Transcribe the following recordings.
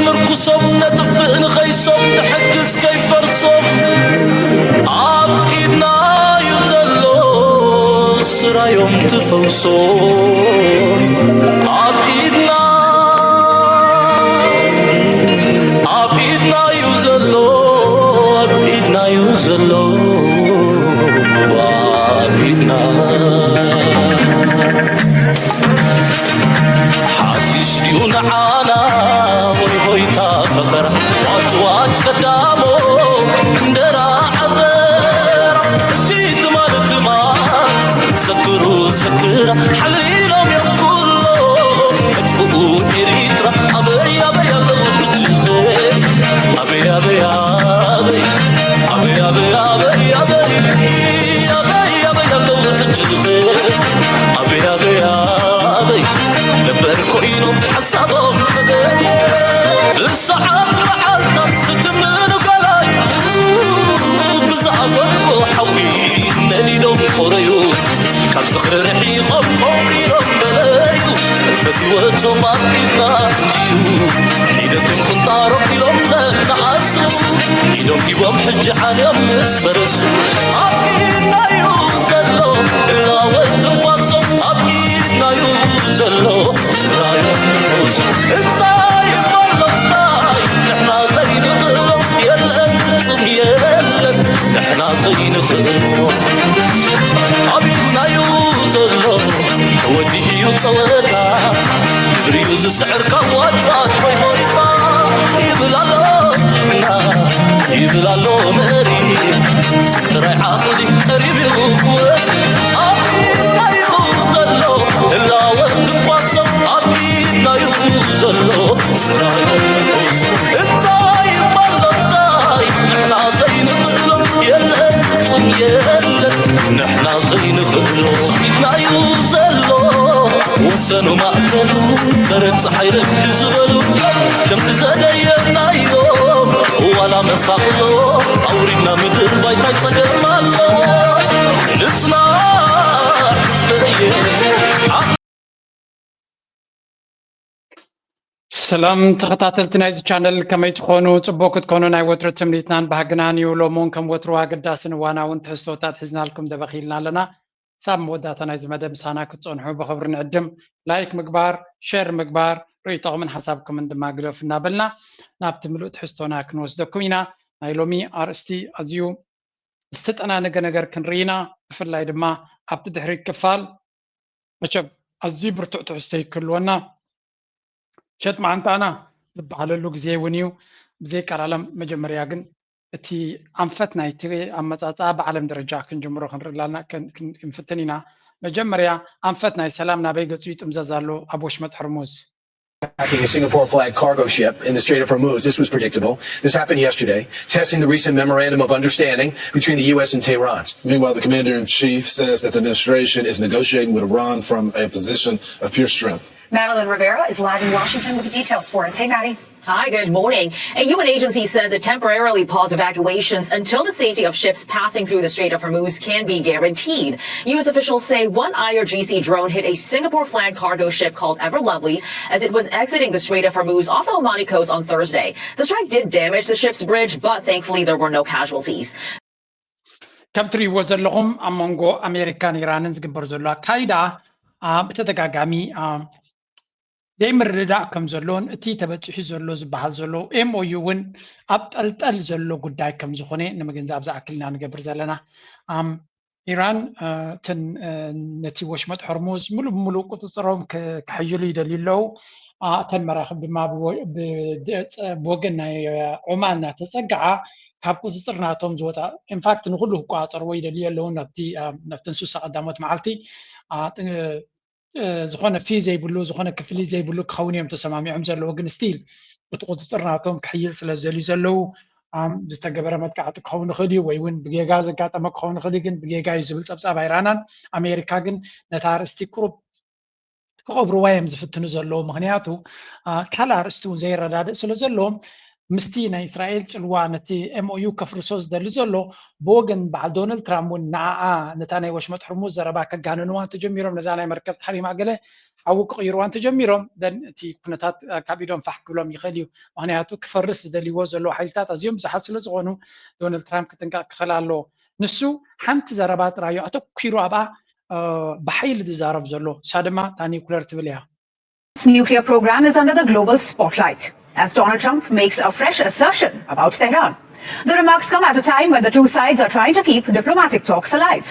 ምርኩሶም ነጥፍእ ንኸይሶም ንሕግዝ ከይፈርሶም ኣብ ኢድና እዩ ዘሎ ስራዮም ትፈውሶም ኣብ ኢድና ኣብ ኢድና እዩ ዘሎ ኣብ ኢድና እዩ ዘሎ ኣብ ኢድና ሓድሽ ድዩ ንዓና ወይ ሆይታ ፈኸራ ዋጭዋጭ ቀዳሞ እንደራ ዓዘራ እቲ ትማል ትማል ዘክሩ ዘክራ ሓሊሎም እዮም ኩሎ መጥፍኡ ኤሪትራ ኣበይ ኣበይ ኣለዉ ሕጂ ኣበይ ኣበይ ኣበይ ኣበይ ኣበይ ኣበይ ኣበይ ኣበይ ኣበይ ኣለዉ ሕጂ ኣበይ ኣበይ ኣበይ ነበር ኮይኖም ሓሳቦም ተገድየ ብሰዓት መዓልታት ዝትምኑ ገላዩ ብዝኣፈትዎ ሓዊ ነዲዶም ቆረዩ ካብ ዝኽሪ ርሒቖም ቆንቂሮም በለዩ ፈትወቶም ኣብ ኢድና እንድዩ ሒደቶም ቁንጣሮም ኢሎም ዘነኣሱ ኢዶም ሂቦም ሕጂ ዓልዮም ምስ ፈረሱ ኣብ ኢድናዩ ዘሎ ላወት ትንፋሶም ኣብ ኢድናዩ ዘሎ ስራዮም ትፈውሱ እንታይ ይባሎ እንታይ ንሕና ዘይንኽእሎ የለን ፍጹም የለን ንሕና ዘይንኽእሎ ኣብ ኢድናዩ ዘሎ ተወዲኡ እዩ ጸወታ ግብሪዩ ዝስዕር ካብ ዋጭዋጭ ሆይ ሆይታ ይብል ኣሎ ጅግና ይብል ኣሎ መሪ ስልጥራይ ዓቕሊ ቀሪብ እዩ ክወድ ኣብ ኢድናዩ ዘሎ ህላወ ትንፋሶም ኣብ ኢድናዩ ዘሎ ስራዮም ትፈውሱ እንታይ ይባሎ እንታይ ንሕና ዘይንኽእሎ የለን ፍጹም የለን ንሕና ዘይንኽእሎ ኢድናዩ ዘሎ ወሰኑ ማእከሉ በረድ ፀሓይ ረግዲ ዝበሉ ከምቲ ዘደየናዮም ዋላ መሳቕሎ ኣውሪድና ምድር ባይታይ ፀገም ኣሎ ንፅናሕ ህዝበየ ሰላም ተኸታተልቲ ናይዚ ቻነል ከመይ ትኾኑ? ፅቡቅ ክትኮኑ ናይ ወትሩ ትምኒትናን ባህግናን እዩ። ሎሚ እውን ከም ወትሩ ኣገዳስን እዋናውን ትሕዝቶታት ሒዝናልኩም ደበኽ ኢልና ኣለና። ሳብ መወዳእታ ናይዚ መደብ ምሳና ክትፀንሑ ብኽብሪ ንዕድም። ላይክ ምግባር፣ ሸር ምግባር፣ ርእይቶኹምን ሓሳብኩምን ድማ ግደፉ እናበልና ናብቲ ምሉእ ትሕዝቶና ክንወስደኩም ኢና። ናይ ሎሚ ኣርእስቲ ኣዝዩ ዝተጠናነገ ነገር ክንርኢ ኢና። ብፍላይ ድማ ኣብቲ ድሕሪት ክፋል መቸም ኣዝዩ ብርቱዕ ትሕዝቶ ይክህልወና ሸጥ መዓንጣና ዝበሃለሉ ግዜ እውን እዩ። ብዘይቃላለም መጀመርያ ግን እቲ ኣንፈት ናይቲ ኣመፃፅኣ ብዓለም ደረጃ ክንጅምሮ ክንርኢ ላና ክንፍትን ኢና። መጀመርያ ኣንፈት ናይ ሰላም ናበይ ገፁ ይጥምዘዝ ኣሎ ኣብ ወሽመጥ ሕርሙዝ? Attacking a Singapore flagged cargo ship in the Strait of Hormuz. This was predictable. This happened yesterday, testing the recent memorandum of understanding between the U S and Tehran. Meanwhile, the commander in chief says that the administration is negotiating with Iran from a position of pure strength. Madeline Rivera is live in Washington with the details for us. Hey, Maddie. Hi, good morning. A U N agency says it temporarily paused evacuations until the safety of ships passing through the Strait of Hormuz can be guaranteed. U S officials say one I R G C drone hit a Singapore flagged cargo ship called Ever Lovely as it was exiting the Strait of Hormuz off the Omani coast on Thursday. The strike did damage the ship's bridge, but thankfully there were no casualties. ከም ትሪእዎ ዘለኹም ኣብ መንጎ ኣሜሪካን ኢራንን ዝግበር ዘሎ ኣካይዳ ብተደጋጋሚ ዘይምርድዳእ ከም ዘሎን እቲ ተበፂሑ ዘሎ ዝበሃል ዘሎ ኤምኦዩ እውን ኣብ ጠልጠል ዘሎ ጉዳይ ከም ዝኾነ ንምግንዛብ ዝኣክል ኢና ንገብር ዘለና። ኢራን እትን ነቲ ወሽመጥ ሆርሙዝ ሙሉእ ብሙሉእ ቁፅፅሮም ክሕይሉ ይደልዩ ኣለዉ። እተን መራኽብ ድማ ብወገን ናይ ዑማን እናተፀግዓ ካብ ቁፅፅር ናቶም ዝወፃ ኢንፋክት ንኩሉ ክቆፃፀርዎ ይደልዩ ኣለዉ። ናብቲ ናብተን ሱሳ ቀዳሞት መዓልቲ ዝኾነ ፊ ዘይብሉ ዝኾነ ክፍሊ ዘይብሉ ክኸውን እዮም ተሰማሚዖም ዘለዉ ግን ስቲል እቲ ቁፅፅር ናቶም ክሕይል ስለ ዝደልዩ ዘለዉ ዝተገበረ መጥቃዕቲ ክኸውን ይኽእል እዩ ወይ እውን ብጌጋ ዘጋጠመ ክኸውን ይኽእል እዩ ግን ብጌጋ እዩ ዝብል ፀብፃብ ኣይረኣናን። ኣሜሪካ ግን ነታ ኣርእስቲ ቁሩብ ክቐብርዋ እዮም ዝፍትኑ ዘለዉ ምክንያቱ ካልእ ኣርእስቲ እውን ዘይረዳድእ ስለ ዘለዎም ምስቲ ናይ እስራኤል ፅልዋ ነቲ ኤምኦዩ ከፍርሶ ዝደሊ ዘሎ ብወገን በዓል ዶናልድ ትራምፕ እውን ንዓኣ ነታ ናይ ወሽመጥ ሕርሙዝ ዘረባ ከጋንንዋ ተጀሚሮም ነዛ ናይ መርከብ ተሓሪማ ገለ ኣብኡ ክቕይርዋ እንተጀሚሮም እቲ ኩነታት ካብ ኢዶም ፋሕ ክብሎም ይኽእል እዩ። ምክንያቱ ክፈርስ ዝደልይዎ ዘለዉ ሓይልታት ኣዝዮም ብዙሓት ስለ ዝኾኑ ዶናልድ ትራምፕ ክጥንቀቕ ክኽእል ኣለዎ። ንሱ ሓንቲ ዘረባ ጥራዩ ኣተኲሩ ኣብኣ ብሓይሊ ዝዛረብ ዘሎ፣ እሳ ድማ እታ ኒውክለር ትብል እያ። Its nuclear program is under the global spotlight as Donald Trump makes a fresh assertion about Tehran. The remarks come at a time when the two sides are trying to keep diplomatic talks alive.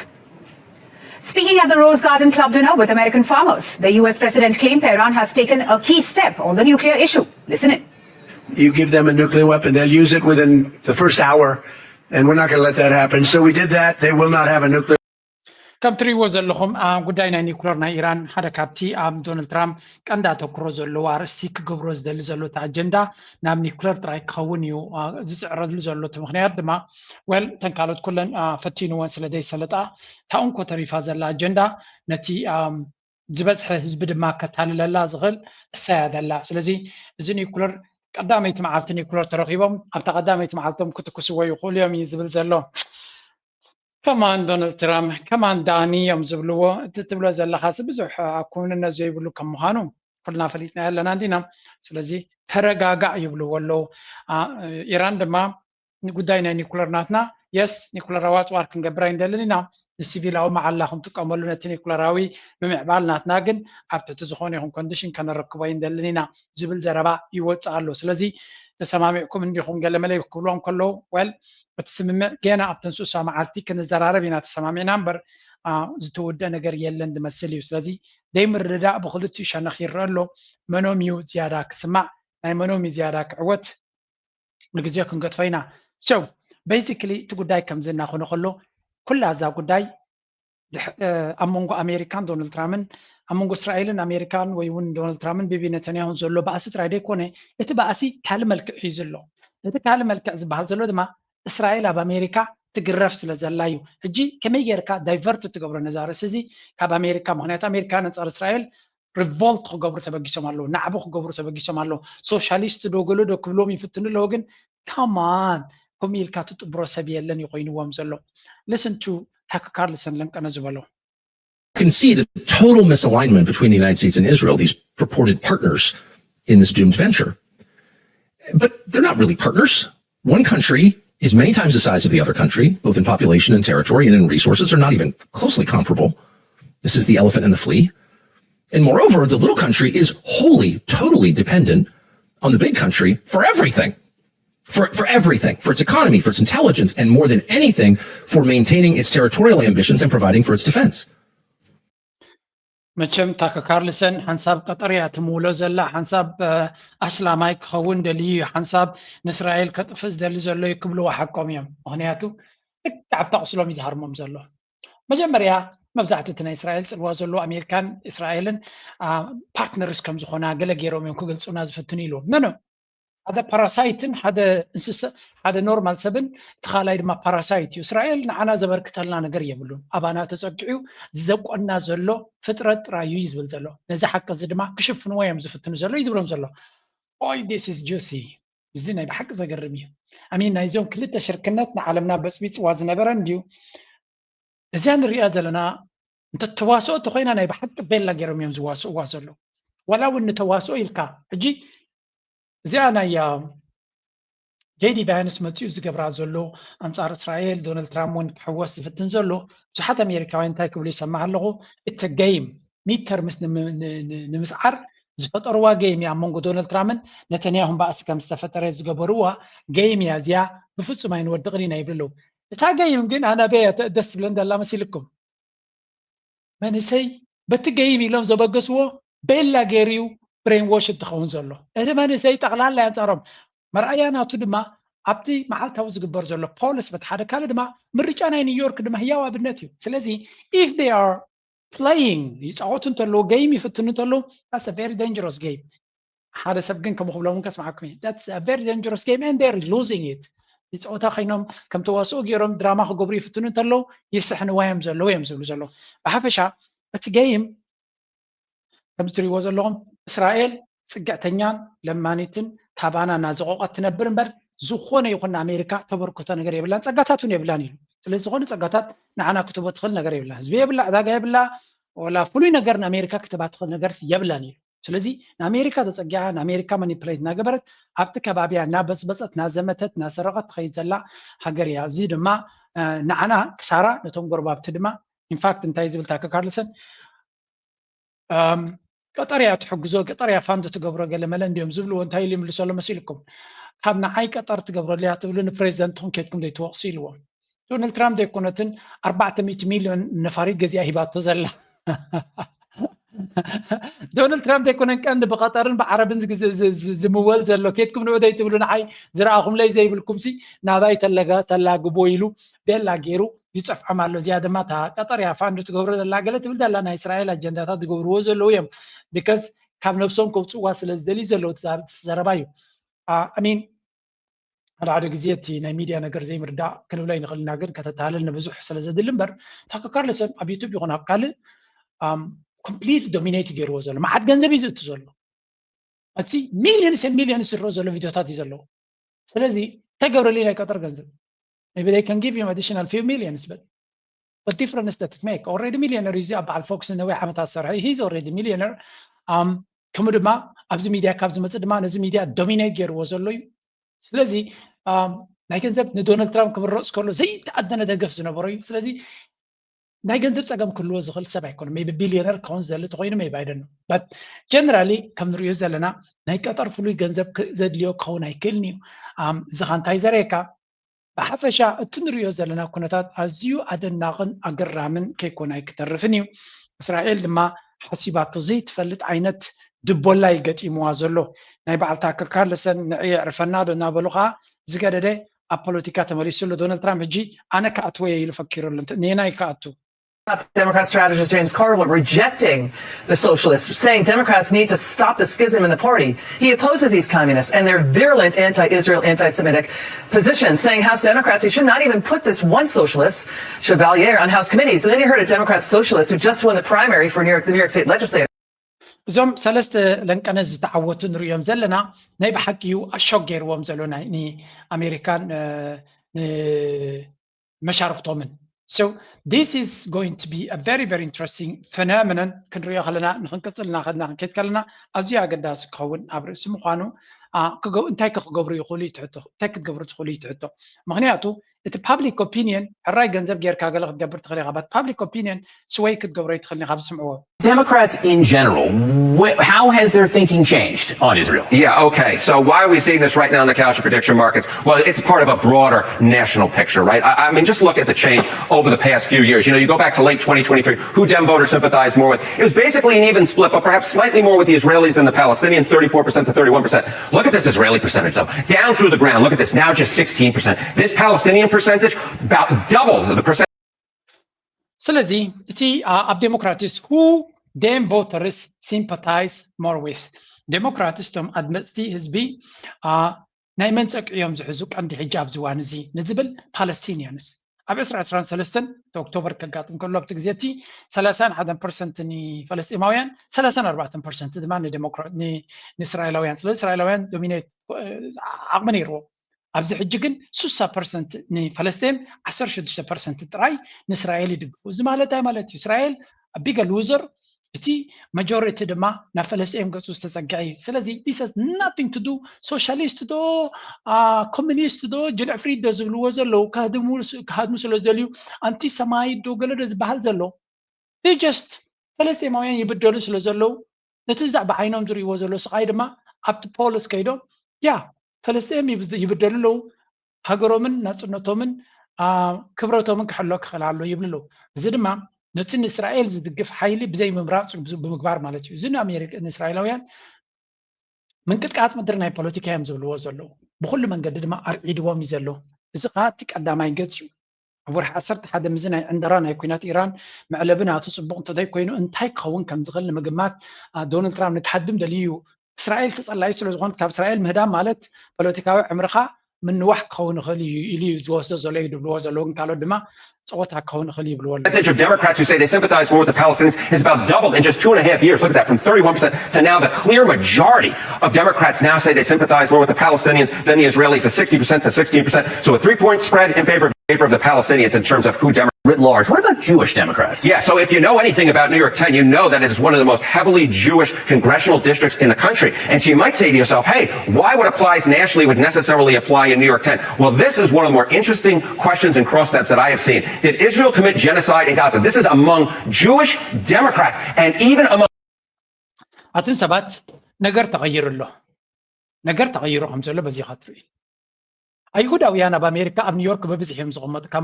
Speaking at the Rose Garden Club dinner with American farmers, the U S president claimed Tehran has taken a key step on the nuclear issue. Listen in. You give them a nuclear weapon, they'll use it within the first hour, and we're not going to let that happen. So we did that. They will not have a nuclear ከም ትሪእዎ ዘለኹም ኣብ ጉዳይ ናይ ኒኩለር ናይ ኢራን ሓደ ካብቲ ኣብ ዶናልድ ትራምፕ ቀንዲ ኣተኩሮ ዘለዎ ኣርእስቲ ክገብሮ ዝደሊ ዘሎ እቲ ኣጀንዳ ናብ ኒኩለር ጥራይ ክኸውን እዩ ዝፅዕረሉ ዘሎ። እቲ ምክንያት ድማ ወል እተን ካልኦት ኩለን ፈቲንወን ስለ ዘይሰለጣ እታ እንኮ ተሪፋ ዘላ ኣጀንዳ ነቲ ዝበዝሐ ህዝቢ ድማ ከታልለላ ዝኽእል እሳያ ዘላ። ስለዚ እዚ ኒኩለር ቀዳመይቲ መዓልቲ ኒኩለር ተረኺቦም ኣብታ ቀዳመይቲ መዓልቶም ክትኩስዎ ይኽእሉ እዮም እዩ ዝብል ዘሎ። ከማን ዶናልድ ትራምፕ ከማን ዳኒ እዮም ዝብልዎ። እቲ ትብሎ ዘለኻሲ ብዙሕ ኣብ ክውንነት ዘይብሉ ከም ምዃኑ ኩልና ፈሊጥና ኣለና እንዲና። ስለዚ ተረጋጋእ ይብልዎ ኣለዉ። ኢራን ድማ ጉዳይ ናይ ኒኩለር ናትና የስ ኒኩለራዊ ኣፅዋር ክንገብር ኣይንደልን ኢና። ንሲቪላዊ መዓላ ክንጥቀመሉ ነቲ ኒኩለራዊ ምምዕባል ናትና ግን ኣብ ትሕቲ ዝኾነ ይኹን ኮንዲሽን ከነረክቦ ኣይንደልን ኢና ዝብል ዘረባ ይወፅእ ኣሎ። ስለዚ ተሰማሚዕኩም እንዲኹም ገለመለ ክብልዎም ከለዉ ወል እቲ ስምምዕ ገና ኣብ ተንስሳ መዓልቲ ክንዘራረብ ኢና ተሰማሚዕና እምበር ዝተወደአ ነገር የለን ዝመስል እዩ። ስለዚ ዘይምርድዳእ ብክልቲኡ ሸነኽ ይረአ ኣሎ። መኖም እዩ ዝያዳ ክስማዕ ናይ መኖም እዩ ዝያዳ ክዕወት ንግዜኡ ክንገጥፎ ኢና። So basically እቲ ጉዳይ ከምዚ እናኾነ ከሎ ኩላ እዛ ጉዳይ ኣብ መንጎ ኣሜሪካን ዶናልድ ትራምፕን ኣብ መንጎ እስራኤልን ኣሜሪካን ወይ እውን ዶናልድ ትራምፕን ቢቢ ነተንያሁን ዘሎ ባእሲ ጥራይ ዘይኮነ እቲ ባእሲ ካልእ መልክዕ ሒዙ ኣሎ። እቲ ካልእ መልክዕ ዝበሃል ዘሎ ድማ እስራኤል ኣብ ኣሜሪካ ትግረፍ ስለ ዘላ እዩ። ሕጂ ከመይ ጌርካ ዳይቨርት ትገብሮ ነዛ ርእሲ እዚ ካብ ኣሜሪካ? ምክንያቱ ኣሜሪካ ነፃር እስራኤል ሪቮልት ክገብሩ ተበጊሶም ኣለዉ፣ ናዕቢ ክገብሩ ተበጊሶም ኣለዉ። ሶሻሊስት ዶ ገሎ ዶ ክብሎም ይፍትኑ ኣለዉ፣ ግን ከማን ከምኡ ኢልካ ትጥብሮ ሰብ የለን እዩ ኮይንዎም ዘሎ። Listen to Tucker Carlson ለንቀነ ዝበሎ። You can see the total misalignment between the United States and Israel, these purported partners in this doomed venture. But they're not really partners. One country is many times the size of the other country, both in population and territory and in resources, are not even closely comparable. This is the elephant and the flea. And moreover, the little country is wholly, totally dependent on the big country for everything. For, for everything, for its economy, for its intelligence, and more than anything, for maintaining its territorial ambitions and providing for its defense. መቸም ታከ ካርልሰን ሓንሳብ ቀጠር እያ ትምውሎ ዘላ። ሓንሳብ ኣስላማይ ክኸውን ደልዩ እዩ፣ ሓንሳብ ንእስራኤል ከጥፍእ ዝደሊ ዘሎ እዩ ክብልዎ ሓቆም እዮም። ምክንያቱ ልክዕ ኣብታ ቁስሎም እዩ ዝሃርሞም ዘሎ። መጀመርያ መብዛሕትኡ እቲ ናይ እስራኤል ፅልዋ ዘለዎ ኣሜሪካን እስራኤልን ፓርትነርስ ከም ዝኾና ገለ ገይሮም እዮም ክገልፁና ዝፍትኑ ኢሉ መኖ ሓደ ፓራሳይትን ሓደ እንስሳ ሓደ ኖርማል ሰብን እቲ ካልኣይ ድማ ፓራሳይት እዩ። እስራኤል ንዓና ዘበርክተልና ነገር የብሉን። ኣባና ተፀጊዑ ዝዘቆና ዘሎ ፍጥረት ጥራዩ እዩ ዝብል ዘሎ። ነዚ ሓቂ እዚ ድማ ክሽፍንዎ እዮም ዝፍትኑ ዘሎ እዩ ዝብሎም ዘሎ። ኦይ this is juicy። እዚ ናይ ብሓቂ ዘገርም እዩ። ኣሚን ናይዞም ክልተ ሽርክነት ንዓለምና በፅቢፅዋ ዝነበረ እንድዩ። እዚኣ ንሪኣ ዘለና እንተተዋስኦ ተኮይና ናይ ብሓቂ ቤላ ገይሮም እዮም ዝዋስእዋ ዘለዉ። ዋላ እውን ንተዋስኦ ኢልካ ሕጂ እዚኣ ናይ ጄዲ ቫንስ መፂኡ ዝገብራ ዘሎ ኣንፃር እስራኤል ዶናልድ ትራምፕ እውን ክሕወስ ዝፍትን ዘሎ ብዙሓት ኣሜሪካውያን እንታይ ክብሉ ይሰማዕ ኣለኹ። እቲ ገይም ሚድ ተርምስ ንምስዓር ዝፈጠርዋ ገይም እያ ኣብ መንጎ ዶናልድ ትራምፕን ነተንያሁን ባእሲ ከም ዝተፈጠረ ዝገበርዋ ገይም እያ እዚኣ። ብፍፁም ኣይንወድቕን ኢና ይብሉ ኣለዉ። እታ ገይም ግን ኣናበይ ደስ ትብለን ዘላ መሲልኩም? መንእሰይ በቲ ገይም ኢሎም ዘበገስዎ ቤላ ገይሩ እዩ ብሬን ዎሽ እንትኸውን ዘሎ። እቲ መንእሰይ ጠቕላላ ኣንፃሮም መርኣያ ናቱ ድማ ኣብቲ መዓልታዊ ዝግበር ዘሎ ፖልስ በቲ ሓደ ካልእ ድማ ምርጫ ናይ ኒውዮርክ ድማ ህያው ኣብነት እዩ። ስለዚ if they are playing ይፃወቱ እንተለዉ ገይም ይፍትኑ እንተለዉ that's a very dangerous game። ሓደ ሰብ ግን ከምኡ ክብሎም እውን ከስምዓኩም እየ። That's a very dangerous game and they're losing it። ይፀወታ ኮይኖም ከም ተዋስኦ ገይሮም ድራማ ክገብሩ ይፍትኑ እንተለዉ ይስሕንዋ እዮም ዘለዉ እዮም ዝብሉ ዘለዉ። ብሓፈሻ እቲ ገይም ከምዚ ትሪእዎ ዘለኹም እስራኤል ፅግዕተኛን ለማኒትን ካባና እናዘቆቐት ትነብር እምበር ዝኾነ ይኹን ንኣሜሪካ ተበርክቶ ነገር የብላን፣ ፀጋታት እውን የብላን ኢሉ። ስለዚ ዝኾነ ፀጋታት ንዓና ክትቦ ትኽእል ነገር የብላን። ህዝቢ የብላ፣ ዕዳጋ የብላ፣ ወላ ፍሉይ ነገር ንኣሜሪካ ክትባ ትኽእል ነገር የብላን እዩ። ስለዚ ንኣሜሪካ ተፀጊዓ ንኣሜሪካ ማኒፕሌት እናገበረት ኣብቲ ከባቢያ እናበፅበፀት እናዘመተት እናሰረቐት ትኸይድ ዘላ ሃገር እያ። እዚ ድማ ንዓና ክሳራ፣ ነቶም ጎረባብቲ ድማ። ኢንፋክት እንታይ ዝብል ታከ ካርልሰን ቀጠር እያ ትሕግዞ፣ ቀጠር እያ ፋንድ ትገብሮ ገለ መለ እንዲዮም ዝብልዎ። እንታይ ኢሉ ይምልሰሉ መሲልኩም? ካብ ንዓይ ቀጠር ትገብረሉ እያ ትብሉ ንፕሬዚደንትኩም ኬድኩም ዘይትወቕሱ ኢልዎም። ዶናልድ ትራምፕ ዘይኮነትን ኣርባዕተ ሚእቲ ሚልዮን ነፋሪት ገዚኣ ሂባቶ ዘላ። ዶናልድ ትራምፕ ዘይኮነን ቀንዲ ብቐጠርን ብዓረብን ዝምወል ዘሎ። ኬድኩም ንዑ ዘይትብሉ ንዓይ ዝረኣኹምለይ ዘይብልኩም ሲ ናባይ ተላግቦ ኢሉ ቤላ ገይሩ ይፀፍዖም ኣሎ። እዚኣ ድማ እታ ቀጠር እያ ፋንድ ትገብሮ ዘላ ገለ ትብል ዘላ ናይ እስራኤል ኣጀንዳታት ዝገብርዎ ዘለዉ እዮም። ቢካዝ ካብ ነብሶም ከውፅዋ ስለ ዝደልዩ ዘለዉ ዘረባ እዩ። ኣሚን ሓደ ሓደ ግዜ እቲ ናይ ሚድያ ነገር ዘይምርዳእ ክንብሎ ይንኽእል ኢና፣ ግን ከተተሃለል ንብዙሕ ስለ ዘድሊ እምበር ታከ ካርልሰን ኣብ ዩቱብ ይኹን ኣብ ካልእ ኮምፕሊት ዶሚኔት ገይርዎ ዘሎ መዓት ገንዘብ እዩ ዝእቱ ዘሎ። እቲ ሚሊዮንስ ሚሊዮንስ ዝረኦ ዘሎ ቪድዮታት እዩ ዘለዎ። ስለዚ ተገብረሊ ናይ ቀጠር ገንዘብ maybe they can give him additional few millions, but what difference does it make? Already millionaire እዩ። ኣብ በዓል ፎክስ ነዊሕ ዓመታት ዝሰርሐ he's already millionaire። ከምኡ ድማ ኣብዚ ሚድያ ካብ ዝመፅእ ድማ ነዚ ሚድያ ዶሚኔት ገይርዎ ዘሎ እዩ። ስለዚ ናይ ገንዘብ ንዶናልድ ትራምፕ ክምረፅ ከሎ ዘይተኣደነ ደገፍ ዝነበሮ እዩ። ስለዚ ናይ ገንዘብ ፀገም ክህልዎ ዝኽእል ሰብ ኣይኮነ። ቢ ቢሊዮነር ክኸውን ዝደሊ ተኮይኑ ቢ ኣይደን በት ጀነራሊ ከም ንሪኦ ዘለና ናይ ቀጠር ፍሉይ ገንዘብ ዘድልዮ ክኸውን ኣይክእልን እዩ። እዚ ካ እንታይ ዘርእየካ? ብሓፈሻ እቲ ንሪኦ ዘለና ኩነታት ኣዝዩ ኣደናቕን ኣገራምን ከይኮነ ኣይክተርፍን እዩ። እስራኤል ድማ ሓሲባቶ ዘይትፈልጥ ዓይነት ድቦላ እዩ ገጢምዋ ዘሎ። ናይ በዓል ታከር ካርልሰን ንዕየ ዕርፈና ዶ እናበሉ ከዓ ዝገደደ ኣብ ፖለቲካ ተመሊሱ ኣሎ። ዶናልድ ትራምፕ ሕጂ ኣነ ክኣትወ እየ ኢሉ ፈኪሩ ኣሎ። ኔናይ ክኣቱ Democrat strategist James Carville rejecting the socialists, saying Democrats need to stop the schism in the party. He opposes these communists and their virulent anti-Israel, anti-Semitic position, saying House Democrats they should not even put this one socialist, Chevalier, on House committees. And then you heard a Democrat socialist who just won the primary for New York, the New York State legislature. እዞም ሰለስተ ለንቀነ ዝተዓወቱ ንሪኦም ዘለና ናይ ብሓቂ እዩ ኣሾክ ገይርዎም ዘሎ ናይ ንኣሜሪካን መሻርክቶምን። So this is going to be a very very interesting phenomenon። ክንሪኦ ከለና ንክንቅፅል እናኸድና ክንከይድ ከለና ኣዝዩ ኣገዳሲ ክኸውን ኣብ ርእሲ ምዃኑ እንታይ ክገብሩ ይኽእሉ እዩ ትሕቶ እንታይ ክትገብሩ ትኽእሉ እዩ ትሕቶ። ምክንያቱ እቲ public opinion ሕራይ ገንዘብ ጌርካ ገለ ክትገብር ትኽእል ኢኻ but public opinion sway ክትገብሮ ይትኽእል ኢኻ ብስምዕዎ። Democrats in general, wh- how has their thinking changed on Israel? Yeah, okay. So why are we seeing this right now in the Kalshi prediction markets? Well, it's part of a broader national picture, right? I, I mean, just look at the change over the past few years. You know, you go back to late twenty twenty-three, who Dem voters sympathize more with? It was basically an even split, but perhaps slightly more with the Israelis than the Palestinians, thirty-four percent to thirty-one percent. Look at this Israeli percentage, though. Down through the ground. Look at this, now just sixteen percent. This Palestinian percentage, about double the percent. ስለዚ እቲ ኣብ ዴሞክራቲስ who Dem voters sympathize more with ዴሞክራቲስ ቶም ኣድመፅቲ ህዝቢ ናይ መን ፀግዒ እዮም ዝሕዙ ቀንዲ ሕጂ ኣብዚ እዋን እዚ ንዝብል ፓለስቲንያንስ ኣብ ዕስራ ዕስራን ሰለስተን እቲ ኦክቶበር ከጋጥም ከሎ ኣብቲ ግዜ እቲ ሰላሳን ሓደን ፐርሰንት ንፈለስጢማውያን ሰላሳን ኣርባዕተን ፐርሰንት ድማ ንእስራኤላውያን ስለዚ እስራኤላውያን ዶሚኔት ዓቕሚ ነይርዎም ኣብዚ ሕጂ ግን ሱሳ ፐርሰንት ንፈለስጤም ዓሰርተ ሽዱሽተ ፐርሰንት ጥራይ ንእስራኤል ይድግፉ እዚ ማለት እንታይ ማለት እዩ እስራኤል ቢገ ሉዘር እቲ ማጆሪቲ ድማ ናብ ፈለስጤም ገፁ ዝተፀግዐ እዩ ስለዚ this has nothing to do socialist ዶ communist ዶ ጅልዕፍሪት ዶ ዝብልዎ ዘለዉ ክሃድሙ ስለ ዝደልዩ ኣንቲ ሰማይ ዶ ገለ ዶ ዝበሃል ዘሎ just ፈለስጤማውያን ይብደሉ ስለ ዘለዉ ነቲ እዛ ብዓይኖም ዝርእይዎ ዘለዉ ስቓይ ድማ ኣብቲ ፖልስ ከይዶም ያ ፈለስጤም ይብደሉ ኣለዉ ሃገሮምን ናፅነቶምን ክብረቶምን ክሕሎ ክኽእል ኣሎ ይብሉ ኣለዉ እዚ ድማ ነቲ ንእስራኤል ዝድግፍ ሓይሊ ብዘይ ምምራፅ ብምግባር ማለት እዩ እዚ ንእስራኤላውያን ምንቅጥቃጥ ምድሪ ናይ ፖለቲካ እዮም ዝብልዎ ዘለዉ ብኩሉ መንገዲ ድማ ኣርዒድዎም እዩ ዘሎ እዚ ከዓ እቲ ቀዳማይ ገፅ እዩ ኣብ ወርሒ ዓሰርተ ሓደ ምዚ ናይ ዕንደራ ናይ ኩናት ኢራን መዕለቢ ናቱ ፅቡቕ እንተዘይኮይኑ እንታይ ክኸውን ከም ዝኽእል ንምግማት ዶናልድ ትራምፕ ንክሃድም ደልዩ እዩ እስራኤል ተፀላኢ ስለ ዝኾነት ካብ እስራኤል ምህዳም ማለት ፖለቲካዊ ዕምርኻ ምንዋሕ ክኸውን ይኽእል እዩ ኢሉ እዩ ዝወስዶ ዘሎ እዩ ድብልዎ ዘለዉ ግን ካልኦት ድማ ፀወታ ክኸውን ይኽእል ይብልዎ ኣለዉ percentage of Democrats who say they sympathize more with the Palestinians has about doubled in just two and a half years. Look at that, from thirty-one percent to now the clear majority of Democrats now say they sympathize more with the Palestinians than the Israelis, a sixty percent to sixteen percent. So a three-point spread in favor of favor of the Palestinians in terms of who Democrats. Writ large. What about Jewish Democrats? Yeah, so if you know anything about New York ten, you know that it is one of the most heavily Jewish congressional districts in the country. And so you might say to yourself, hey, why what applies nationally would necessarily apply in New York ten? Well, this is one of the more interesting questions and cross steps that I have seen. Did Israel commit genocide in Gaza? This is among Jewish Democrats and even among ኣቱም ሰባት ነገር ተቐይሩ ኣሎ። ነገር ተቐይሩ ከም ዘሎ በዚኻ ትርኢ። ኣይሁዳውያን ኣብ ኣሜሪካ ኣብ ኒውዮርክ ብብዝሒ እዮም ዝቕመጡ። ካብ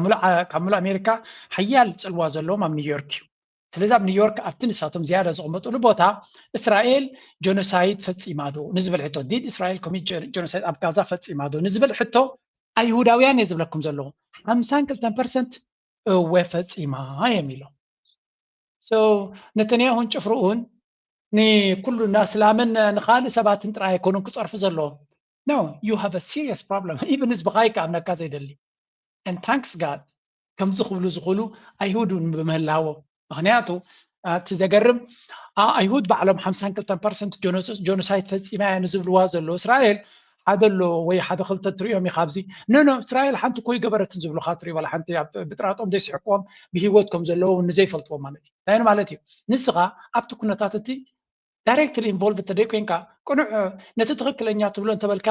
ምሉእ ኣሜሪካ ሓያል ፅልዋ ዘለዎም ኣብ ኒውዮርክ እዩ። ስለዚ ኣብ ኒውዮርክ ኣብቲ ንሳቶም ዝያዳ ዝቕመጥሉ ቦታ እስራኤል ጆኖሳይድ ፈፂማ ዶ ንዝብል ሕቶ፣ ዲድ እስራኤል ኮሚት ጆኖሳይድ ኣብ ጋዛ ፈፂማ ዶ ንዝብል ሕቶ ኣይሁዳውያን እየ ዝብለኩም ዘለኹ። ሓምሳን ክልተን ፐርሰንት እወ ፈፂማ እዮም ኢሎም። ነተንያሁን ጭፍርኡን ንኩሉ ናስላምን ንካልእ ሰባትን ጥራይ ኣይኮኑን ክፀርፉ ዘለዎም። No, you have a serious problem. ኢብን ህዝብኻ ይከኣምነካ ዘይደሊ and thanks God ከምዚ ክብሉ ዝኽእሉ ኣይሁድ እውን ብምህላዎም። ምክንያቱ እቲ ዘገርም ኣይሁድ ባዕሎም ሓምሳን ክልተን ፐርሰንት ጆኖሳይድ ፈፂማ እያ ንዝብልዋ ዘለዉ እስራኤል ሓደ ኣሎ ወይ ሓደ ክልተ ትሪኦም ኢኻ ኣብዚ። ኖ ኖ እስራኤል ሓንቲ እኮ ይገበረትን ዝብሉካ ትሪኦ ዋላ ሓንቲ። ብጥራጦም ዘይስሕቅዎም ብሂወት ከም ዘለዉ ንዘይፈልጥዎም ማለት እዩ። እንታይ ማለት እዩ? ንስኻ ኣብቲ ኩነታት እቲ ዳይሬክትሊ ኢንቮልቭ እንተደይ ኮይንካ ቅኑዕ ነቲ ትኽክለኛ ትብሎ እንተበልካ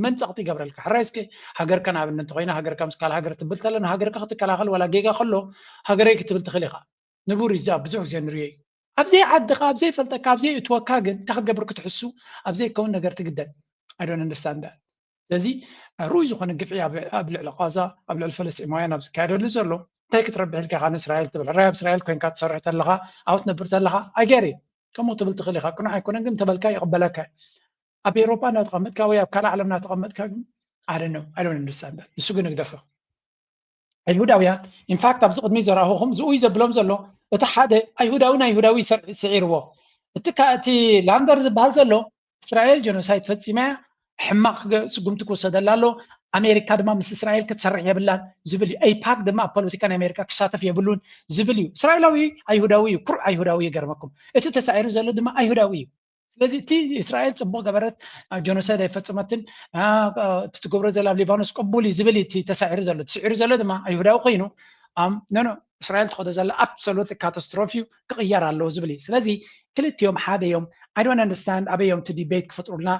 መን ጸቕጢ ይገብረልካ? ሕራይ እስኪ ሃገርካ ንኣብነት እንተኮይና ሃገርካ ምስ ካልእ ሃገር ትብል ተለ ንሃገርካ ክትከላኸል ዋላ ጌጋ ከሎ ሃገረይ ክትብል ትኽእል ኢኻ። ንቡር እዩ። እዚ ኣብ ብዙሕ ግዜ ንሪኦ እዩ። ኣብዘይ ዓድኻ ኣብዘይ ፈልጠካ ኣብዘይ እትወካ ግን እንታይ ክትገብር ክትሕሱ ኣብዘይ ከውን ነገር ትግደድ። I don't understand that። ስለዚ ርኡይ ዝኾነ ግፍዒ ኣብ ልዕሊ ቃዛ ኣብ ልዕሊ ፈለስጢማውያን ኣብ ዝካየደሉ ዘሎ እንታይ ክትረብሕ ኢልካ ኢኻ ንእስራኤል ትብል? ሕራይ ኣብ እስራኤል ኮይንካ ትሰርሕ ተለኻ ኣብኡ ትነብር ተለኻ ኣገሪ ከምኡ ትብል ትኽእል ኢኻ። ቅኑዕ ኣይኮነን ግን እንተበልካ ይቕበለካ። ኣብ ኤውሮጳ እናተቐመጥካ ወይ ኣብ ካልእ ዓለም እናተቐመጥካ ግን ኣደነው ኣይዶን ንሳንዳት ንሱ ግን ንግደፎ። ኣይሁዳውያን ኢንፋክት ኣብዚ ቅድሚ ዘረኣኹኹም ዝኡይ ዘብሎም ዘሎ እቲ ሓደ ኣይሁዳዊ ናይ ይሁዳዊ ስዒርዎ እቲ እቲ ላንደር ዝበሃል ዘሎ እስራኤል ጀኖሳይድ ፈፂማ እያ፣ ሕማቕ ስጉምቲ ክወሰደላ ኣሎ፣ ኣሜሪካ ድማ ምስ እስራኤል ክትሰርሕ የብላን ዝብል እዩ። ኤይፓክ ድማ ኣብ ፖለቲካ ናይ ኣሜሪካ ክሳተፍ የብሉን ዝብል እዩ። እስራኤላዊ ኣይሁዳዊ እዩ፣ ኩሩዕ ኣይሁዳዊ ይገርመኩም። እቲ ተሳዒሩ ዘሎ ድማ ኣይሁዳዊ እዩ። ስለዚ እቲ እስራኤል ፅቡቕ ገበረት፣ ጀኖሳይድ ኣይፈፀመትን፣ እቲ ትገብሮ ዘላ ኣብ ሊባኖስ ቅቡል እዩ ዝብል እቲ ተሳዒሩ ዘሎ። ተስዒሩ ዘሎ ድማ ኣይሁዳዊ ኮይኑ ኖ ኖ እስራኤል ትኸዶ ዘላ ኣብሶሉት ካታስትሮፊ እዩ ክቕየር ኣለዎ ዝብል እዩ። ስለዚ ክልቲኦም ሓደ እዮም። I don't understand ኣበይ እዮም እቲ ዲቤት ክፈጥሩልና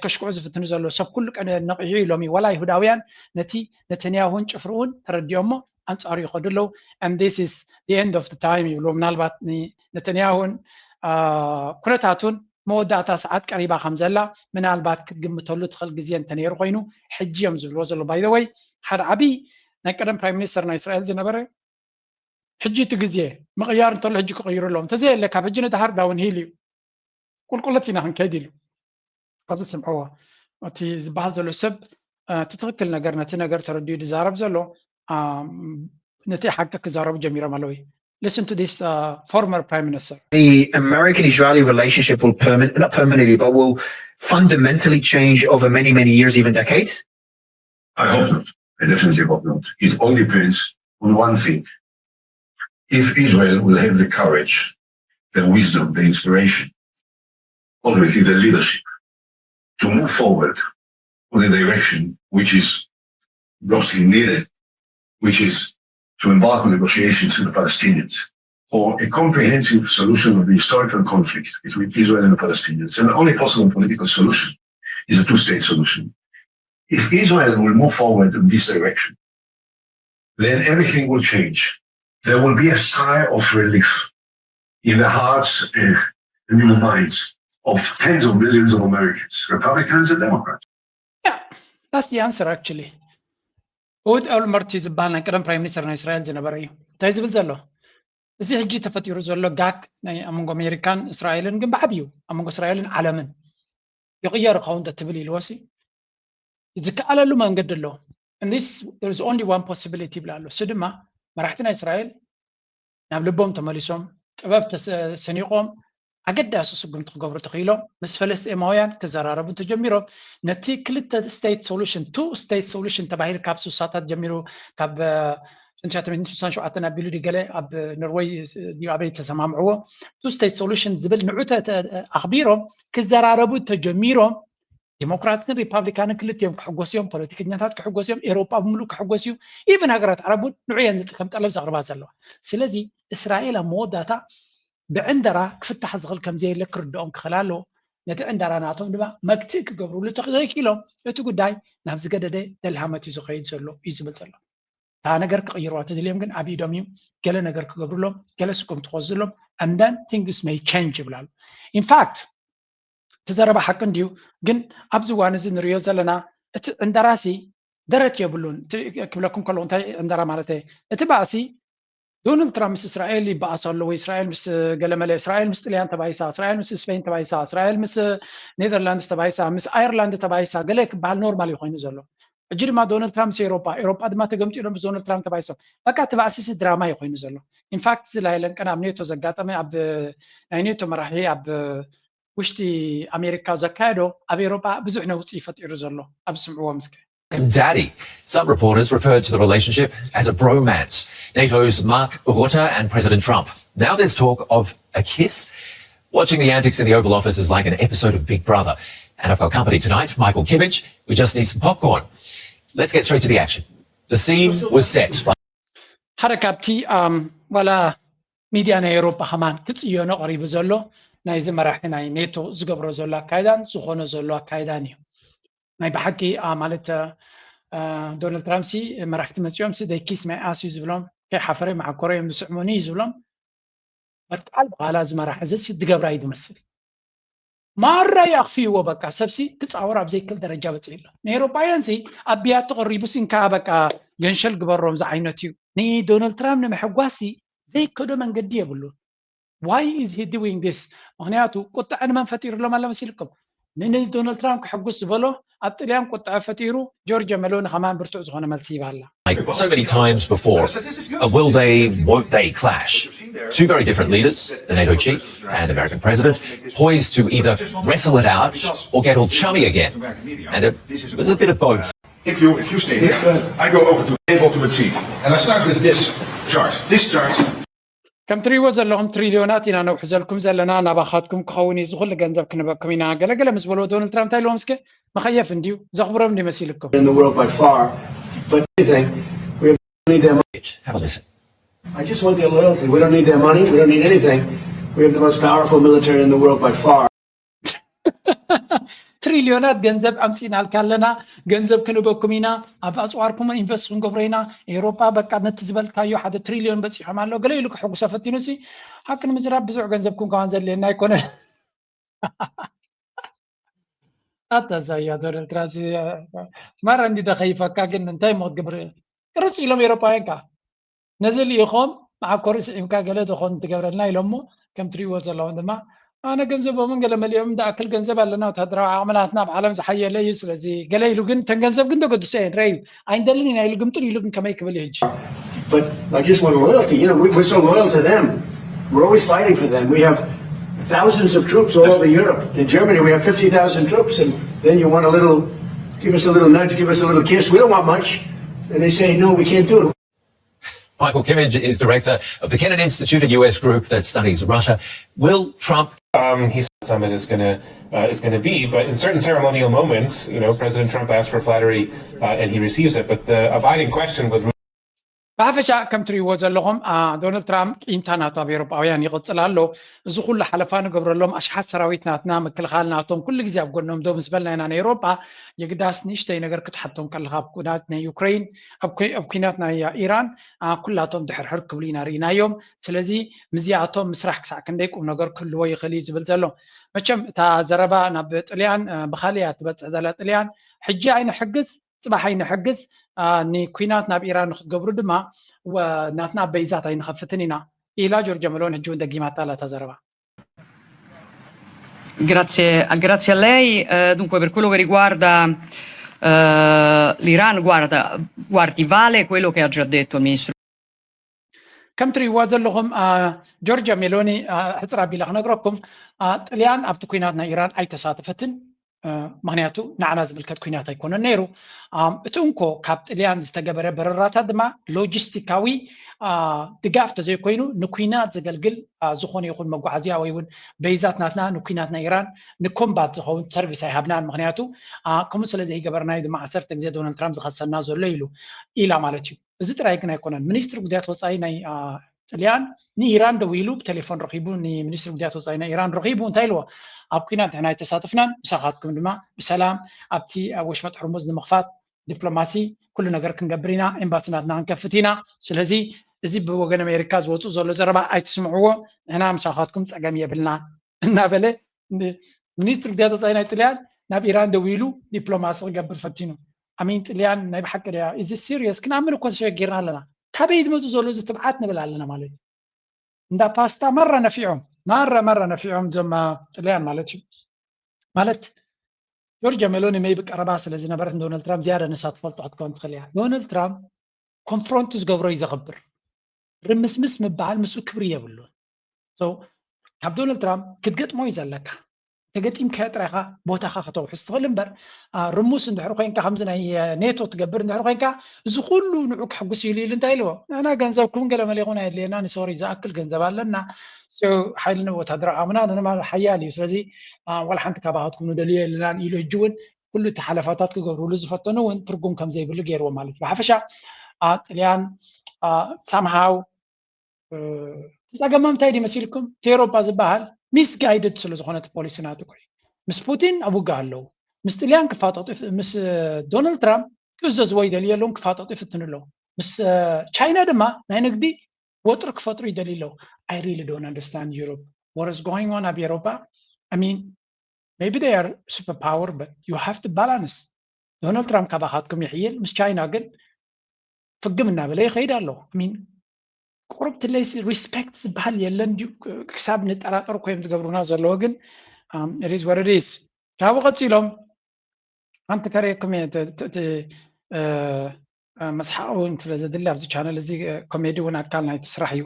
ከሽክዑ ዝፍትኑ ዘሎ ሰብ ኩሉ ቀነ ነቂሑ ኢሎም እዩ። ዋላ ይሁዳውያን ነቲ ነተንያሁን ጭፍርኡን ተረዲኦሞ ኣንጻሩ ይኸዱ ኣለዉ። And this is the end of the time ይብሉ። ምናልባት ነተንያሁን ኩነታቱን መወዳእታ ሰዓት ቀሪባ ከም ዘላ ምናልባት ክትግምተሉ ትኽእል ግዜ እንተነይሩ ኮይኑ ሕጂ እዮም ዝብልዎ ዘሎ። By the way ሓደ ዓብዪ ናይ ቀደም ፕራይም ሚኒስተር ናይ እስራኤል ዝነበረ ሕጂ እቲ ግዜ ምቕያር እንተሎ ሕጂ ክቕይሩ ኣለዎም። እንተዘየለ ካብ ሕጂ ንድሓር ዳውን ሂል እዩ፣ ቁልቁለት ኢና ክንከይድ ኢሉ። ኣብዚ ስምዕዎ እቲ ዝበሃል ዘሎ ሰብ እቲ ትኽክል ነገር ነቲ ነገር ተረዲኡ ዝዛረብ ዘሎ ነቲ ሓቂ ክዛረቡ ጀሚሮም ኣለዉ። Listen to this former prime minister. The American-Israeli relationship will permanent, not permanently, but will fundamentally change over many, many years, even decades? I hope not. I definitely hope not. It all depends on one thing. If Israel will have the courage, the wisdom, the inspiration, ultimately the leadership to move forward with a direction which is obviously needed, which is to embark on negotiations with the Palestinians for a comprehensive solution of the historical conflict between Israel and the Palestinians. And the only possible political solution is a two-state solution. If Israel will move forward in this direction, then everything will change. There will be a sigh of relief in the hearts and in the minds of tens of millions of Americans, Republicans and Democrats. Yeah, that's the answer actually. እሁድ ኦልመርት ዝበሃል ናይ ቀደም ፕራይም ሚኒስተር ናይ እስራኤል ዝነበረ እዩ። እንታይ ዝብል ዘሎ? እዚ ሕጂ ተፈጢሩ ዘሎ ጋክ ናይ ኣብ መንጎ ኣሜሪካን እስራኤልን ግን ብዓብዩ ኣብ መንጎ እስራኤልን ዓለምን ይቕየር ይኸውን ትብል ኢልዎ ሲ ዝከኣለሉ መንገዲ ኣሎ። This there is only one possibility ይብል ኣሎ። እሱ ድማ መራሕቲ ናይ እስራኤል ናብ ልቦም ተመሊሶም ጥበብ ሰኒቖም ኣገዳሲ ስጉምቲ ክገብሩ ተኽኢሎም ምስ ፈለስጤማውያን ክዘራረቡ እንተጀሚሮም ነቲ ክልተ ስቴት ሶሉሽን ቱ ስቴት ሶሉሽን ተባሂሉ ካብ ስሳታት ጀሚሩ ካብ ሽንሻተሚትን ስሳን ሸውዓተን ኣቢሉ ድገለ ኣብ ኖርወይ ኣበይ ተሰማምዕዎ ቱ ስቴት ሶሉሽን ዝብል ንዑ ኣኽቢሮም ክዘራረቡ ተጀሚሮም ዲሞክራትን ሪፓብሊካንን ክልቲኦም ክሕጎስ እዮም፣ ፖለቲከኛታት ክሕጎስ እዮም፣ ኤውሮጳ ብምሉእ ክሕጎስ እዩ። ኢቨን ሃገራት ዓረብ እውን ንዑ እየን ዝጥ- ከም ጠለብ ዘቕርባ ዘለዋ። ስለዚ እስራኤል ኣብ መወዳእታ ብዕንደራ ክፍታሕ ዝኽእል ከም ዘየለ ክርድኦም ክኽእል ኣለዎ። ነቲ ዕንደራ ናቶም ድማ መግትኢ ክገብርሉ ተዘይክኢሎም እቲ ጉዳይ ናብ ዝገደደ ደልሃመት እዩ ዝኸይድ ዘሎ እዩ ዝብል ዘሎ። እታ ነገር ክቕይርዋ ተደልዮም ግን ኣብ ኢዶም እዩ። ገለ ነገር ክገብርሎም፣ ገለ ስጉምቲ ክወስድሎም፣ and then things may change ይብላሉ። ኢንፋክት እቲ ዘረባ ሓቂ እንድዩ፣ ግን ኣብዚ እዋን እዚ ንሪኦ ዘለና እቲ ዕንደራሲ ደረት የብሉን። እቲ ክብለኩም ከለኹ እንታይ ዕንደራ ማለት እየ? እቲ ባእሲ ዶናልድ ትራምፕ ምስ እስራኤል ይበኣስ ኣሎ ወይ እስራኤል ምስ ገለመለ፣ እስራኤል ምስ ጥልያን ተባይሳ፣ እስራኤል ምስ ስፔን ተባይሳ፣ እስራኤል ምስ ኔዘርላንድስ ተባይሳ፣ ምስ ኣየርላንድ ተባይሳ ገለ ክበሃል ኖርማል እዩ ኮይኑ ዘሎ። ሕጂ ድማ ዶናልድ ትራምፕ ምስ ኤውሮጳ፣ ኤውሮጳ ድማ ተገምጢሎም ምስ ዶናልድ ትራምፕ ተባይሶም። በቃ እቲ ባእሲ ሲ ድራማ እዩ ኮይኑ ዘሎ። ኢንፋክት እዚ ላይለን ቀን ኣብ ኔቶ ዘጋጠመ ኣብ ናይ ኔቶ መራሒ ኣብ ውሽጢ ኣሜሪካ ዘካየዶ ኣብ ኤውሮጳ ብዙሕ ነውፂ ፈጢሩ ዘሎ ኣብ ዝስምዕዎም እስከ። Daddy. Some reporters referred to the relationship as a bromance. NATO's Mark Rutte and President Trump. Now there's talk of a kiss. Watching the antics in the Oval Office is like an episode of Big Brother. And I've got company tonight, Michael Kimmage. We just need some popcorn. Let's get straight to the action. The scene was set by ሓደ ካብቲ ኣም፣ ዋላ ሚድያ ናይ ኤውሮጳ ከማን ክፅየኖ ቀሪቡ ዘሎ ናይዚ መራሒ ናይ ኔቶ ዝገብሮ ዘሎ ኣካይዳን ዝኾኖ ዘሎ ኣካይዳን እዩ። ናይ ብሓቂ ኣ፣ ማለት እ፣ ዶናልድ ትራምፕ ሲ መራሕቲ መፂኦም ሲ they kiss my ass እዩ ዝብሎም፣ ከይሓፈረ መዓኮረ እዮም ዝስዕሙኒ እዩ ዝብሎም። በቃል በኋላ እዚ መራሒ እዚ ሲ ዝገብራ እዩ ዝመስል። ማራ እዩ ኣኽፊእዎ። በቃ ሰብሲ ክፃወር ኣብ ዘይክእል ደረጃ በፂሑ ኣሎ። ንኤውሮጳውያን ሲ ኣብ ብያቲ ቀሪቡ ሲ እንካ በቃ ገንሸል ግበሮም ዝዓይነት እዩ። ንዶናልድ ትራምፕ ንምሕጓስ ሲ ዘይከዶ መንገዲ የብሉን። Why is he doing this? ምክንያቱ ቁጥዐ ንመን ፈጢሩሎም ኣሎ መሲልኩም? ንዶናልድ ትራምፕ ክሕጉስ ዝበሎ ኣብ ጥልያን ቁጥዐ ፈጢሩ ጆርጆ ሜሎኒ ከማን ብርቱዕ ዝኾነ መልሲ ይባላ። Like so many times before, a will they, won't they clash. Two very different leaders, the NATO chief and American president, poised to either wrestle it out or get all chummy again. And it was a bit of both. If you if you stay here, I go over to able to achieve. And I start with this chart. This chart. ከም ትሪእዎ ዘለኹም ትሪልዮናት ኢና ነውሕዘልኩም ዘለና፣ ናባኻትኩም ክኸውን እዩ፣ እዚ ኩሉ ገንዘብ ክንበኩም ኢና ገለገለ ምስ በልዎ ዶናልድ ትራምፕ እንታይ ኢልዎም እስከ? መኸየፍ እንድዩ ዘኽብሮም እንዲ መሲልኩም። in the world by far. But anything, we have, need their money. Have a listen. I just want their loyalty. We don't need their money. We don't need anything. We have the most powerful military in the world by far. ትሪልዮናት ገንዘብ ኣምፂናልካ ኣለና፣ ገንዘብ ክንበኩም ኢና፣ ኣብ ኣፅዋርኩም ኢንቨስት ክንገብሮ ኢና። ኤውሮጳ በቃ ነቲ ዝበልካዮ ሓደ ትሪልዮን በፂሖም ኣሎ ገለ ኢሉ ክሕጉሶ ፈቲኑ ሲ ሓቂ ንምዝራብ ብዙሕ ገንዘብኩም ከማን ዘድልየና ኣይኮነን። ኣታ ዛያ ዶናልድ ትራምፕ ማራ እንዲ ደኸይፈካ ግን እንታይ እሞ ክትገብር? ቅርፅ ኢሎም ኤውሮጳውያን ከ ነዚ ልኢኾም መዓኮሪ ስዒብካ ገለ ዝኾን ትገብረልና ኢሎሞ ከም ትሪእዎ ዘለኹም ድማ ኣነ ገንዘቦምን ገለ መሊኦም ዝኣክል ገንዘብ ኣለና፣ ወታደራዊ ዓቕሚ ናትና ኣብ ዓለም ዝሓየለ እዩ። ስለዚ ገለ ኢሉ ግን እተን ገንዘብ ግን ተገድሶ እየን ረዩ ኣይንደልን ኢና ኢሉ ግምጥል ኢሉ ግን ከመይ ክብል እዩ ሕጂ? But I just want loyalty. You know, we, we're so loyal to them. We're always fighting for them. We have thousands of troops all over Europe. In Germany, we have fifty thousand troops, and then you want a little, give us a little nudge, give us a little kiss. We don't want much. And they say, no, we can't do it. Michael Kimmage is director of the Kennan Institute, a U S group that studies Russia. Will Trump Um, he summit is going to uh, is going to be. But in certain ceremonial moments, you know, President Trump asks for flattery uh, and he receives it. But the abiding question with ብሓፈሻ ከም ትሪእዎ ዘለኹም ዶናልድ ትራምፕ ቂምታ ናቱ ኣብ ኤውሮጳውያን ይቕፅል ኣሎ። እዚ ኩሉ ሓለፋ ንገብረሎም ኣሽሓት ሰራዊት ናትና ምክልኻል ናቶም ኩሉ ግዜ ኣብ ጎኖም ዶ ምስ በልና ኢና ንኤውሮጳ የግዳስ ንእሽተይ ነገር ክትሓቶም ከለኻ ኣብ ኩናት ናይ ዩክሬን ኣብ ኩናት ናይ ኢራን ኩላቶም ድሕርሕር ክብሉ ኢና ርኢናዮም። ስለዚ ምስዚኣቶም ምስራሕ ክሳዕ ክንደይ ቁም ነገር ክህልዎ ይኽእል እዩ ዝብል ዘሎ። መቸም እታ ዘረባ ናብ ጥልያን ብኻሊእ እያ ትበፅሕ ዘላ። ጥልያን ሕጂ ኣይንሕግዝ ፅባሕ ኣይንሕግዝ ንኩናት ናብ ኢራን ንክትገብሩ ድማ ናትና በይዛት ኣይንኸፍትን ኢና ኢላ ጆርጆ መሎን ሕጂ እውን ደጊማታ ኣላ እታ ዘረባ። Grazie, grazie a lei. Eh, dunque, per quello che riguarda eh, l'Iran, guarda, guardi, vale quello che ha già detto il ministro. ከም ትሪእዋ ዘለኹም ጆርጆ ሜሎኒ ሕፅር ኣቢለ ክነግረኩም ጥልያን ኣብቲ ኩናት ናይ ኢራን ኣይተሳተፈትን። ምክንያቱ ንዓና ዝምልከት ኩናት ኣይኮነን ነይሩ። እቲ እንኮ ካብ ጥልያን ዝተገበረ በረራታት ድማ ሎጂስቲካዊ ድጋፍ ተዘይኮይኑ ንኩናት ዘገልግል ዝኾነ ይኹን መጓዓዝያ ወይ እውን በይዛት ናትና ንኩናት ናይ ኢራን ንኮምባት ዝኸውን ሰርቪስ ኣይሃብናን። ምክንያቱ ከምኡ ስለ ዘይገበርና እዩ ድማ ዓሰርተ ግዜ ዶናልድ ትራምፕ ዝኸሰና ዘሎ ኢሉ ኢላ ማለት እዩ። እዚ ጥራይ ግን ኣይኮነን። ሚኒስትሪ ጉዳያት ወፃኢ ናይ ጥልያን ንኢራን ደዊሉ ብቴሌፎን ረኺቡ፣ ንሚኒስትሪ ጉዳያት ወፃኢ ናይ ኢራን ረኺቡ እንታይ ኢልዎ? ኣብ ኩናት ንሕና ኣይተሳተፍናን፣ ምሳኻትኩም ድማ ብሰላም ኣብቲ ኣብ ወሽመጥ ሕርሙዝ ንምኽፋት ዲፕሎማሲ ኩሉ ነገር ክንገብር ኢና፣ ኤምባሲ ናትና ክንከፍት ኢና። ስለዚ እዚ ብወገን ኣሜሪካ ዝወፅእ ዘሎ ዘረባ ኣይትስምዕዎ፣ ንሕና ምሳኻትኩም ፀገም የብልና እናበለ ሚኒስትሪ ጉዳያት ወፃኢ ናይ ጥልያን ናብ ኢራን ደዊሉ ዲፕሎማሲ ክገብር ፈቲኑ። ኣሚን ጥልያን ናይ ብሓቂ ድያ እዚ ሲሪየስ ክንኣምን እኮ ተሸጊርና ኣለና። ካበይ ዝመፁ ዘሎ እዚ ትብዓት ንብል ኣለና ማለት እዩ። እንዳ ፓስታ ማራ ነፊዖም ማራ ማራ ነፊዖም ዞም ጥልያን ማለት እዩ። ማለት ጆርጅ ሜሎኒ መይ ብቀረባ ስለ ዝነበረት ንዶናልድ ትራምፕ ዝያዳ ንሳ ትፈልጦ ክትከውን ትኽእል እያ። ዶናልድ ትራምፕ ኮንፍሮንት ዝገብሮ እዩ ዘኽብር። ርምስምስ ምበሃል ምስኡ ክብሪ የብሉን። ካብ ዶናልድ ትራምፕ ክትገጥሞ እዩ ዘለካ። ተገጢምካዮ ጥራይካ ቦታኻ ከተውሕስ ትኽእል እምበር ርሙስ እንድሕር ኮይንካ ከምዚ ናይ ኔቶ ትገብር እንድሕር ኮይንካ እዚ ኩሉ ንዑ ክሕጉስ ኢሉ ኢሉ እንታይ ኢልዎ? ንሕና ገንዘብኩም ገለ መለ ይኹን ኣየድልየና ንሶሪ ዝኣክል ገንዘብ ኣለና። ሓይልን ወታደራዊ ዓቕምና ንንማ ሓያል እዩ። ስለዚ ዋላ ሓንቲ ካባኻትኩም ንደልዮ የለናን ኢሉ ሕጂ እውን ኩሉ እቲ ሓለፋታት ክገብርሉ ዝፈተኑ እውን ትርጉም ከም ዘይብሉ ገይርዎ ማለት እዩ። ብሓፈሻ ጥልያን ሳምሃው ተፀገሞም እንታይ ድዩ መሲልኩም? እቲ ኤሮፓ ዝበሃል ሚስጋይድድ ስለ ዝኾነ እቲ ፖሊሲ ናቱ ኮይ ምስ ፑቲን ኣብ ውግእ ኣለዉ። ምስ ጥልያን ክፋጠጡ ምስ ዶናልድ ትራምፕ ክእዘዝዎ ይደልዩ ኣለውን ክፋጠጡ ይፍትኑ ኣለዉ። ምስ ቻይና ድማ ናይ ንግዲ ወጥሪ ክፈጥሩ ይደልዩ ኣለዉ። I really don't understand Europe. What is going on ኣብ ኤሮፓ? I mean maybe they are super power but you have to balance. ዶናልድ ትራምፕ ካባኻትኩም ይሕይል፣ ምስ ቻይና ግን ፍግም እናበለ ይኸይድ ኣሎ። ሚን ቁሩብ ትለይሲ ሪስፔክት ዝበሃል የለን ድዩ? ክሳብ ንጠራጠር እኮ እዮም ዝገብሩና ዘለዎ ግን ሪዝ ወረዲስ ካብኡ ቀፂሎም ሓንቲ ከርእየኩም እየ እቲ መስሓቕ እውን ስለ ዘድሊ ኣብዚ ቻነል እዚ ኮሜዲ እውን ኣካል ናይቲ ስራሕ እዩ።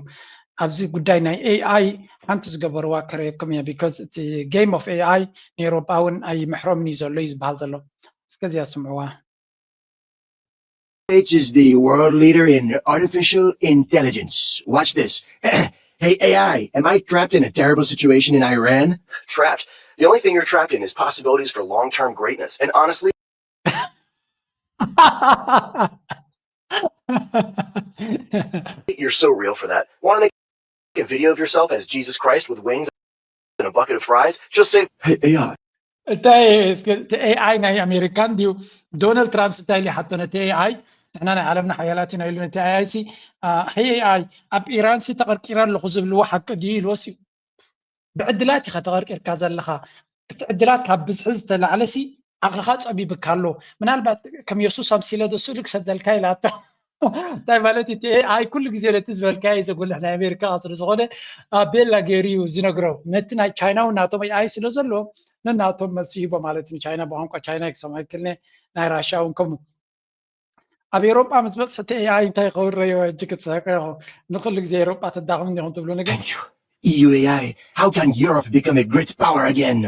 ኣብዚ ጉዳይ ናይ ኤኣይ ሓንቲ ዝገበርዋ ከርእየኩም እየ because እቲ game of ኤኣይ ንኤሮጳ እውን ኣይምሕሮምን እዩ ዘሎ እዩ ዝበሃል ዘሎ። እስከዚኣ ስምዕዋ። States is the world leader in artificial intelligence. Watch this. Hey, A I, am I trapped in a terrible situation in Iran? Trapped. The only thing you're trapped in is possibilities for long term greatness. And honestly, you're so real for that. Want to make a video of yourself as Jesus Christ with wings and a bucket of fries? Just say, Hey, A I, እንታይ እስኪ እቲ ኤኣይ ናይ ኣሜሪካን ድዩ? ዶናልድ ትራምፕ እንታይ ኢሉ ይሓቶ ነቲ ኤኣይ? ንሕና ናይ ዓለምና ሓያላት ኢና ኢሉ ነቲ ኤኣይ ሲ፣ ሄይ ኤኣይ ኣብ ኢራን ሲ ተቐርቂረ ኣለኹ ዝብልዎ ሓቂ ድዩ ኢልዎ ሲ። ብዕድላት ኢኻ ተቐርቂርካ ዘለኻ። እቲ ዕድላት ካብ ብዝሒ ዝተላዕለ ሲ ዓቕልኻ ጸቢብካ ኣሎ። ምናልባት ከም የሱስ ኣምሲለ ዶ ስእሊ ክሰደልካ ኢላታ። እንታይ ማለት እቲ ኤኣይ ኩሉ ግዜ ነቲ ዝበልካዮ እዩ ዘጉልሕ ናይ ኣሜሪካ ስለ ዝኾነ ቤላ ገይሩ እዩ ዝነግሮ ነቲ ናይ ቻይና እውን ናቶም ኤኣይ ስለ ዘለዎ ነናቶም መልሲ ይቦ ማለት እዩ ቻይና ብቋንቋ ቻይና ክሰምዖ ይክልነ ናይ ራሽያ እውን ከምኡ ኣብ ኤሮጳ ምስ በፅሒ እቲ ኤኣይ እንታይ ይኸውን ረዮ ሕጂ ክትስሕቁ ኢኹም ንኩሉ ግዜ ኤሮጳ ተዳኽሙ እንዲኹም ትብሉኒ ግን E U A I, how can Europe become a great power again?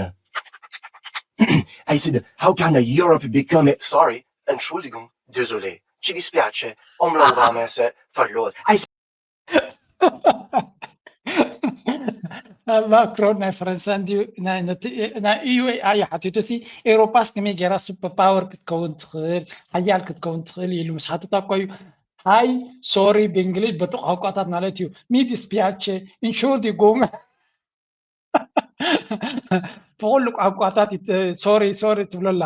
I said, how can a Europe become a... Sorry, Entschuldigung, désolé, ci dispiace, omlouvame se farlo. I ማክሮን ናይ ፈረንሳ እንዲዩ ናይ ኢዩኤኣይ ሓቲቱ ሲ ኤውሮጳስ ከመይ ገይራ ሱፐር ፓወር ክትከውን ትኽእል ሓያል ክትከውን ትኽእል ኢሉ ምስ ሓተታ እኮ እዩ ሃይ ሶሪ ብእንግሊዝ በቲ ቋንቋታት ማለት እዩ ሚዲስ ፒያቼ ኢንሹርድ ይጎም ብኩሉ ቋንቋታት ሶሪ ሶሪ ትብለላ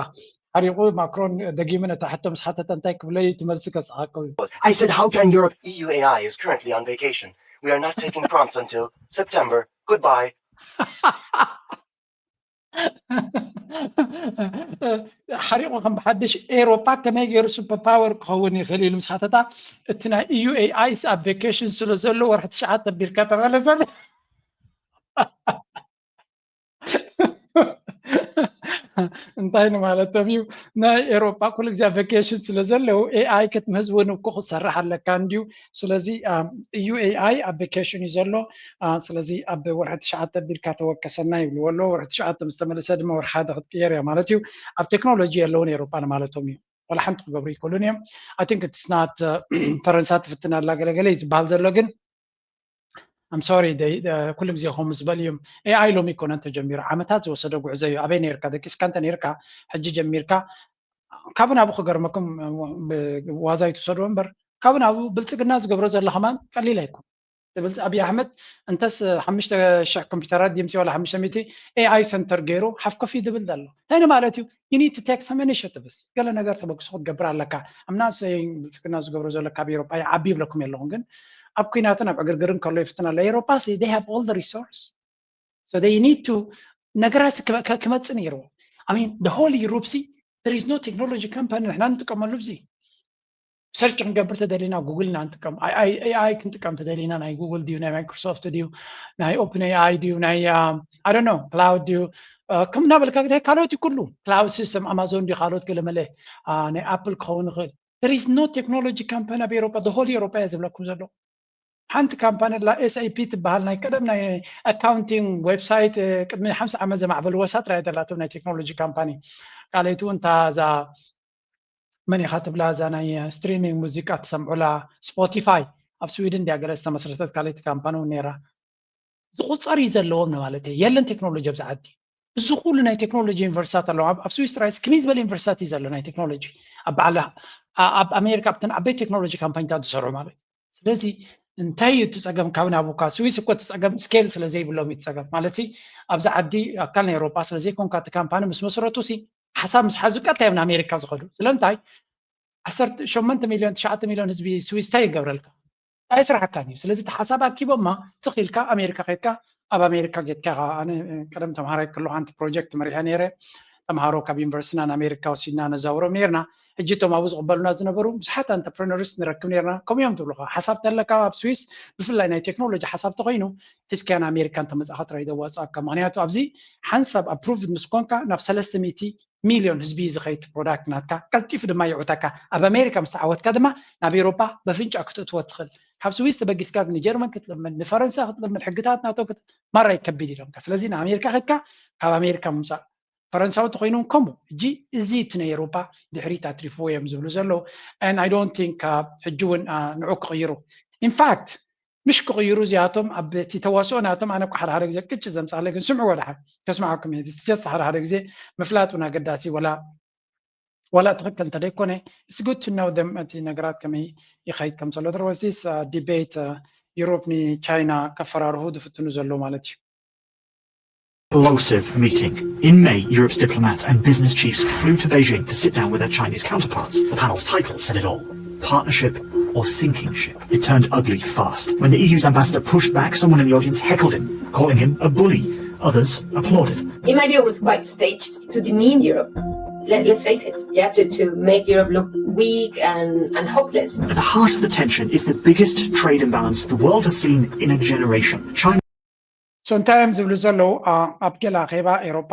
ሓሪቑ ማክሮን ደጊሙ ነታ ሕቶ ምስ ሓተተ እንታይ ክብለይ ትመልሲ ከስሓቀው I said, how can Europe? E U A I is currently on vacation. We are not taking prompts until September. Goodbye. ሓሪቑ ከም ብሓድሽ ኤሮፓ ከመይ ገይሩ ሱፐር ፓወር ክኸውን ይኽእል ኢሉ ምስ ሓተታ እቲ ናይ ኢዩኤኣይስ ኣብ ቬኬሽን ስለ ዘሎ ወርሒ ትሽዓተ ቢርካ ተመለሰ እንታይ ንማለቶም እዩ? ናይ ኤሮጳ ኩሉ ግዜ ኣብ ቫኬሽን ስለ ዘለዉ ኤኣይ ክትምህዝ እውን እኮ ክሰርሕ ኣለካ እንድዩ። ስለዚ እዩ ኤኣይ ኣብ ቫኬሽን እዩ ዘሎ። ስለዚ ኣብ ወርሒ ትሽዓተ ኣቢልካ ተወከሰና ይብልዎ ኣለዉ። ወርሒ ትሽዓተ ምስ ተመለሰ ድማ ወርሒ ሓደ ክትቅየር እያ ማለት እዩ። ኣብ ቴክኖሎጂ የለውን ኤሮጳ ንማለቶም እዩ። ዋላ ሓንቲ ክገብሩ ይክእሉን እዮም። I think it's not ፈረንሳ ትፍትን ኣላ ገለገለ እዩ ዝበሃል ዘሎ ግን I'm sorry ኩሉ ግዜ ከምኡ ዝበል እዩ። ኤኣይ ሎሚ ይኮነን ተጀሚሩ፣ ዓመታት ዝወሰደ ጉዕዞ እዩ። ኣበይ ነርካ ደቂስካ እንተ ነርካ ሕጂ ጀሚርካ ካብ ናብኡ ክገርመኩም ዋዛ ይትውሰድዎ እምበር ካብ ናብኡ ብልፅግና ዝገብሮ ዘሎ ከማን ቀሊል ኣይኮን። ብልፅ ኣብይ ኣሕመድ እንተስ ሓሙሽተ ሽሕ ኮምፒውተራት ድምፂ ዋላ ሓሙሽተ ሚእቲ ኤኣይ ሰንተር ገይሩ ሓፍ ኮፊ ዝብል ዘሎ እንታይ ማለት እዩ? You need to take some initiatives። ገለ ነገር ተበግሶ ክትገብር ኣለካ። I'm not saying ብልፅግና ዝገብሮ ዘሎ ካብ ኤሮፓ ይዓቢ ይብለኩም የለኹም ግን ኣብ ኩናትን ኣብ ዕግርግርን ከሎ ይፍትን ኣሎ። ኤሮፓ they have all the resource so they need to ነገራት ክመፅእ ነይርዎ። I mean the whole Europe there is no technology company ንሕና ንጥቀመሉ ብዚ ሰርች ክንገብር ተደሊና ጉግል ኢና ንጥቀም። ኤኣይ ክንጥቀም ተደሊና ናይ ጉግል ድዩ ናይ ማይክሮሶፍት ድዩ ናይ ኦፕን ኤኣይ ድዩ ናይ I don't know ክላውድ ድዩ ከም እናበልካ ግደ ካልኦት እዩ ኩሉ ክላውድ ሲስተም ኣማዞን ድዩ ካልኦት ገለመለ ናይ ኣፕል ክኸውን ይኽእል። There is no technology company ኣብ ኤሮፓ the whole ኤሮፓ እየ ዝብለኩም ዘሎ። ሓንቲ ካምፓኒ ላ ኤስኤፒ ትበሃል ናይ ቀደም ናይ ኣካውንቲንግ ዌብሳይት ቅድሚ ሓምሳ ዓመት ዘማዕበልዎ ሳጥራ እያ ዘላቶም ናይ ቴክኖሎጂ ካምፓኒ። ካልኣይቲ እውን እታ እዛ መን ኢኻ ትብላ እዛ ናይ ስትሪሚንግ ሙዚቃ ትሰምዑላ ስፖቲፋይ ኣብ ስዊድን ድያ ገለ ዝተመስረተት ካልኣይቲ ካምፓኒ እውን ነይራ። ዝቁፀር እዩ ዘለዎም ንማለት እየ። የለን ቴክኖሎጂ ኣብዚ ዓዲ። እዚ ኩሉ ናይ ቴክኖሎጂ ዩኒቨርሲታት ኣለዎ። ኣብ ስዊስ ጥራይ ክንደይ ዝበለ ዩኒቨርሲታት እዩ ዘሎ ናይ ቴክኖሎጂ ኣብ በዓል ኣብ ኣሜሪካ ኣብተን ዓበይቲ ቴክኖሎጂ ካምፓኒታት ዝሰርሑ ማለት እዩ። ስለዚ እንታይ እዩ እቲ ፀገም ካብ ናቡካ? ስዊስ እኮ እቲ ፀገም ስኬል ስለ ዘይብሎም እዩ እቲ ፀገም ማለት ኣብዚ ዓዲ ኣካል ናይ ኤውሮጳ ስለ ዘይኮንካ እቲ ካምፓኒ ምስ መስረቱ ሲ ሓሳብ ምስ ሓዙ ቀጥታ እዮም ንኣሜሪካ ዝኸዱ። ስለምንታይ ዓሰርተ ሸሞንተ ሚልዮን ትሽዓተ ሚልዮን ህዝቢ ስዊስ እንታይ ይገብረልካ? ኣይስራሓካን እዩ። ስለዚ እቲ ሓሳብ ኣኪቦማ ትኽ ኢልካ ኣሜሪካ ከድካ ኣብ ኣሜሪካ ጌትካ ኢኻ። ኣነ ቀደም ተምሃራይ ከለኹ ሓንቲ ፕሮጀክት መሪሐ ነይረ። ተምሃሮ ካብ ዩኒቨርሲቲና ንኣሜሪካ ወሲድና ነዛውሮም ነይርና። ሕጂ እቶም ኣብኡ ዝቕበሉና ዝነበሩ ብዙሓት ኣንተርፕረነርስ ንረክብ ነይርና። ከምኡ እዮም ትብሉኻ። ሓሳብ ተለካ ኣብ ስዊስ ብፍላይ ናይ ቴክኖሎጂ ሓሳብ ተኾይኑ ሒዝካያ ንኣሜሪካ እንተመፃእኻ ጥራይ ዘዋፅኣካ። ምክንያቱ ኣብዚ ሓንሳብ ኣፕሩቭድ ምስ ኮንካ ናብ ሰለስተ ሚእቲ ሚልዮን ህዝቢ ዝኸይድ ፕሮዳክት ናትካ ቀልጢፉ ድማ ይዕወተካ። ኣብ ኣሜሪካ ምስ ተዓወትካ ድማ ናብ ኤውሮፓ በፍንጫ ክትእትዎ ትኽእል። ካብ ስዊስ ተበጊስካ ንጀርመን ክትልምን፣ ንፈረንሳ ክትልምን፣ ሕግታት ናቶ ማራይ ከቢድ ኢሎምካ። ስለዚ ንኣሜሪካ ከድካ ካብ ኣሜሪካ ምምፃእ ፈረንሳዊ ተኮይኑ ከምኡ። ሕጂ እዚ እቲ ናይ ኤውሮፓ ድሕሪት ኣትሪፍዎ እዮም ዝብሉ ዘለዉ። And I don't think ሕጂ እውን ንዑ ክቕይሩ ኢንፋክት ምሽ ክቕይሩ እዚኣቶም ኣብ እቲ ተዋስኦ ናቶም ኣነ እኮ ሓደ ሓደ ግዜ ቅጭ ዘምፃለ ግን ስምዕዎ ደሓን ከስምዓኩም እየ just ሓደ ሓደ ግዜ ምፍላጥ እውን ኣገዳሲ ወላ ወላ ትኽክል እንተደይኮነ it's good to know them እቲ ነገራት ከመይ ይኸይድ ከም ዘሎ there was this debate Europe ንቻይና ከፈራርሁ ዝፍትኑ ዘሎ ማለት እዩ። Explosive meeting. In May, Europe's diplomats and business chiefs flew to Beijing to sit down with their Chinese counterparts. The panel's title said it all: Partnership or Sinking Ship. It turned ugly fast. When the E U's ambassador pushed back, someone in the audience heckled him, calling him a bully. Others applauded. In my view, it was quite staged to demean Europe. Let, let's face it, yeah, to, to make Europe look weak and, and hopeless. At the heart of the tension is the biggest trade imbalance the world has seen in a generation. China. So እንታይ እዮም ዝብሉ ዘለዉ ኣብ ገለ ኣኼባ ኤሮጳ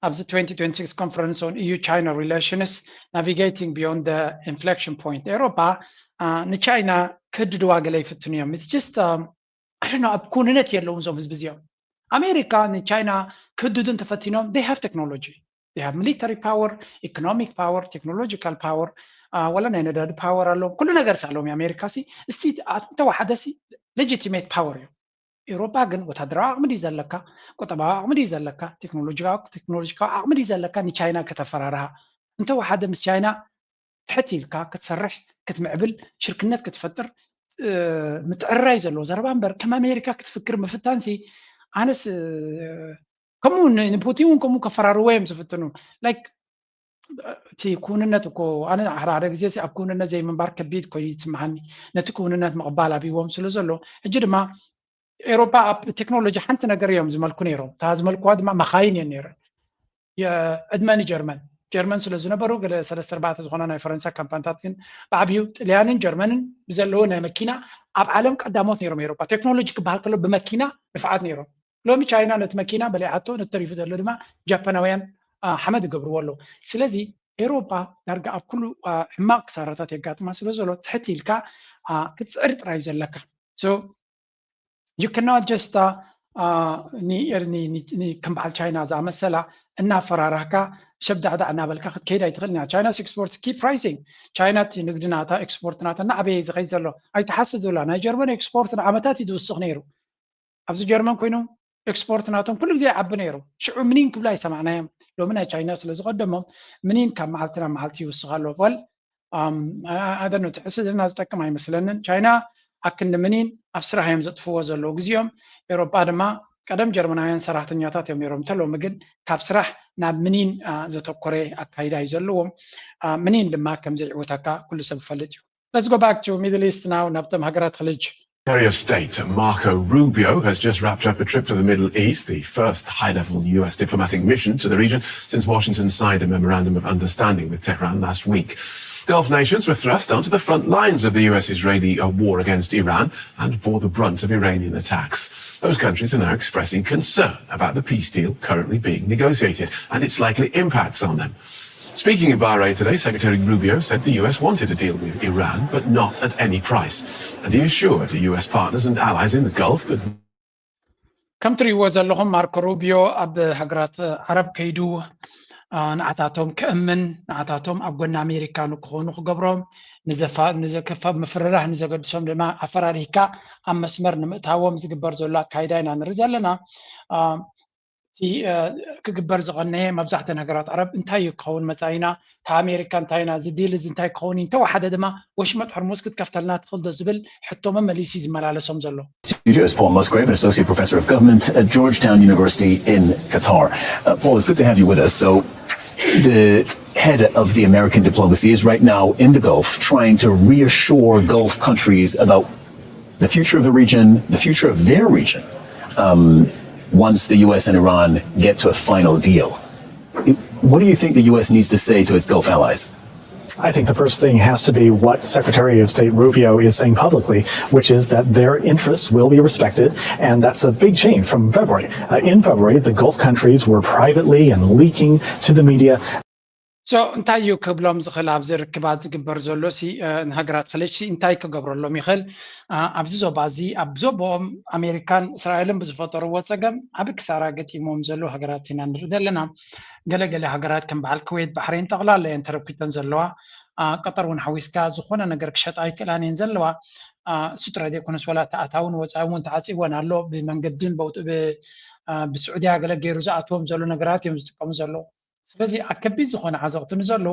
ኣብዚ twenty twenty-six conference on E U China relations navigating beyond the inflection point ኤሮጳ ንቻይና ክህድድዋ ገለ ይፍትኑ እዮም። It's just I don't know ኣብ ኩንነት የለውን እዞም ህዝቢ እዚኦም። ኣሜሪካ ንቻይና ክህድዱ እንተፈቲኖም they have technology, they have military power, economic power, technological power፣ ወላ ናይ ነዳዲ ፓወር ኣለዎም፣ ኩሉ ነገር ኣለዎም። ኣሜሪካ ሲ እስቲ እንተወሓደ ሲ legitimate power እዮም። ኤውሮጳ ግን ወታደራዊ ዓቕሚ ድዩ ዘለካ፣ ቁጠባዊ ዓቕሚ ድዩ ዘለካ፣ ቴክኖሎጂካዊ ዓቕሚ ድዩ ዘለካ ንቻይና ከተፈራርሃ? እንተወሓደ ምስ ቻይና ትሕት ኢልካ ክትሰርሕ ክትምዕብል ሽርክነት ክትፈጥር ምትዕርራይ ዘለዎ ዘረባ እምበር ከም ኣሜሪካ ክትፍክር ምፍታንሲ ኣነስ ከምኡ ንፑቲን እውን ከምኡ ከፈራርዎ እዮም ዝፍትኑ። Like እቲ ክውንነት እኮ ኣነ ሓደ ሓደ ግዜ ኣብ ክውንነት ዘይምንባር ከቢድ ኮይኑ ይስምዓኒ። ነቲ ክውንነት ምቕባል ኣብይዎም ስለ ዘሎ ሕጂ ድማ ኤውሮፓ ኣብ ቴክኖሎጂ ሓንቲ ነገር እዮም ዝመልኩ ነይሮም። እታ ዝመልክዋ ድማ መኻይን እየን ነይረን። ዕድመ ንጀርመን ጀርመን ስለ ዝነበሩ ገለ ሰለስተ ኣርባዕተ ዝኾና ናይ ፈረንሳ ካምፓኒታት ግን ብዓብዩ ጥልያንን ጀርመንን ብዘለዎ ናይ መኪና ኣብ ዓለም ቀዳሞት ነይሮም። ኤውሮፓ ቴክኖሎጂ ክበሃል ከሎ ብመኪና ንፍዓት ነይሮም። ሎሚ ቻይና ነቲ መኪና በሊዓቶ፣ ነቲ ተሪፉ ዘሎ ድማ ጃፓናውያን ሓመድ ይገብርዎ ኣለዉ። ስለዚ ኤሮጳ ዳርጋ ኣብ ኩሉ ሕማቕ ክሳራታት የጋጥማ ስለ ዘሎ ትሕት ኢልካ ክትፅዕር ጥራይ ዘለካ። So you cannot just ከም በዓል ቻይና ዝኣመሰላ እናፈራራህካ ሸብዳዕዳዕ እናበልካ ክትከይድ ኣይትኽእል ኢና። China's exports keep rising። ቻይና እቲ ንግዲ ናታ ኤክስፖርት ናታ እናዓበየ እዩ ዝኸይድ ዘሎ። ኣይትሓስዱላ፣ ናይ ጀርመን ኤክስፖርት ንዓመታት እዩ ዝውስኽ ነይሩ። ኣብዚ ጀርመን ኮይኑ ኤክስፖርት ናቶም ኩሉ ግዜ ይዓቢ ነይሩ። ሽዑ ምኒን ክብሉ ኣይሰማዕናዮም። ሎሚ ናይ ቻይና ስለ ዝቐደሞም ምኒን ካብ መዓልቲ ናብ መዓልቲ ይውስኽ ኣሎ። ወል ኣደኖ ትሕስድና ዝጠቅም ኣይመስለንን። ቻይና ኣክንዲ ምኒን ኣብ ስራሕ እዮም ዘጥፍዎ ዘለዉ። ግዜኦም ኤሮጳ ድማ ቀደም ጀርመናውያን ሰራሕተኛታት እዮም ነይሮም እንተ ሎሚ ግን ካብ ስራሕ ናብ ምኒን ዘተኮረ ኣካይዳ እዩ ዘለዎም። ምኒን ድማ ከም ዘይዕውተካ ኩሉ ሰብ ይፈልጥ እዩ። Let's go back to Middle East now. ናብቶም ሃገራት ኸሊጅ Secretary of State Marco Rubio has just wrapped up a trip to the Middle East, the first high level U S diplomatic mission to the region since Washington signed a memorandum of understanding with Tehran last week. Gulf nations were thrust onto the front lines of the U S Israeli war against Iran and bore the brunt of Iranian attacks. Those countries are now expressing concern about the peace deal currently being negotiated and its likely impacts on them. Speaking in Bahrain today, Secretary Rubio said the U S wanted a deal with Iran, but not at any price. And he assured U S partners and allies in the Gulf that ከም ትርእይዎ ዘለኹም ማርኮ ሩቢዮ ኣብ ሃገራት ዓረብ ከይዱ ንዓታቶም ክእምን ንዓታቶም ኣብ ጎኒ ኣሜሪካ ንክኾኑ ክገብሮም ንዘከፋ ምፍርራህ ንዘገድሶም ድማ ኣፈራሪህካ ኣብ መስመር ንምእታዎም ዝግበር ዘሎ ኣካይዳ ኢና ንርኢ ዘለና። እቲ ክግበር ዝቐነየ መብዛሕተን ሃገራት ዓረብ እንታይ እዩ ክኸውን መፃኢና ካብ ኣሜሪካ እንታይ ኢና እዚ ዲል እዚ እንታይ ክኸውን እዩ እንተወሓደ ድማ ወሽመጥ ሕርሙዝ ክትከፍተልና ትኽእል ዶ ዝብል ሕቶ መመሊሱ እዩ ዝመላለሶም ዘሎ። Studio is Paul Musgrave, an associate professor of government at Georgetown University in Qatar. Uh, Paul, it's good to have you with us. So, the head of the American diplomacy is right now in the Gulf trying to reassure Gulf countries about the future of the region, the future of their region, um, once the U S and Iran get to a final deal. What do you think the U S needs to say to its Gulf allies? I think the first thing has to be what Secretary of State Rubio is saying publicly, which is that their interests will be respected, and that's a big change from February. Uh, in February, the Gulf countries were privately and leaking to the media. So እንታይ እዩ ክብሎም ዝኽእል ኣብዚ ርክባት ዝግበር ዘሎ ሲ ንሃገራት ኸሊጅ ሲ እንታይ ክገብረሎም ይኽእል? ኣብዚ ዞባ እዚ ኣብ ዞቦኦም ኣሜሪካን እስራኤልን ብዝፈጠርዎ ፀገም ዓብ ክሳራ ገጢሞም ዘለዉ ሃገራት ኢና ንርኢ ዘለና። ገለገለ ሃገራት ከም በዓል ክዌት ባሕሬን ጠቕላላ እየን ተረኪተን ዘለዋ። ቀጠር እውን ሓዊስካ ዝኾነ ነገር ክሸጣ ኣይክእላን እየን ዘለዋ። እሱ ጥራይ ዘይኮነስ ዋላ ተኣታውን ወፃኢ እውን ተዓፂወን ኣሎ። ብመንገድን ብስዑድያ ገለ ገይሩ ዝኣትዎም ዘሎ ነገራት እዮም ዝጥቀሙ ዘለዉ። ስለዚ ኣብ ከቢድ ዝኾነ ዓዘቕቲ ንዘለዉ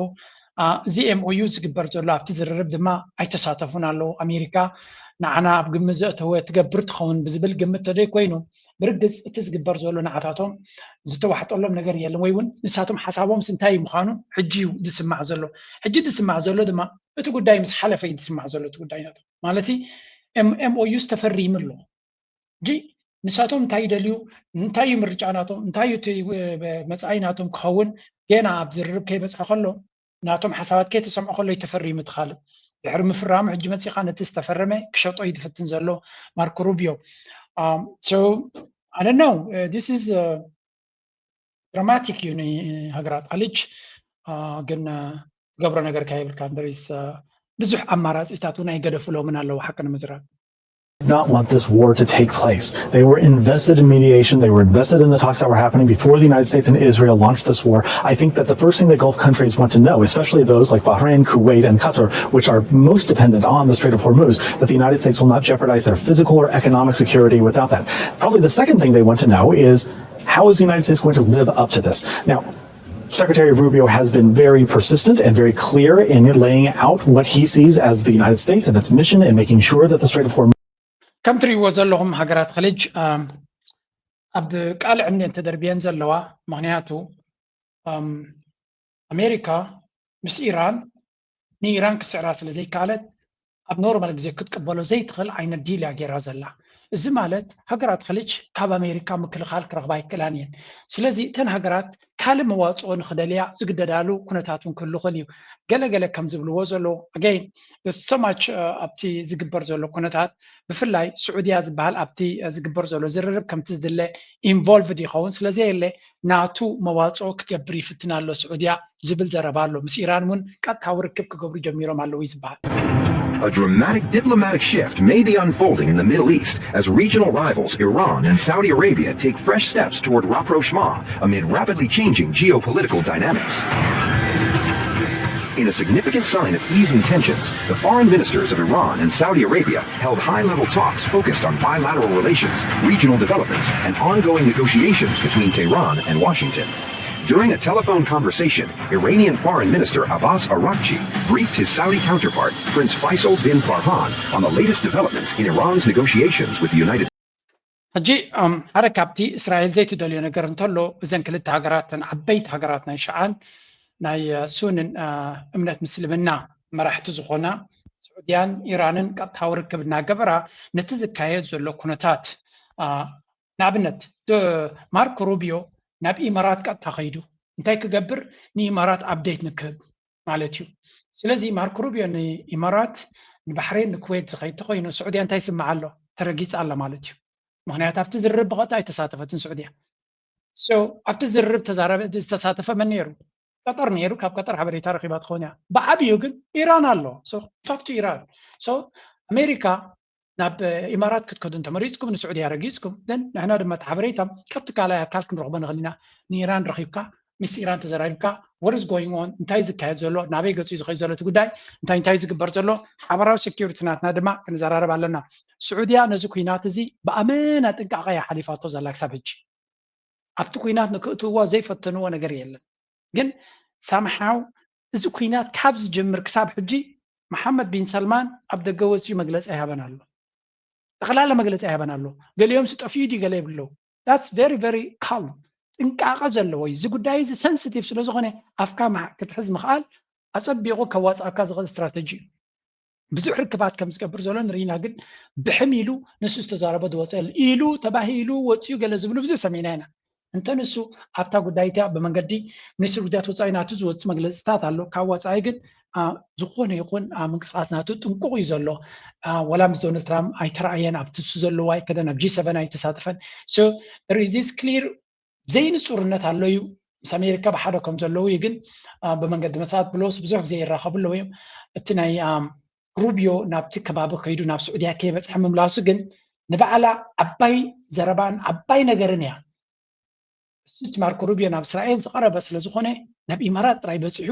እዚ ኤምኦዩ ዝግበር ዘሎ ኣብቲ ዝርርብ ድማ ኣይተሳተፉን ኣለዉ። ኣሜሪካ ንዓና ኣብ ግምት ዘእተወ ትገብር ትኸውን ብዝብል ግምት ተደይ ኮይኑ ብርግፅ እቲ ዝግበር ዘሎ ንዓታቶም ዝተዋሕጠሎም ነገር የለን ወይ እውን ንሳቶም ሓሳቦምስ እንታይ ምዃኑ ሕጂ እዩ ዝስማዕ ዘሎ። ሕጂ ዝስማዕ ዘሎ ድማ እቲ ጉዳይ ምስ ሓለፈ እዩ ዝስማዕ ዘሎ እቲ ጉዳይ ናቶም ማለት ኤምኦዩ ተፈሪሙ ኣሎ። ሕጂ ንሳቶም እንታይ ይደልዩ እንታይ እዩ ምርጫ ናቶም እንታይ እዩ መፃኢ ናቶም ክኸውን ገና ኣብ ዝርርብ ከይበፅሐ ከሎ ናቶም ሓሳባት ከይተሰምዖ ከሎ ይተፈሪሙ ትኻልእ ድሕሪ ምፍራሙ ሕጂ መፂኻ ነቲ ዝተፈረመ ክሸጦ እዩ ዝፍትን ዘሎ ማርኮ ሩቢዮ። I don't know, this is dramatic እዩ ንሃገራት ኸሊጅ ግን ትገብሮ ነገር ከይብልካ there is ብዙሕ ኣማራፂታት እውን ኣይገደፍሎምን ኣለዉ ሓቂ ንምዝራብ። Not want this war to take place. They were invested in mediation. They were invested in the talks that were happening before the United States and Israel launched this war. I think that the first thing the Gulf countries want to know, especially those like Bahrain, Kuwait, and Qatar, which are most dependent on the Strait of Hormuz, that the United States will not jeopardize their physical or economic security without that. Probably the second thing they want to know is how is the United States going to live up to this? Now, Secretary Rubio has been very persistent and very clear in laying out what he sees as the United States and its mission in making sure that the Strait of Hormuz. ከም ትርእይዎ ዘለኹም ሃገራት ኸሊጅ ኣብ ቃልዕ እንድየን ተደርብየን ዘለዋ ምክንያቱ ኣሜሪካ ምስ ኢራን ንኢራን ክስዕራ ስለ ዘይከኣለት ኣብ ኖርማል ግዜ ክትቅበሎ ዘይትኽእል ዓይነት ዲል እያ ገይራ ዘላ። እዚ ማለት ሃገራት ኸሊጅ ካብ ኣሜሪካ ምክልኻል ክረኽባ ኣይክእላን እየን። ስለዚ እተን ሃገራት ካልእ መዋፅኦ ንክደልያ ዝግደዳሉ ኩነታት እውን ክህሉ ይኽእል እዩ። ገለገለ ከም ዝብልዎ ዘለዉ again so much ኣብቲ ዝግበር ዘሎ ኩነታት ብፍላይ ስዑድያ ዝበሃል ኣብቲ ዝግበር ዘሎ ዝርርብ ከምቲ ዝድለ ኢንቮልቭድ ይኸውን ስለዘየለ ናቱ መዋፅኦ ክገብር ይፍትን ኣሎ ስዑድያ ዝብል ዘረባ ኣሎ። ምስ ኢራን እውን ቀጥታዊ ርክብ ክገብሩ ጀሚሮም ኣለዉ እዩ ዝበሃል። A dramatic diplomatic shift may be unfolding in the Middle East as regional rivals Iran and Saudi Arabia take fresh steps toward rapprochement amid rapidly changing geopolitical dynamics. In a significant sign of easing tensions, the foreign ministers of Iran and Saudi Arabia held high level talks focused on bilateral relations, regional developments, and ongoing negotiations between Tehran and Washington. During a telephone conversation, Iranian Foreign Minister Abbas Araghchi briefed his Saudi counterpart, Prince Faisal bin Farhan, on the latest developments in Iran's negotiations with the United ሕጂ ሓደ ካብቲ እስራኤል ዘይትደልዮ ነገር እንተሎ እዘን ክልተ ሃገራት ተን ዓበይቲ ሃገራት ናይ ሸዓን ናይ ሱንን እምነት ምስልምና መራሕቲ ዝኾና ስዑድያን ኢራንን ቀጥታዊ ርክብ እናገበራ ነቲ ዝካየድ ዘሎ ኩነታት ንኣብነት ማርክ ሩቢዮ ናብ ኢማራት ቀጥታ ከይዱ እንታይ ክገብር ንኢማራት ኣፕዴት ንክህብ ማለት እዩ። ስለዚ ማርክ ሩቢዮ ንኢማራት ንባሕሬን ንኩዌት ዝኸይድ ተኮይኑ ስዑድያ እንታይ ይስምዓ ኣሎ? ተረጊፃ ኣላ ማለት እዩ። ምክንያቱ ኣብቲ ዝርርብ ብቐጥታ ኣይተሳተፈትን ስዑድያ። ኣብቲ ዝርርብ ዝተሳተፈ መን ነይሩ? ቀጠር ነይሩ። ካብ ቀጠር ሓበሬታ ረኪባ ትኸውን እያ። ብዓብዩ ግን ኢራን ኣሎ። ፋክቱ ኢራን ኣሜሪካ ናብ ኢማራት ክትከዱ እንተመሪፅኩም ንስዑድያ ረጊፅኩም ን ንሕና ድማ እቲ ሓበሬታ ካብቲ ካልኣይ ኣካል ክንረኽቦ ንኽእል ኢና። ንኢራን ረኺብካ ምስ ኢራን ተዘራሪብካ what is going on እንታይ ዝካየድ ዘሎ ናበይ ገፁ ዝኸይ ዘሎ እቲ ጉዳይ እንታይ እንታይ ዝግበር ዘሎ ሓበራዊ ሴኪሪቲ ናትና ድማ ክንዘራረብ ኣለና። ስዑድያ ነዚ ኩናት እዚ ብኣመና ጥንቃቐ እያ ሓሊፋቶ ዘላ ክሳብ ሕጂ። ኣብቲ ኩናት ንክእትውዋ ዘይፈተንዎ ነገር የለን። ግን ሳምሓው እዚ ኩናት ካብ ዝጅምር ክሳብ ሕጂ መሓመድ ቢን ሰልማን ኣብ ደገ ወፂኡ መግለፂ ኣይሃበን ኣሎ። ጠቕላላ መግለፂ ኣይሃበን ኣሎ። ገሊኦም ስጠፍኡ ድዩ ገለ ይብለው። That's very very calm ጥንቃቐ ዘለዎ እዩ። እዚ ጉዳይ እዚ ሰንስቲቭ ስለዝኾነ ኣፍካ ክትሕዝ ምኽኣል ኣፀቢቑ ከዋፃእካ ዝኽእል ስትራተጂ እዩ። ብዙሕ ርክባት ከም ዝገብር ዘሎ ንርኢና ግን ብሕም ኢሉ ንሱ ዝተዛረቦ ዝወፀ ኢሉ ተባሂሉ ወፂኡ ገለ ዝብሉ ብዙሕ ሰሚዕና ኢና። እንተ ንሱ ኣብታ ጉዳይ እቲኣ ብመንገዲ ሚኒስትሪ ጉዳያት ወፃኢ ናቱ ዝወፅእ መግለፅታት ኣሎ። ካብ ወፃኢ ግን ዝኾነ ይኹን ምንቅስቃስ ናቱ ጥንቁቕ እዩ ዘሎ። ወላ ምስ ዶናልድ ትራምፕ ኣይተረኣየን፣ ኣብቲ እሱ ዘለዎ ኣይከደን፣ ኣብ ጂ ሰቨን ኣይተሳተፈን። There is this clear ዘይንፁርነት ኣሎ እዩ። ምስ ኣሜሪካ ብሓደ ከም ዘለዉ እዩ። ግን ብመንገዲ መሰላት ብለውስ ብዙሕ ግዜ ይራኸቡ ኣለዉ እዮም። እቲ ናይ ሩቢዮ ናብቲ ከባቢ ከይዱ ናብ ስዑድያ ከይበፅሐ ምምላሱ ግን ንባዕላ ዓባይ ዘረባን ዓባይ ነገርን እያ። እሱ እቲ ማርኮ ሩቢዮ ናብ እስራኤል ዝቐረበ ስለዝኾነ ናብ ኢማራት ጥራይ በፂሑ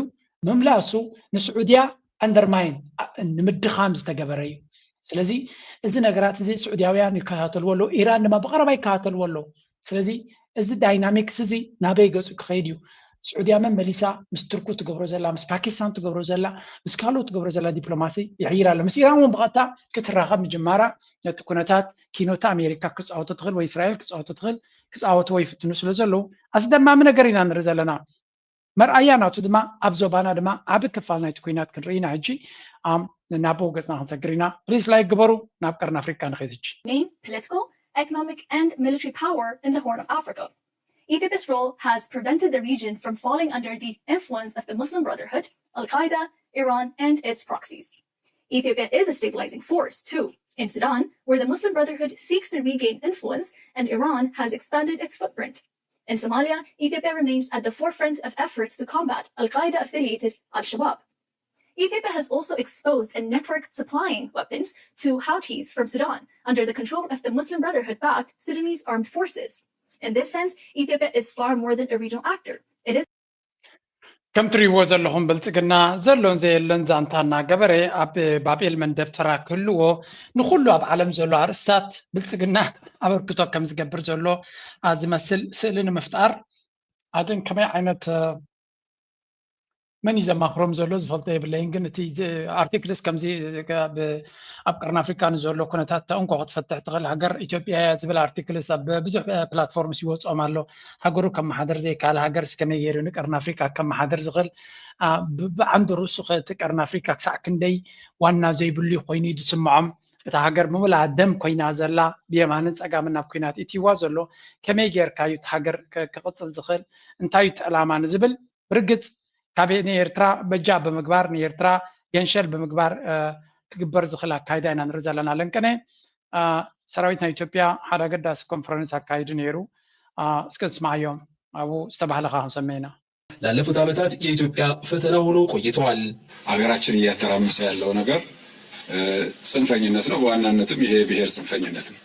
ምምላሱ ንስዑድያ ኣንደርማይን ንምድኻም ዝተገበረ እዩ። ስለዚ እዚ ነገራት እዚ ስዑድያውያን ይከታተልዎ ኣለዉ፣ ኢራን ድማ ብቐረባ ይከታተልዎ ኣለዉ። ስለዚ እዚ ዳይናሚክስ እዚ ናበይ ገፁ ክኸይድ እዩ? ስዑድያ መመሊሳ ምስ ቱርኩ ትገብሮ ዘላ ምስ ፓኪስታን ትገብሮ ዘላ ምስ ካልኦት ትገብሮ ዘላ ዲፕሎማሲ ይሕይር ኣሎ። ምስ ኢራን እውን ብቐጥታ ክትራኸብ ምጅማራ ነቲ ኩነታት ኪኖታ ኣሜሪካ ክፃወቶ ትኽእል ወይ እስራኤል ክፃወቶ ትኽእል ክፃወትዎ ይፍትኑ ስለ ዘለዉ ኣስደማሚ ነገር ኢና ንርኢ ዘለና። መርኣያ ናቱ ድማ ኣብ ዞባና ድማ ዓቢ ክፋል ናይቲ ኩናት ክንርኢ ኢና። ሕጂ ናብኡ ገጽና ክንሰግር ኢና። ፕሊስ ላይክ ግበሩ። ናብ ቀርኒ ኣፍሪካ ንኸይድ። ሕጂ main political, economic, and military power in the Horn of Africa. Ethiopia's role has prevented the region from falling under the influence of the Muslim Brotherhood, Al Qaeda, Iran, and its proxies. Ethiopia is a stabilizing force, too, in Sudan, where the Muslim Brotherhood seeks to regain influence and Iran has expanded its footprint. In Somalia, Ethiopia remains at the forefront of efforts to combat Al Qaeda affiliated Al Shabaab. Ethiopia has also exposed a network supplying weapons to Houthis from Sudan under the control of the Muslim Brotherhood backed Sudanese armed forces. In this sense, Ethiopia is far more than a regional actor. It is ከም ትሪእዎ ዘለኹም ብልፅግና ዘሎን ዘየሎን ዛንታ እናገበረ ኣብ ባቤል መንደብ ተራ ክህልዎ ንኩሉ ኣብ ዓለም ዘሎ ኣርእስታት ብልፅግና ኣበርክቶ ከም ዝገብር ዘሎ ዝመስል ስእሊ ንምፍጣር ኣደን ከመይ ዓይነት መን እዩ ዘማኽሮም ዘሎ ዝፈልጦ የብለይን። ግን እቲ ኣርቲክልስ ከምዚ ኣብ ቀርኒ ኣፍሪካ ንዘሎ ኩነታት ተእንኮ ክትፈትሕ ትኽእል ሃገር ኢትዮጵያ እያ ዝብል ኣርቲክልስ ኣብ ብዙሕ ፕላትፎርምስ ይወፅኦም ኣሎ። ሃገሩ ከመሓደር ዘይከኣለ ሃገርስ ከመይ ገይሩ ንቀርኒ ኣፍሪካ ከመሓደር ዝኽእል? ብዓንዲ ርእሱ ከ እቲ ቀርኒ ኣፍሪካ ክሳዕ ክንደይ ዋና ዘይብሉ ኮይኑ እዩ ዝስምዖም? እታ ሃገር ብምልኣ ደም ኮይና ዘላ ብየማንን ፀጋምን ናብ ኩናት እትይዋ ዘሎ ከመይ ጌርካ እዩ እቲ ሃገር ክቕፅል ዝኽእል? እንታይ እዩ እቲ ዕላማ ንዝብል ብርግፅ ካብ ንኤርትራ በጃ ብምግባር ንኤርትራ ገንሸል ብምግባር ክግበር ዝኽእል ኣካይዳ ኢና ንርኢ ዘለና። ለንቅነ ሰራዊት ናይ ኢትዮጵያ ሓደ ኣገዳሲ ኮንፈረንስ ኣካይዱ ነይሩ። እስከ ንስማዓዮም፣ ኣብኡ ዝተባህለ ከዓ ክንሰምዕ ኢና። ላለፉት ዓመታት የኢትዮጵያ ፈተና ሆነው ቆይተዋል። ሀገራችን እያተራመሰ ያለው ነገር ጽንፈኝነት ነው። በዋናነትም ይሄ ብሔር ጽንፈኝነት ነው።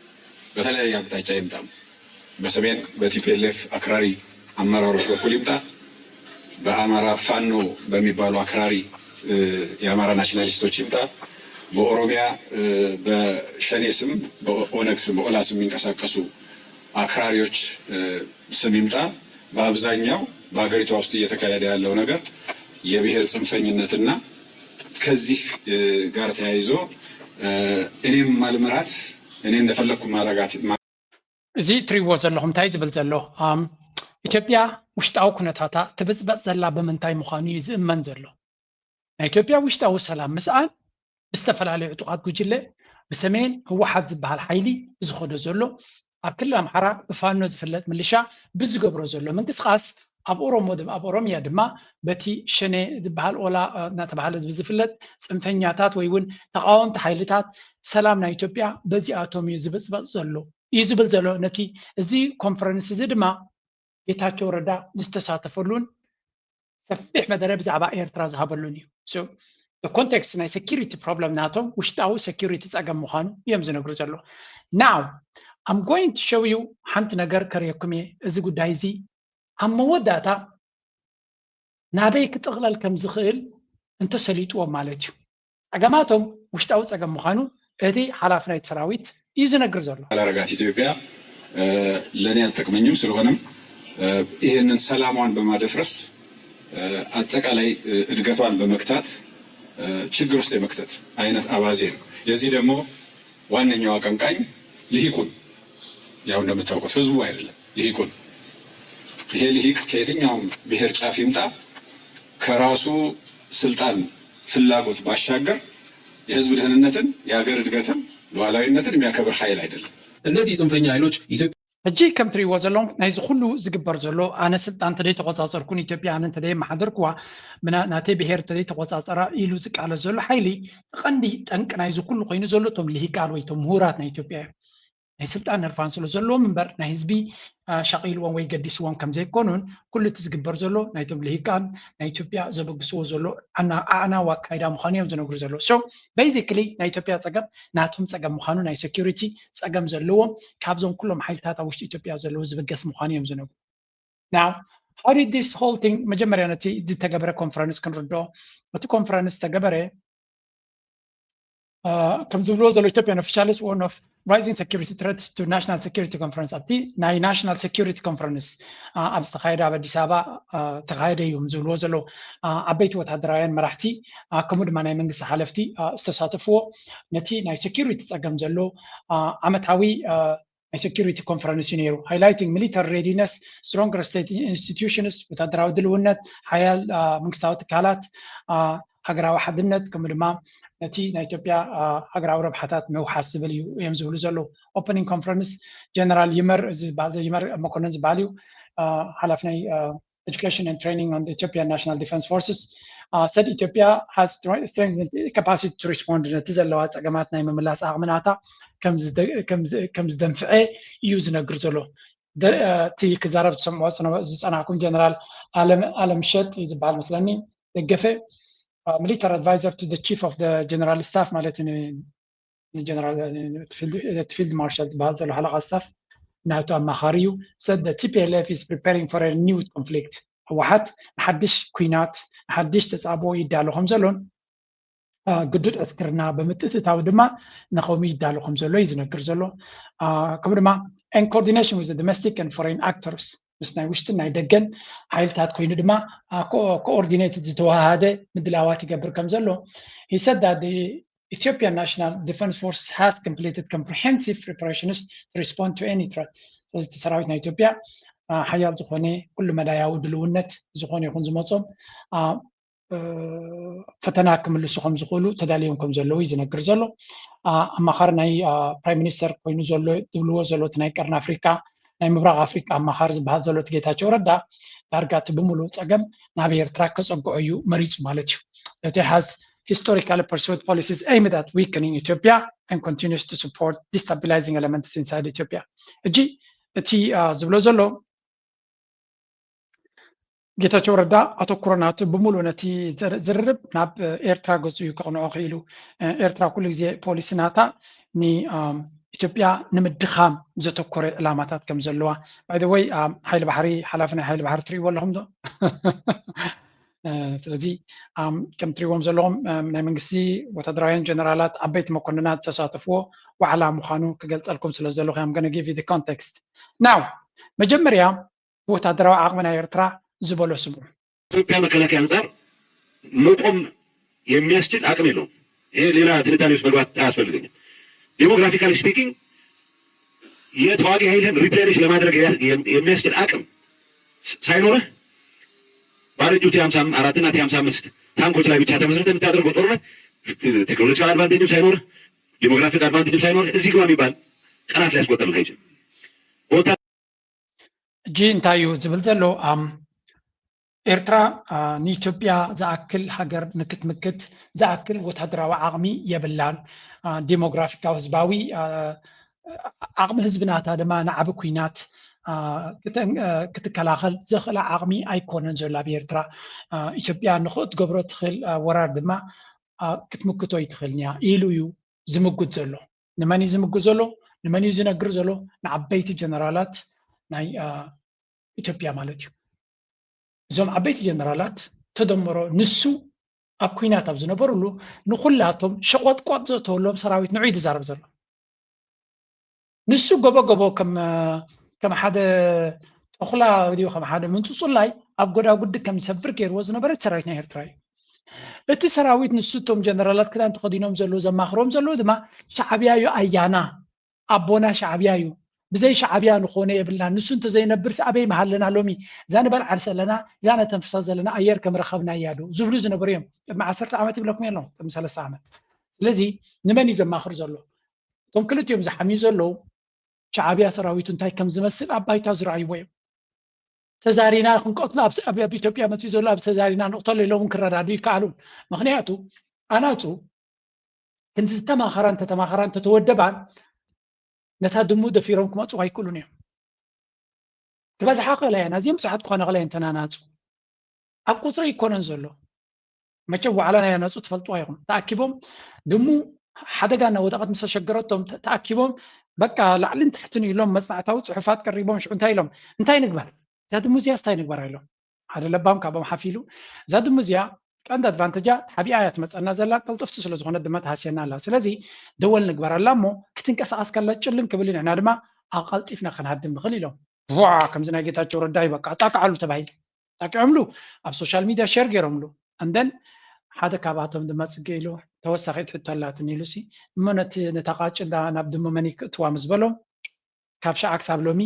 በተለያየ አቅጣጫ ይምጣም፣ በሰሜን በ ቲ ፒ ኤል ኤፍ አክራሪ አመራሮች በኩል ይምጣ፣ በአማራ ፋኖ በሚባሉ አክራሪ የአማራ ናሽናሊስቶች ይምጣ፣ በኦሮሚያ በሸኔ ስም፣ በኦነግ ስም፣ በኦላ ስም የሚንቀሳቀሱ አክራሪዎች ስም ይምጣ፣ በአብዛኛው በሀገሪቷ ውስጥ እየተካሄደ ያለው ነገር የብሔር ጽንፈኝነትና ከዚህ ጋር ተያይዞ እኔም ማልመራት፣ እኔ እንደፈለግኩ ማረጋት እዚ እትሪእዎ ዘለኹም እንታይ ዝብል ዘሎ? ኢትዮጵያ ውሽጣዊ ኩነታታ ትብፅበፅ ዘላ ብምንታይ ምዃኑ እዩ ዝእመን ዘሎ። ናይ ኢትዮጵያ ውሽጣዊ ሰላም ምስኣን ብዝተፈላለዩ ዕጡቓት ጉጅለ፣ ብሰሜን ህወሓት ዝበሃል ሓይሊ ብዝኸዶ ዘሎ፣ ኣብ ክልል ኣምሓራ ብፋኖ ዝፍለጥ ምልሻ ብዝገብሮ ዘሎ ምንቅስቓስ፣ ኣብ ኦሮሞ ኣብ ኦሮሚያ ድማ በቲ ሸኔ ዝበሃል ኦላ እናተባሃለ ብዝፍለጥ ፅንፈኛታት ወይ እውን ተቃወምቲ ሓይልታት ሰላም ናይ ኢትዮጵያ በዚኣቶም እዩ ዝብፅበፅ ዘሎ እዩ ዝብል ዘሎ። ነቲ እዚ ኮንፈረንስ እዚ ድማ ጌታቸው ረዳ ዝተሳተፈሉን ሰፊሕ መደረ ብዛዕባ ኤርትራ ዝሃበሉን እዩ። ኮንቴክስት ናይ ሴኪሪቲ ፕሮብለም ናቶም ውሽጣዊ ሴኪሪቲ ፀገም ምዃኑ እዮም ዝነግሩ ዘሎ። Now I'm going to show you ሓንቲ ነገር ከርእየኩም እየ። እዚ ጉዳይ እዚ ኣብ መወዳእታ ናበይ ክጥቕለል ከም ዝኽእል እንተሰሊጥዎም ማለት እዩ። ጸገማቶም ውሽጣዊ ጸገም ምዃኑ እቲ ሓላፊ ናይቲ ሰራዊት እዩ ዝነግር ዘሎ። አላረጋት ኢትዮጵያ ለእኔ አትጠቅመኝም። ስለሆነም ይህንን ሰላሟን በማደፍረስ አጠቃላይ እድገቷን በመግታት ችግር ውስጥ የመክተት አይነት አባዜ ነው። የዚህ ደግሞ ዋነኛው አቀንቃኝ ልሂቁን፣ ያው እንደምታውቁት ህዝቡ አይደለም፣ ልሂቁን። ይሄ ልሂቅ ከየትኛውም ብሔር ጫፍ ይምጣ ከራሱ ስልጣን ፍላጎት ባሻገር የህዝብ ደህንነትን የሀገር እድገትን ሉዓላዊነትን የሚያከብር ኃይል አይደለም። እነዚህ ጽንፈኛ ኃይሎች ኢትዮጵያ ሕጂ ከም ትሪእዎ ዘለኹም ናይዚ ኩሉ ዝግበር ዘሎ ኣነ ስልጣን እንተደይ ተቆጻጸርኩ ንኢትዮጵያ ኣነ እንተደይ መሓደርኩዋ ናተይ ብሄር እንተደይ ተቆጻጸራ ኢሉ ዝቃለስ ዘሎ ሓይሊ ቀንዲ ጠንቂ ናይዚ ኩሉ ኮይኑ ዘሎ እቶም ልሂቃን ወይ እቶም ምሁራት ናይ ኢትዮጵያ እዮም። ናይ ስልጣን ህርፋን ስለ ዘለዎም እምበር ናይ ህዝቢ ሻቒልዎም ወይ ገዲስዎም ከም ዘይኮኑን ኩሉ እቲ ዝግበር ዘሎ ናይቶም ልሂቃን ናይ ኢትዮጵያ ዘበግስዎ ዘሎ ኣዕናዊ ኣካይዳ ምዃኑ እዮም ዝነግሩ ዘለዉ። So basically ናይ ኢትዮጵያ ጸገም ናቶም ጸገም ምዃኑ ናይ ሴኩሪቲ ጸገም ዘለዎም ካብዞም ኩሎም ሓይልታት ኣብ ውሽጢ ኢትዮጵያ ዘለዉ ዝብገስ ምዃኑ እዮም ዝነግሩ። Now how did this whole thing መጀመርያ ነቲ ዝተገበረ ኮንፈረንስ ክንርድኦ። እቲ ኮንፈረንስ ዝተገበረ ከም ዝብልዎ ዘሎ ኢትዮጵያን ኦፊሻልስ one of rising security threats to national security conference ኣብቲ ናይ ናሽናል ሴኩሪቲ ኮንፈረንስ ኣብ ዝተኻየደ ኣብ ኣዲስ ኣበባ ተኻየደ እዮም ዝብልዎ ዘለዉ። ዓበይቲ ወታደራውያን መራሕቲ ከምኡ ድማ ናይ መንግስቲ ሓለፍቲ ዝተሳተፍዎ ነቲ ናይ ሴኩሪቲ ጸገም ዘሎ ዓመታዊ ናይ ሴኩሪቲ ኮንፈረንስ እዩ ነይሩ። Highlighting military readiness, stronger state institutions, ወታደራዊ ድልውነት፣ ሓያል መንግስታዊ ትካላት፣ ሃገራዊ ሓድነት ከምኡ ድማ ነቲ ናይ ኢትዮጵያ ሃገራዊ ረብሓታት ምውሓስ ዝብል እዩ እዮም ዝብሉ ዘለዉ። Opening conference ጀነራል ይመር ዝበሃል ይመር መኮንን ዝበሃል እዩ ሓላፊ ናይ Education and Training on the Ethiopian National Defense Forces said Ethiopia has strengthened capacity to respond ነቲ ዘለዋ ጸገማት ናይ ምምላስ ዓቕሚ ናታ ከም ዝደንፍዐ እዩ ዝነግር ዘሎ። እቲ ክዛረብ ዝሰምዖ ዝጸናሕኩም ጀነራል ኣለምሸጥ ዝበሃል መስለኒ ደገፈ military advisor to the chief of the general staff ማለት ፊልድ ማርሻል ዝበሃል ዘሎ ሓለቓ ስታፍ ናቱ ኣማኻሪ እዩ። Said the T P L F is preparing for a new conflict. ህወሓት ንሓድሽ ኩናት ንሓድሽ ተጻብኦ ይዳሎ ከም ዘሎን ግዱድ ዕስክርና ብምትእትታው ድማ ንኸምኡ ይዳሎ ከም ዘሎ እዩ ዝነግር ዘሎ። ከምኡ ድማ in coordination with domestic and foreign actors ምስ ናይ ውሽጥን ናይ ደገን ሓይልታት ኮይኑ ድማ ኮኦርዲኔት ዝተዋሃደ ምድላዋት ይገብር ከም ዘሎ he said that the Ethiopian National Defense Force has completed comprehensive preparations to respond to any threat. ስለዚ እቲ ሰራዊት ናይ ኢትዮጵያ ሓያል ዝኾነ ኩሉ መዳያዊ ድልውነት ዝኾነ ይኹን ዝመፆም ፈተና ክምልሱ ከም ዝኽእሉ ተዳልዮም ከም ዘለዉ እዩ ዝነግር ዘሎ። ኣማኻሪ ናይ ፕራይም ሚኒስተር ኮይኑ ዘሎ ዝብልዎ ዘሎ እቲ ናይ ቀርኒ ኣፍሪካ ናይ ምብራቕ ኣፍሪካ ኣማኻሪ ዝበሃል ዘሎ እቲ ጌታቸው ረዳ ዳርጋ እቲ ብምሉእ ፀገም ናብ ኤርትራ ከፀግዖ እዩ መሪፁ ማለት እዩ። እቲ has historically pursued policies aimed at weakening Ethiopia and continues to support destabilizing elements inside Ethiopia. ሕጂ እቲ ዝብሎ ዘሎ ጌታቸው ረዳ ኣተኩሮ ናቱ ብምሉእ ነቲ ዝርርብ ናብ ኤርትራ ገጹ እዩ ከቕንዖ ክኢሉ። ኤርትራ ኩሉ ግዜ ፖሊሲ ናታ ንኢትዮጵያ ንምድኻም ዘተኮረ ዕላማታት ከም ዘለዋ። ባይ ወይ ሓይሊ ባሕሪ ሓላፊ ናይ ሓይሊ ባሕሪ ትርእይዎ ኣለኹም ዶ? ስለዚ ከም ትሪእዎም ዘለኹም ናይ መንግስቲ ወታደራውያን ጀነራላት ዓበይቲ መኮንናት ዝተሳተፍዎ ዋዕላ ምዃኑ ክገልጸልኩም ስለ ዘለኹ I'm gonna give you the context now። መጀመርያ ብወታደራዊ ዓቕሚ ናይ ኤርትራ ዝበሎ ስሙ። ኢትዮጵያ መከላከያ አንጻር መቆም የሚያስችል አቅም የለውም። ይሄ ሌላ ትንታኔ ውስጥ መግባት አያስፈልገኝም። Demographically speaking የተዋጊ ኃይልህን replenish ለማድረግ የሚያስችል አቅም ሳይኖርህ ባረጁ ቲ ሀምሳ አራት እና ቲ ሀምሳ አምስት ታንኮች ላይ ብቻ ተመስርተህ የምታደርገው ጦርነት technological advantage ም ሳይኖርህ demographic advantage ም ሳይኖርህ እዚህ ግባ የሚባል ቀናት ሊያስቆጥርልህ አይችልም። ሕጂ እንታይ እዩ ዝብል ዘሎ? ኤርትራ ንኢትዮጵያ ዝኣክል ሃገር ንክትምክት ዝኣክል ወታደራዊ ዓቕሚ የብላን። ዴሞግራፊካዊ ህዝባዊ ዓቕሚ ህዝቢ ናታ ድማ ንዓቢ ኩናት ክትከላኸል ዘኽእላ ዓቕሚ ኣይኮነን ዘሎ ኣብ ኤርትራ። ኢትዮጵያ ንኽእትገብሮ ትኽእል ወራር ድማ ክትምክቶ ኣይትኽእልን እያ ኢሉ እዩ ዝምጉት ዘሎ። ንመን እዩ ዝምጉት ዘሎ? ንመን እዩ ዝነግር ዘሎ? ንዓበይቲ ጀነራላት ናይ ኢትዮጵያ ማለት እዩ። እዞም ዓበይቲ ጀነራላት ተደምሮ ንሱ ኣብ ኩናት ኣብ ዝነበርሉ ንኩላቶም ሸቆጥቆጥ ዘእተወሎም ሰራዊት ንዑ እዩ ዝዛረብ ዘሎ። ንሱ ገቦ ገቦ ከም ከም ሓደ ተኹላ ድዩ ከም ሓደ ምንጹጹላይ ኣብ ጎዳጉዲ ከም ዝሰብር ገይርዎ ዝነበረ እቲ ሰራዊት ናይ ኤርትራ እዩ። እቲ ሰራዊት ንሱ እቶም ጀነራላት ክዳን ተኸዲኖም ዘለዉ ዘማኽሮም ዘለዉ ድማ ሻዕብያ እዩ ኣያና ኣቦና ሻዕብያ እዩ። ብዘይ ሻዕብያ ንኾነ የብልና። ንሱ እንተዘይነብርስ ኣበይ ምሃለና ሎሚ? እዛ ንበልዓ ዘለና እዛ ነተንፍሳ ዘለና ኣየር ከም ረኸብናያ ዶ ዝብሉ ዝነበሩ እዮም። ቅድሚ ዓሰርተ ዓመት ይብለኩም የለኹ ቅድሚ ሰለስተ ዓመት። ስለዚ ንመን እዩ ዘማኽር ዘሎ? እቶም ክልቲኦም ዝሓምዩ ዘለዉ ሻዕብያ ሰራዊቱ እንታይ ከም ዝመስል ኣብ ባይታ ዝረኣይዎ እዮም። ተዛሪና ክንቀትሎ ኣብ ኢትዮጵያ መፅዩ ዘሎ ኣብ ተዛሪና ንቕተሎ ኢሎም ክረዳዱ ይከኣሉን። ምክንያቱ ኣናፁ ክንዲ ዝተማኸራ እንተተማኸራ እንተተወደባን ነታ ድሙ ደፊሮም ክመፅዋ ኣይክእሉን እዮም። ክበዝሓ ክእላ እየን ኣዝዮም ብዙሓት ክኾና ክእላ እየን ተናናፁ ኣብ ቁፅሪ ኣይኮነን ዘሎ። መቸም ዋዕላ ናይ ኣናፁ ትፈልጥዋ ኢኹም። ተኣኪቦም ድሙ ሓደጋ እናወደቐት ምስ ኣሸገረቶም ተኣኪቦም በቃ ላዕልን ታሕትን ኢሎም መፅናዕታዊ ፅሑፋት ቀሪቦም ሽዑ እንታይ ኢሎም እንታይ ንግበር እዛ ድሙ እዚኣ ስታይ ንግበራ ኢሎም ሓደ ለባም ካብኦም ሓፍ ኢሉ እዛ ድሙ እዚኣ ቀንዲ ኣድቫንተጃ ሓቢኣ እያ ትመፀና ዘላ ቀልጥፍቲ ስለ ዝኾነት ድማ ትሃስየና ኣላ ስለዚ ደወል ንግበረላ እሞ ክትንቀሳቐስ ከላ ጭልም ክብል ንሕና ድማ ኣቐልጢፍና ክንሃድም ንኽእል ኢሎም ቧ ከምዚ ናይ ጌታቸው ረዳ እዩ በቃ ጣቅዓሉ ተባሂሉ ጣቂዖምሉ ኣብ social media share ገይሮምሉ and then ሓደ ካብኣቶም ድማ ፅገ ኢሉ ተወሳኺት ሕቶ ኣላትኒ ኢሉ ሲ እሞ ነቲ ነታ ቃጭል ናብ ድሙ መን ይክእትዋ ምስ በሎም ካብ ሸዓ ክሳብ ሎሚ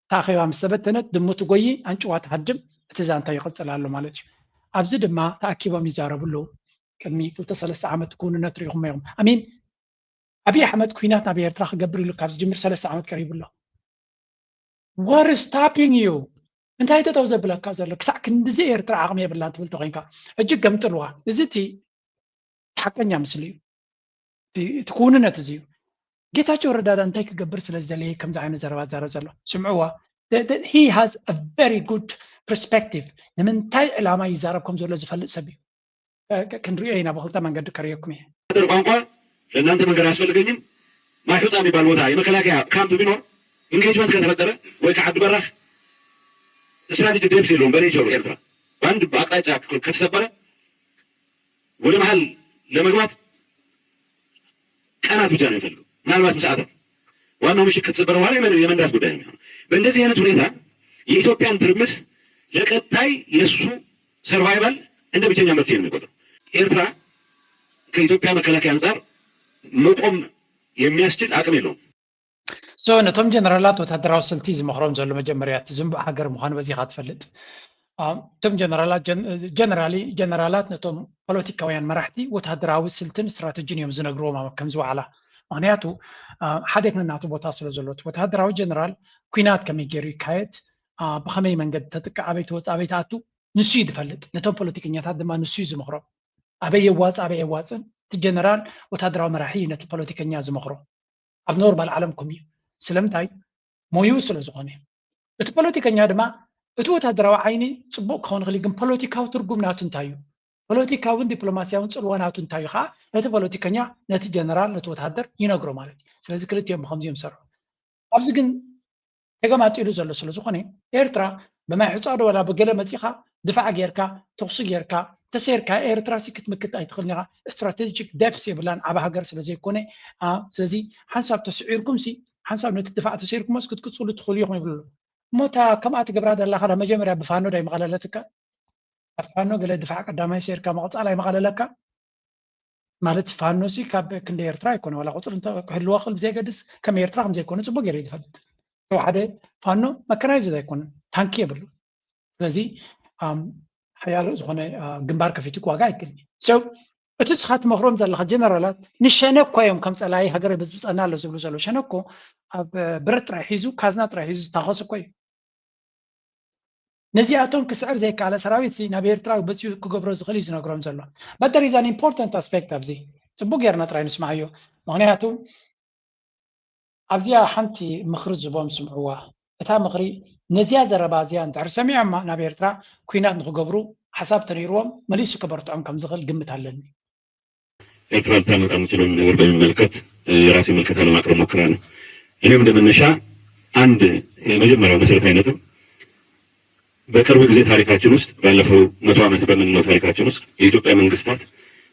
እታ ኣኼባ ምስ ተበተነት ድሙ ትጎዪ ኣንጭዋ ትሃድም እቲ ዛንታ ይቕፅል ኣሎ ማለት እዩ ኣብዚ ድማ ተኣኪቦም ይዛረቡ ኣለዉ ቅድሚ ክልተ ሰለስተ ዓመት ክውንነት ርኢኹሞ ኢኹም ኣሚን ኣብይ ኣሕመድ ኩናት ናብ ኤርትራ ክገብር ኢሉ ካብ ዝጅምር ሰለስተ ዓመት ቀሪቡ ኣሎ What is stopping you እንታይ ጠጠው ዘብለካ ዘሎ ክሳዕ ክንድዚ ኤርትራ ዓቕሚ የብላን ትብል ተኮይንካ ሕጂ ገምጥልዋ እዚ እቲ ሓቀኛ ምስሊ እዩ እቲ ክውንነት እዚ እዩ ጌታቸው ረዳ እንታይ ክገብር ስለ ዝደለየ ከምዚ ዓይነት ዘረባ ዛረብ ዘሎ ስምዕዋ he has a very good perspective ንምንታይ ዕላማ ይዛረብ ከም ዘሎ ዝፈልጥ ሰብ እዩ ክንሪኦ ኢና ብክልተ መንገዲ ከርእየኩም እየ። ወታደር ቋንቋ ለእናንተ መንገድ አያስፈልገኝም። ማይሑፃ የሚባል ቦታ የመከላከያ ካምፕ ቢኖር ኢንጌጅመንት ከተፈጠረ ወይ ከዓዲ በራክ ስትራቴጂ ዴፕስ የለውም። በኔቸሩ ኤርትራ በአንድ አቅጣጫ ከተሰበረ ወደ መሀል ለመግባት ቀናት ብቻ ነው የሚፈልገው፣ ምናልባት ሰዓታት። ዋናው ምሽግ ከተሰበረ በኋላ የመንዳት ጉዳይ ነው የሚሆነው። በእንደዚህ አይነት ሁኔታ የኢትዮጵያን ትርምስ ለቀጣይ የእሱ ሰርቫይቫል እንደ ብቸኛ መፍትሄ ነው የሚቆጥረው። ኤርትራ ከኢትዮጵያ መከላከያ አንጻር መቆም የሚያስችል አቅም የለውም። So ነቶም ጀነራላት ወታደራዊ ስልቲ ዝመኽሮም ዘሎ መጀመርያ እቲ ዝንቡዕ ሃገር ምዃኑ በዚኻ ትፈልጥ። እቶም ጀነራላት ጀነራሊ ጀነራላት ነቶም ፖለቲካውያን መራሕቲ ወታደራዊ ስልትን ስትራተጂን እዮም ዝነግርዎም ኣብ ከምዚ ዋዕላ። ምክንያቱ ሓደ ክነናቱ ቦታ ስለ ዘሎ እቲ ወታደራዊ ጀነራል ኲናት ከመይ ገይሩ ይካየድ፣ ብኸመይ መንገዲ ተጥቅዕ፣ ኣበይ ትወፅእ፣ ኣበይ ትኣቱ ንሱ እዩ ዝፈልጥ። ነቶም ፖለቲከኛታት ድማ ንሱ እዩ ዝመኽሮም። ኣበይ የዋፅእ ኣበይ የዋፅእን እቲ ጀነራል ወታደራዊ መራሒ እዩ ነቲ ፖለቲከኛ ዝመኽሮ። ኣብ ኖርማል ዓለምኩም እዩ። ስለምንታይ? ሞይኡ ስለ ዝኾነ። እቲ ፖለቲከኛ ድማ እቲ ወታደራዊ ዓይኒ ፅቡቕ ክኸውን ይኽእል እዩ፣ ግን ፖለቲካዊ ትርጉም ናቱ እንታይ እዩ? ፖለቲካውን ዲፕሎማሲያውን ፅልዋ ናቱ እንታይ እዩ ከዓ ነቲ ፖለቲከኛ፣ ነቲ ጀነራል፣ ነቲ ወታደር ይነግሮ ማለት እዩ። ስለዚ ክልቲኦም ብከምዚ እዮም ዝሰርሑ። ኣብዚ ግን ተገማጢሉ ዘሎ ስለ ዝኾነ ኤርትራ ብማይ ሕፃ ዶ ዋላ ብገለ መፂኻ ድፋዕ ጌርካ ተኽሲ ጌርካ ተሰይርካ ኤርትራ ሲ ክትምክት ኣይትኽእልን ኢኻ። ስትራቴጂክ ደፕስ የብላን ዓብ ሃገር ስለ ዘይኮነ። ስለዚ ሓንሳብ ተስዒርኩም ሲ ሓንሳብ ነቲ ድፋዕ ተሰይርኩሞስ ክትቅፅሉ ትኽእሉ ኢኹም ይብሉ። እሞ እታ ከምኣ ትገብራ ዘላ ከዳ መጀመርያ ብፋኖ ዶ ኣይመቐለለትካ? ኣብ ፋኖ ገለ ድፋዕ ቀዳማይ ሰይርካ ምቕፃል ኣይመቐለለካ? ማለት ፋኖ ሲ ካብ ክንዲ ኤርትራ ኣይኮነ ዋላ ቁፅሪ ክህልዋ ክእል ብዘይገድስ ከም ኤርትራ ከምዘይኮነ ፅቡቅ ገይረ ዝፈልጥ። ተወሓደ ፋኖ መከናይዝድ ኣይኮነን፣ ታንኪ የብሉ። ስለዚ ሓያሎ ዝኾነ ግንባር ከፊቱ ዋጋ ኣይክልኒ። ሰው እቲ ስኻ ትመኽሮም ዘለኻ ጀነራላት ንሸነ እኮ እዮም ከም ፀላኢ ሃገር ብዝብፀና ኣሎ ዝብሉ ዘለዉ። ሸነ እኮ ኣብ ብረት ጥራይ ሒዙ ካዝና ጥራይ ሒዙ ዝታኸስ እኮ እዩ። ነዚኣቶም ክስዕር ዘይከኣለ ሰራዊት ሲ ናብ ኤርትራ በፂኡ ክገብሮ ዝኽእል እዩ ዝነግሮም ዘሎ። But there is an important aspect ኣብዚ ፅቡቅ ጌርና ጥራይ ንስማዓዮ። ምክንያቱ ኣብዚኣ ሓንቲ ምኽሪ ዝቦም ስምዕዋ። እታ ምኽሪ ነዚኣ ዘረባ እዚኣ እንድሕር ሰሚዖማ ናብ ኤርትራ ኩናት ንክገብሩ ሓሳብ ተነይርዎም መሊሱ ከበርትዖም ከም ዝኽእል ግምት ኣለኒ። ኤርትራ ልታመጣ የምትችለውን ነገር በሚመለከት የራሴ ምልከታ ለማቅረብ ሞክራለሁ። እኔም እንደ መነሻ አንድ የመጀመሪያው መሰረታዊ ነጥብ በቅርብ ጊዜ ታሪካችን ውስጥ ባለፈው መቶ ዓመት በምንለው ታሪካችን ውስጥ የኢትዮጵያ መንግስታት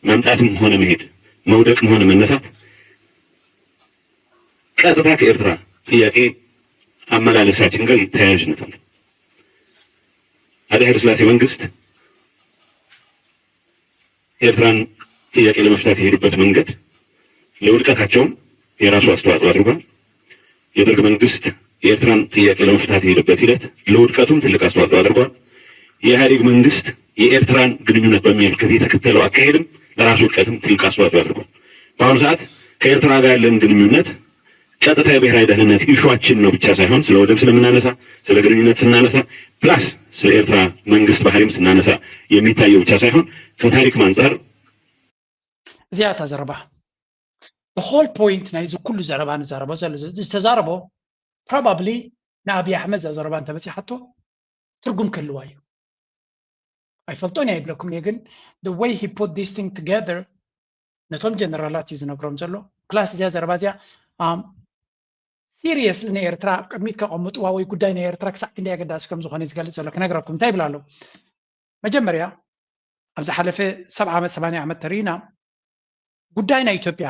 መምጣትም ሆነ መሄድ መውደቅም ሆነ መነሳት ቀጥታ ከኤርትራ ጥያቄ አመላለሳችን ጋር ተያያዥነት አለ። አፄ ኃይለሥላሴ መንግስት ኤርትራን ጥያቄ ለመፍታት የሄዱበት መንገድ ለውድቀታቸውም የራሱ አስተዋጽኦ አድርጓል። የደርግ መንግስት የኤርትራን ጥያቄ ለመፍታት የሄደበት ሂደት ለውድቀቱም ትልቅ አስተዋጽኦ አድርጓል። የኢህአዴግ መንግስት የኤርትራን ግንኙነት በሚመለከት የተከተለው አካሄድም ለራሱ ውድቀትም ትልቅ አስተዋጽኦ አድርጓል። በአሁኑ ሰዓት ከኤርትራ ጋር ያለን ግንኙነት ቀጥታ የብሔራዊ ደህንነት ኢሹዋችን ነው ብቻ ሳይሆን ስለ ወደብ ስለምናነሳ ስለ ግንኙነት ስናነሳ ፕላስ ስለ ኤርትራ መንግስት ባህሪም ስናነሳ የሚታየው ብቻ ሳይሆን ከታሪክም አንጻር እዚኣ እታ ዘረባ the whole point ናይዚ ኩሉ ዘረባ ንዛረቦ ዘሎ ዝተዛረቦ probably ንኣብይ ኣሕመድ እዛ ዘረባ እንተበፂሓቶ ትርጉም ክህልዋ እዩ። ኣይፈልጦን እያ ይብለኩም እየ ግን the way he put this thing together ነቶም ጀነራላት እዩ ዝነግሮም ዘሎ። ፕላስ እዚኣ ዘረባ እዚኣ seriously ንኤርትራ ኣብ ቅድሚት ከቐምጥዋ ወይ ጉዳይ ናይ ኤርትራ ክሳዕ ክንደይ ኣገዳሲ ከም ዝኾነ እዩ ዝገልፅ ዘሎ። ክነግረኩም እንታይ ይብል ኣሎ? መጀመርያ ኣብ ዝሓለፈ ሰብዓ ዓመት ሰማንያ ዓመት ተሪእና ጉዳይ ናይ ኢትዮጵያ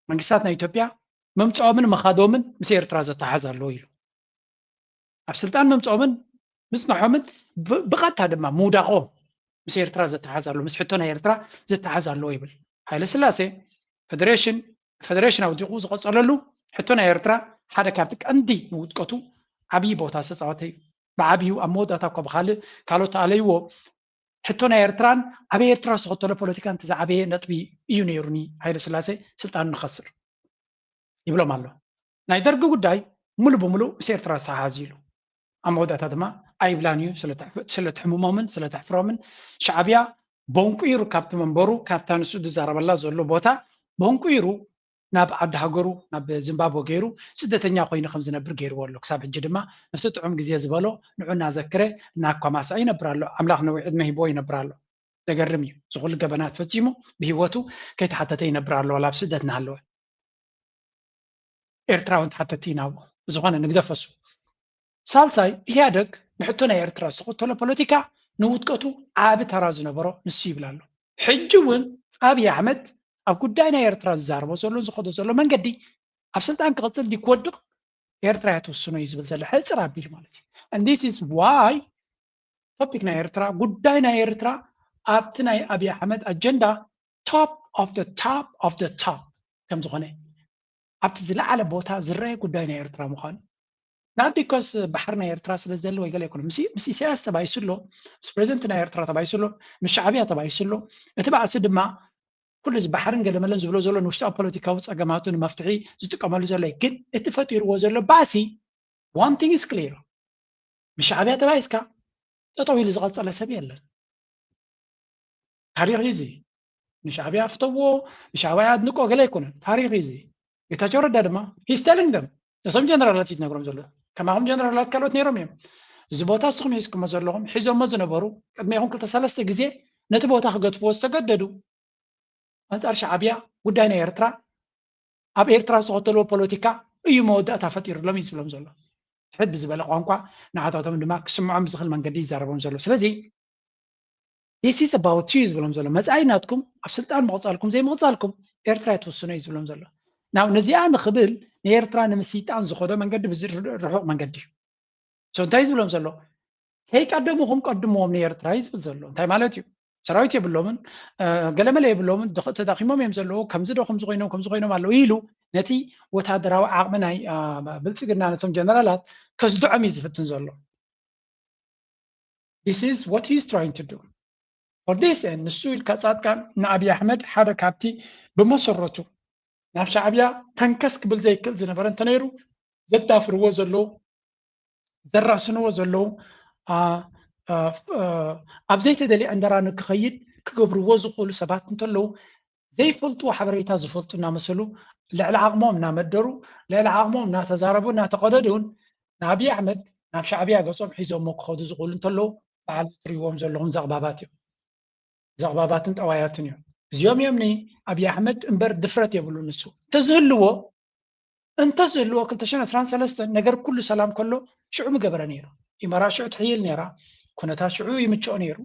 መንግስታት ናይ ኢትዮጵያ ምምፅኦምን ምኻዶምን ምስ ኤርትራ ዘተሓዝ ኣለዎ ኢሉ። ኣብ ስልጣን ምምፅኦምን ምፅንሖምን ብቐጥታ ድማ ምውዳቖም ምስ ኤርትራ ዘተሓዝ ኣለዎ፣ ምስ ሕቶ ናይ ኤርትራ ዘተሓዝ ኣለዎ ይብል። ሃይለ ስላሴ ፈደሬሽን ፈደሬሽን ኣውዲቑ ዝቐፀለሉ ሕቶ ናይ ኤርትራ ሓደ ካብቲ ቀንዲ ንውድቀቱ ዓብዪ ቦታ ዝተፃወተ እዩ። ብዓብዩ ኣብ መወዳእታ እኳ ብካልእ ካልኦት ኣለይዎ ሕቶ ናይ ኤርትራን ኣብ ኤርትራ ዝተኸተሎ ፖለቲካን እቲ ዝዓበየ ነጥቢ እዩ ነይሩኒ ሃይለ ስላሴ ስልጣኑ ንኸስር ይብሎም ኣሎ። ናይ ደርጊ ጉዳይ ሙሉ ብሙሉ ምስ ኤርትራ ዝተሓሓዝ እዩ ኢሉ ኣብ መወዳእታ ድማ ኣይብላን እዩ ስለትሕምሞምን ስለትሕፍሮምን ሻዕብያ ቦንቁይሩ ካብቲ መንበሩ ካብታ ንሱ ዝዛረበላ ዘሎ ቦታ ቦንቁይሩ ናብ ዓዲ ሃገሩ ናብ ዚምባብወ ገይሩ ስደተኛ ኮይኑ ከም ዝነብር ገይርዎ ኣሎ። ክሳብ ሕጂ ድማ ነቲ ጥዑም ግዜ ዝበሎ ንዑ እናዘክረ እናኳማስዐ ይነብር ኣሎ። ኣምላኽ ነዊሕ ዕድመ ሂብዎ ይነብር ኣሎ። ዘገርም እዩ። ዝኹሉ ገበናት ፈፂሙ ብሂወቱ ከይተሓተተ ይነብር ኣሎ ዋላ ኣብ ስደት እናሃለወ። ኤርትራውያን ተሓተቲ ኢና ኣብኡ። ብዝኾነ ንግደፈሱ። ሳልሳይ ኢህኣደግ ንሕቶ ናይ ኤርትራ ዝተኸተሎ ፖለቲካ ንውድቀቱ ዓቢ ተራ ዝነበሮ ንሱ ይብል ኣሎ። ሕጂ እውን ኣብይ ኣሕመድ ኣብ ጉዳይ ናይ ኤርትራ ዝዛረቦ ዘሎን ዝኸዶ ዘሎ መንገዲ ኣብ ስልጣን ክቕፅል ድዩ ክወድቕ ኤርትራ እያ ትውስኖ እዩ ዝብል ዘሎ ሕፅር ኣቢሉ ማለት እዩ። And this is why ቶፒክ ናይ ኤርትራ ጉዳይ ናይ ኤርትራ ኣብቲ ናይ ኣብይ ኣሕመድ ኣጀንዳ top of the top of the top ከም ዝኾነ ኣብቲ ዝለዓለ ቦታ ዝረአ ጉዳይ ናይ ኤርትራ ምዃኑ not because ባሕሪ ናይ ኤርትራ ስለ ዘሎ ወይ ገለ ኣይኮነ ምስ ኢሳያስ ተባይሱ ኣሎ ምስ ፕሬዚደንት ናይ ኤርትራ ተባይሱ ኣሎ ምስ ሻዕብያ ተባይሱ ኣሎ እቲ ባእሲ ድማ ኩሉ እዚ ባሕርን ገለመለን ዝብሎ ዘሎ ንውሽጣዊ ፖለቲካዊ ፀገማቱ ንመፍትሒ ዝጥቀመሉ ዘሎ ግን እቲ ፈጢርዎ ዘሎ ባእሲ one thing is clear ምስ ሻዕብያ ተባይስካ ጠጠው ኢሉ ዝቐፀለ ሰብ የለን። ታሪኽ እዩ እዚ። ንሻዕብያ ፍተዎ፣ ንሻዕብያ ኣድንቆ ገለ ኣይኮነን። ታሪኽ እዩ እዚ። ጌታቸው ረዳ ድማ he's telling them፣ ነቶም ጀነራላት እዩ ዝነግሮም ዘሎ። ከማኹም ጀነራላት ካልኦት ነይሮም እዮም። እዚ ቦታ ንስኹም ሒዝኩሞ ዘለኹም፣ ሒዞሞ ዝነበሩ ቅድሜኹም ክልተ ሰለስተ ግዜ ነቲ ቦታ ክገድፍዎ ዝተገደዱ ኣንጻር ሻዕብያ ጉዳይ ናይ ኤርትራ ኣብ ኤርትራ ዝተኸተልዎ ፖለቲካ እዩ መወዳእታ ፈጢሩሎም እዩ ዝብሎም ዘሎ። ትሕት ብዝበለ ቋንቋ ንዓታቶም ድማ ክስምዖም ብዝኽእል መንገዲ ይዛረቦም ዘሎ። ስለዚ this is about you እዩ ዝብሎም ዘሎ። መጻኢ ናትኩም ኣብ ስልጣን ምቕጻልኩም ዘይምቕጻልኩም ኤርትራ እያ ትውስኖ እዩ ዝብሎም ዘሎ። ናው ነዚኣ ንኽብል ንኤርትራ ንምስይጣን ዝኸዶ መንገዲ ብዚ ርሑቕ መንገዲ እዩ። So እንታይ እዩ ዝብሎም ዘሎ? ከይቀደሙኹም ቀድምዎም ንኤርትራ እዩ ዝብል ዘሎ። እንታይ ማለት እዩ? ሰራዊት የብሎምን፣ ገለመለ የብሎምን፣ ተዳኺሞም እዮም ዘለዉ፣ ከምዚ ዶ ከምዚ ኮይኖም ከምዚ ኮይኖም ኣለዉ ኢሉ ነቲ ወታደራዊ ዓቕሚ ናይ ብልፅግና ነቶም ጀነራላት ከስድዖም እዩ ዝፍትን ዘሎ። This is what he is trying to do for this። ንሱ ኢልካ ፃድቃን ንኣብይ ኣሕመድ ሓደ ካብቲ ብመሰረቱ ናብ ሻዕብያ ተንከስ ክብል ዘይክእል ዝነበረ እንተነይሩ ዘዳፍርዎ ዘለዉ ዘራስንዎ ዘለዉ ኣብ ዘይተደልየ ዕንደራ ንክኸይድ ክገብርዎ ዝኽእሉ ሰባት እንተለዉ ዘይፈልጥዎ ሓበሬታ ዝፈልጡ እናመሰሉ ልዕሊ ዓቕሞም እናመደሩ ልዕሊ ዓቕሞም እናተዛረቡ እናተቐደዱን ንኣብይ ኣሕመድ ናብ ሻዕብያ ገጾም ሒዞሞ ክኸዱ ዝኽእሉ እንተለዉ በዓል ትሪእዎም ዘለኹም ዘቕባባት እዮም። ዘቕባባትን ጠዋያትን እዮም። እዚኦም እዮም ንኣብይ ኣሕመድ እምበር ድፍረት የብሉ ንሱ እንተዝህልዎ እንተዝህልዎ ክልተ ሽሕን ዕስራን ሰለስተን ነገር ኩሉ ሰላም ከሎ ሽዑ ምገበረ ነይሩ። ኢማራት ሽዑ ትሕይል ነይራ፣ ኩነታት ሽዑ ይምችኦ ነይሩ።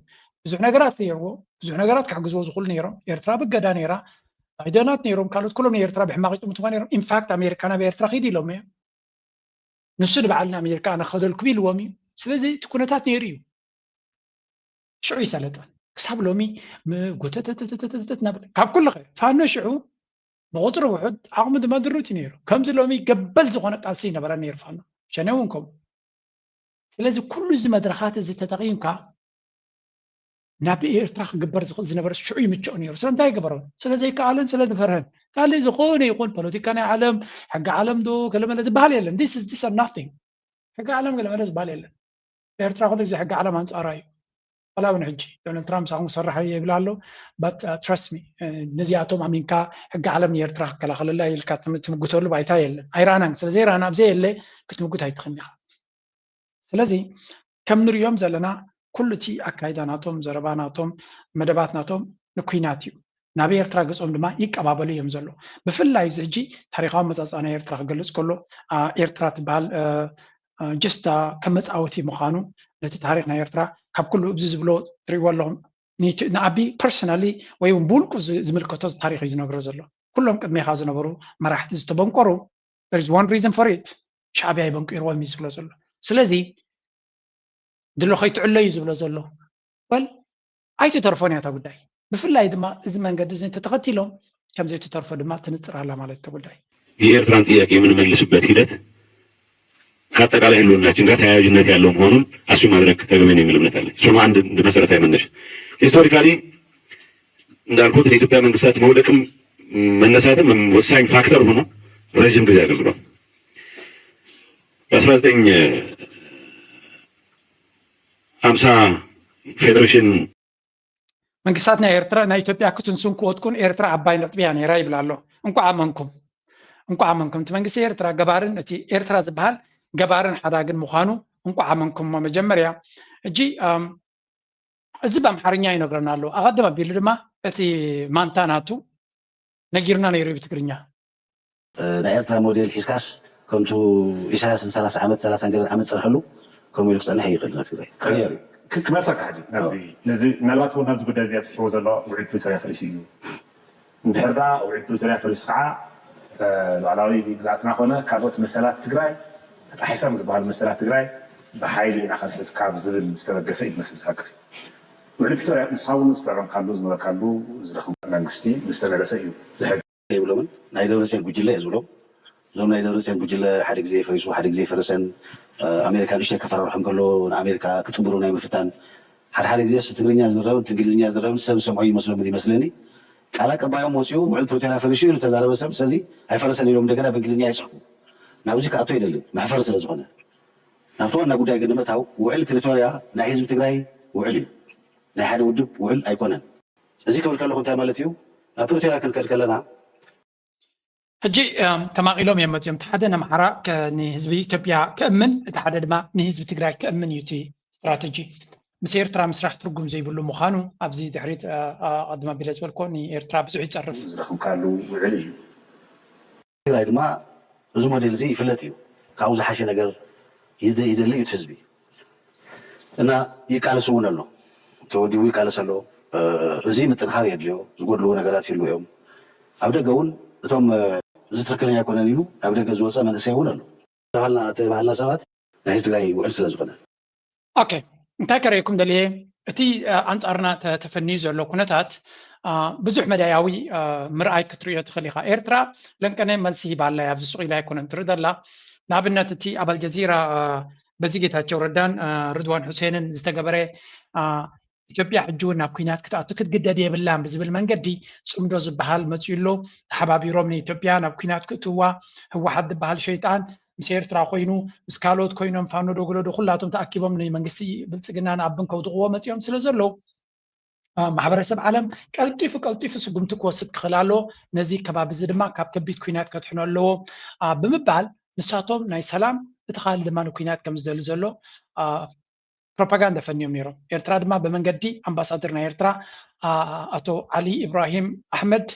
ብዙሕ ነገራት ነይርዎ፣ ብዙሕ ነገራት ክሕግዝዎ ዝኽእሉ ነይሮም። ኤርትራ ብገዳ ነይራ፣ ባይደናት ነይሮም፣ ካልኦት ኩሎም ንኤርትራ ብሕማቕ ይጥምትዋ ነይሮም። ኢንፋክት ኣሜሪካ ናብ ኤርትራ ኪድ ኢሎም እዮም። ንሱ ንበዓል ንኣሜሪካ ኣነ ክኸደልኩም ኢልዎም እዩ። ስለዚ እቲ ኩነታት ነይሩ እዩ። ሽዑ ይሰለጠ ክሳብ ሎሚ ጎተተተተተተተት ናበለ ካብ ኩሉ ኸ ፋኖ ሽዑ ብቁፅሪ ውሑድ ዓቕሙ ድማ ድሩት እዩ ነይሩ። ከምዚ ሎሚ ገበል ዝኾነ ቃልሲ ይነበረ ነይሩ ፋኖ ሸነ እውን ከምኡ። ስለዚ ኩሉ እዚ መድረኻት እዚ ተጠቒምካ ናብ ኤርትራ ክግበር ዝኽእል ዝነበረ ሽዑ ይምችኦ ነይሩ። ስለምንታይ ይገበሮ? ስለ ዘይከኣለን ስለ ዝፈርሀን። ካልእ ዝኾነ ይኹን ፖለቲካ ናይ ዓለም ሕጊ ዓለም ዶ ገለመለ ዝበሃል የለን። This is this are nothing። ሕጊ ዓለም ገለመለ ዝበሃል የለን። ኤርትራ ኩሉ ግዜ ሕጊ ዓለም ኣንጻራ እዩ። ዋላ እውን ሕጂ ዶናልድ ትራምፕ ሳኹም ክሰርሕ እየ ይብል ኣሎ። But trust me፣ ነዚኣቶም ኣሚንካ ሕጊ ዓለም ንኤርትራ ክከላኸለላ ኢልካ ትምጉተሉ ባይታ የለን። ኣይረኣናን። ስለ ዘይረኣና ኣብ ዘየለ ክትምጉት ኣይትኽእልን ኢኻ። ስለዚ ከም ንሪኦም ዘለና ኩሉ እቲ ኣካይዳ ናቶም፣ ዘረባ ናቶም፣ መደባት ናቶም ንኩናት እዩ። ናብ ኤርትራ ገጾም ድማ ይቀባበሉ እዮም ዘለዉ። ብፍላይ እዚ ሕጂ ታሪኻዊ ኣመጻጽኣ ናይ ኤርትራ ክገልጽ ከሎ ኤርትራ ትበሃል ጀስት ከም መጻወቲ ምዃኑ ነቲ ታሪኽ ናይ ኤርትራ ካብ ኩሉ ኣብዚ ዝብሎ ትሪእዎ ኣለኹም ንኣቢ ፐርሰናሊ ወይ እውን ብውልቁ ዝምልከቶ ታሪኽ እዩ ዝነግሮ ዘሎ። ኩሎም ቅድሜኻ ዝነበሩ መራሕቲ ዝተበንቆሩ there is one reason for it ሻዕብያ ይበንቂርዎም እዩ ዝብሎ ዘሎ። ስለዚ ድሎ ከይትዕሎ እዩ ዝብሎ ዘሎ። ወል ኣይትተርፎን እያ እታ ጉዳይ። ብፍላይ ድማ እዚ መንገዲ እዚ እንተተኸቲሎም ከም ዘይትተርፎ ድማ ትንፅር ኣላ ማለት እታ ጉዳይ። የኤርትራን ጥያቄ የምንመልስበት ሂደት ከአጠቃላይ ህልውናችን ጋር ተያያዥነት ያለው መሆኑን አስዩ ማድረግ ተገቢ ነው የሚል እምነት አለኝ። እሱ ነው አንድ እንደ መሰረታዊ መነሻ። ሂስቶሪካሊ እንዳልኩት ለኢትዮጵያ መንግስታት መውደቅም መነሳትም ወሳኝ ፋክተር ሆኖ ረዥም ጊዜ አገልግሏል። በአስራ ዘጠኝ ሀምሳ ፌዴሬሽን መንግስታት ናይ ኤርትራ ናይ ኢትዮጵያ ክትንሱን ክወድቁን ኤርትራ ዓባይ ነጥቢ እያ ነይራ ይብል ኣሎ። እንኳዕ ኣመንኩም፣ እንኳዕ ኣመንኩም። እቲ መንግስቲ ኤርትራ ገባርን እቲ ኤርትራ ዝበሃል ገባርን ሓዳግን ምዃኑ እንኳዕ ኣመንኩሞ። መጀመርያ እጂ እዚ ብኣምሓርኛ ይነግረና ኣሎ። ኣቐድም ኣቢሉ ድማ እቲ ማንታ ናቱ ነጊርና ነይሩ ብትግርኛ። ናይ ኤርትራ ሞዴል ሒዝካስ ከምቱ ኢሳያስ ንሰላሳ ዓመት ሰላሳን ገለን ዓመት ዝጸንሐሉ ከምኡ ኢሉ ክጸንሕ ይኽእል ናብ ትግራይ ቀየር እዩ። ክመልሰካ ሕጂ ናብዚ ነዚ ምናልባት እውን ናብዚ ጉዳይ እዚ ኣብፅሕዎ ዘሎ ውዕል ፕሪቶርያ ፈሪሱ እዩ። እንድሕር ደኣ ውዕል ፕሪቶርያ ፈሪሱ ከዓ ሉዓላዊ ግዝኣትና ኮነ ካልኦት መሰላት ትግራይ ተጣሒሶም ዝበሃሉ መሰላት ትግራይ ብሓይሊ ኢና ክንሕዝ ካብ ዝብል ዝተበገሰ እዩ ዝመስል ዝሓቅስ ውዕል ፕሪቶርያ ንስኻ እውን ዝፈረምካሉ ዝነበርካሉ ዝደኽም መንግስቲ ዝተመለሰ እዩ ዝሕግ የብሎምን ናይ ደብረፅዮን ጉጅለ እየ ዝብሎም እዞም ናይ ደብረፅዮን ጉጅለ ሓደ ግዜ ፈሪሱ ሓደ ግዜ ፈረሰን ኣሜሪካ ንእሽተይ ከፈራርሖም ከሎ ንኣሜሪካ ክጥብሩ ናይ ምፍታን ሓደ ሓደ ግዜ እሱ ትግርኛ ዝረብን እንግሊዝኛ ዝረብን ሰብ ዝሰምዖ ይመስሎምን ይመስለኒ ቃል ኣቀባዮም ወፂኡ ውዕል ፕሪቶርያ ፈሪሱ ኢሉ ተዛረበ ሰብ ስለዚ ኣይፈረሰን ኢሎም እንደገና ብእንግሊዝኛ ይፅሕፉ ናብዚ ክኣቶ ይደልን መሕፈሪ ስለ ዝኾነ ናብቲ ዋና ጉዳይ ግን ንምእታው ውዕል ፕሪቶርያ ናይ ህዝቢ ትግራይ ውዕል እዩ ናይ ሓደ ውድብ ውዕል ኣይኮነን እዚ ክብል ከለኹ እንታይ ማለት እዩ ናብ ፕሪቶርያ ክንከድ ከለና ሕጂ ተማቒሎም እዮም መፅኦም። እቲ ሓደ ንኣምሓራ ንህዝቢ ኢትዮጵያ ክእምን፣ እቲ ሓደ ድማ ንህዝቢ ትግራይ ክእምን እዩ እቲ ስትራተጂ። ምስ ኤርትራ ምስራሕ ትርጉም ዘይብሉ ምዃኑ ኣብዚ ድሕሪት ኣቐድም ኣቢለ ዝበልኮ ንኤርትራ ብዙሕ ይፀርፍ። ዝረኽብካሉ ውዕል እዩ። ትግራይ ድማ እዚ ሞዴል እዚ ይፍለጥ እዩ። ካብኡ ዝሓሸ ነገር ይደሊ እዩ ህዝቢ እና ይቃለስ እውን ኣሎ። ተወዲቡ ይቃለስ ኣሎ። እዚ ምጥንኻር የድልዮ፣ ዝጎድልዎ ነገራት ይህልዉ እዮም። ኣብ ደገ እውን እቶም እዚ ትክክለኛ ኣይኮነን ኢሉ ናብ ደገ ዝወፀ መንእሰይ እውን ኣሎ። ተባህልና ተባህልና ሰባት ናይ ህዝቢ ትግራይ ውዕል ስለ ዝኾነ ኦኬ፣ እንታይ ከርእየኩም ደልየ፣ እቲ ኣንጻርና ተፈንዩ ዘሎ ኩነታት ብዙሕ መዳያዊ ምርኣይ ክትርእዮ ትኽእል ኢኻ። ኤርትራ ለንቀነ መልሲ ሂባ ኣላ፣ ኣብዚ ሱቕ ኢላ ኣይኮነን ትርኢ ዘላ። ንኣብነት እቲ ኣብ ኣልጀዚራ በዚ ጌታቸው ረዳን ርድዋን ሑሴንን ዝተገበረ ኢትዮጵያ ሕጂ እውን ናብ ኩናት ክትኣቱ ክትግደድ የብላን ብዝብል መንገዲ ፅምዶ ዝበሃል መፅዩ ኣሎ። ተሓባቢሮም ንኢትዮጵያ ናብ ኩናት ክእትዋ ህወሓት ዝበሃል ሸይጣን ምስ ኤርትራ ኮይኑ ምስ ካልኦት ኮይኖም ፋኖ ዶግሎዶ ኩላቶም ተኣኪቦም ንመንግስቲ ብልፅግና ንኣብን ከውድቕዎ መፂኦም ስለ ዘለዉ ማሕበረሰብ ዓለም ቀልጢፉ ቀልጢፉ ስጉምቲ ክወስድ ክኽእል ኣለዎ። ነዚ ከባቢ እዚ ድማ ካብ ከቢድ ኩናት ከድሕኖ ኣለዎ ብምባል ንሳቶም ናይ ሰላም እቲ ካልእ ድማ ንኩናት ከም ዝደሊ ዘሎ ፕሮፓጋንዳ ፈንዮም ነይሮም። ኤርትራ ድማ ብመንገዲ ኣምባሳደር ናይ ኤርትራ ኣቶ ዓሊ ኢብራሂም ኣሕመድ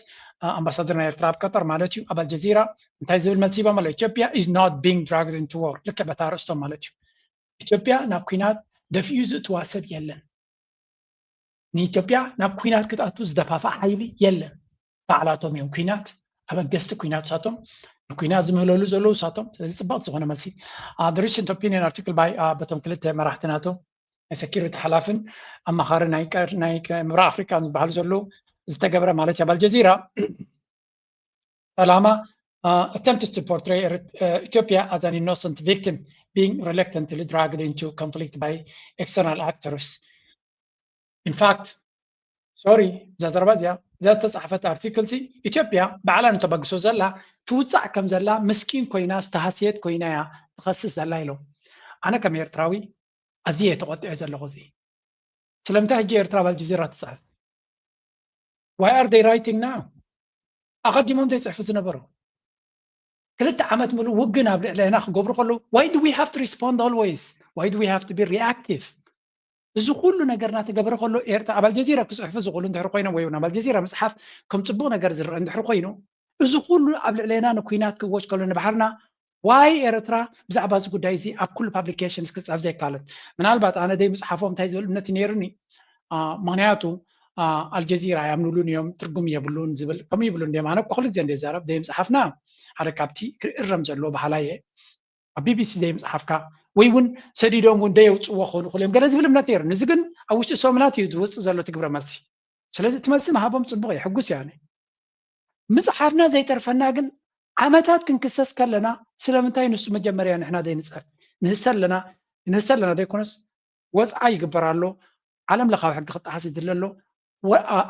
ኣምባሳደር ናይ ኤርትራ ኣብ ቀጠር ማለት እዩ ኣብ ኣልጀዚራ እንታይ ዝብል መልሲ ሂቦም ኣሎ? ኢትዮጵያ is not being dragged into war። ልክዕ በታ ኣርእስቶም ማለት እዩ። ኢትዮጵያ ናብ ኩናት ደፊኡ ዝእትዋ ሰብ የለን። ንኢትዮጵያ ናብ ኩናት ክትኣቱ ዝደፋፍኣ ሓይሊ የለን። ባዕላቶም እዮም ኩናት ኣበገስቲ ኩናት ሳቶም ንኩናት ዝምህለሉ ዘለዉ ሳቶም። ስለዚ ፅብቕቲ ዝኾነ መልሲ the recent opinion article by በቶም ክልተ መራሕቲ ናቶ ናይ security ሓላፍን ኣማኻሪ ናይ ምብራቕ ኣፍሪቃን ዝበሃሉ ዘለዉ ዝተገብረ ማለት ኣብ ኣልጀዚራ ዕላማ attempts to portray Ethiopia as an innocent victim being reluctantly dragged into conflict by external actors. In fact, sorry፣ እዛ ዘረባ እዚኣ እዛ ዝተፃሕፈት ኣርቲክል ሲ ኢትዮጵያ ባዕላ ንተበግሶ ዘላ ትውፃዕ ከም ዘላ ምስኪን ኮይና ዝተሃስየት ኮይና እያ ትኸስስ ዘላ ኢሎም። ኣነ ከም ኤርትራዊ ኣዝየ ተቆጢዐ ዘለኹ እዚ ስለምንታይ ሕጂ ኤርትራ ኣብ ኣልጀዚራ ትፅሕፍ? Why are they writing now? ኣቐዲሞም ዘይፅሕፉ ዝነበሩ ክልተ ዓመት ሙሉእ ውግን ኣብ ልዕለና ክገብሩ ከለዉ why do we have to respond always? Why do we have to be reactive? እዚ ኩሉ ነገር እናተገበረ ከሎ ኤርትራ ኣብ ኣልጀዚራ ክፅሕፉ ዝኽእሉ እንድሕር ኮይኖም ወይ እውን ኣብ ኣልጀዚራ ምፅሓፍ ከም ፅቡቕ ነገር ዝረአ እንድሕር ኮይኑ እዚ ኩሉ ኣብ ልዕለና ንኩናት ክወጅ ከሎ ንባሕርና ዋይ ኤርትራ ብዛዕባ እዚ ጉዳይ እዚ ኣብ ኩሉ ፓብሊኬሽንስ ክፅሕፍ ዘይካለት ምናልባት ኣነ ደይ ምፅሓፎም እንታይ ዝብል እምነት ነይሩኒ ምክንያቱ ኣልጀዚራ ኣያምኑሉን እዮም ትርጉም የብሉን ዝብል ከምኡ ይብሉ እንዲም ኣነ ኩሉ ግዜ እንደ ዛረብ ደይ ምፅሓፍና ሓደ ካብቲ ክእረም ዘለዎ ባህላ እየ ኣብ ቢቢሲ ዘይምፅሓፍካ ወይ እውን ሰዲዶም እውን ደየውፅዎ ክኾኑ ክእል እዮም ገለ ዝብል እምነት ነይሩ እዚ ግን ኣብ ውሽጢ ሰሙናት እዩ ዝውፅእ ዘሎ ትግብረ መልሲ ስለዚ እቲ መልሲ ምሃቦም ፅቡቅ እዩ ሕጉስ እያ ምፅሓፍና ዘይተርፈና ግን ዓመታት ክንክሰስ ከለና ስለምንታይ ንሱ መጀመርያ ንሕና ዘይንፅሕፍ ንህሰ ኣለና ንህሰ ኣለና ዘይኮነስ ወፅዓ ይግበር ኣሎ ዓለም ለኻዊ ሕጊ ክጠሓስ ይድለ ኣሎ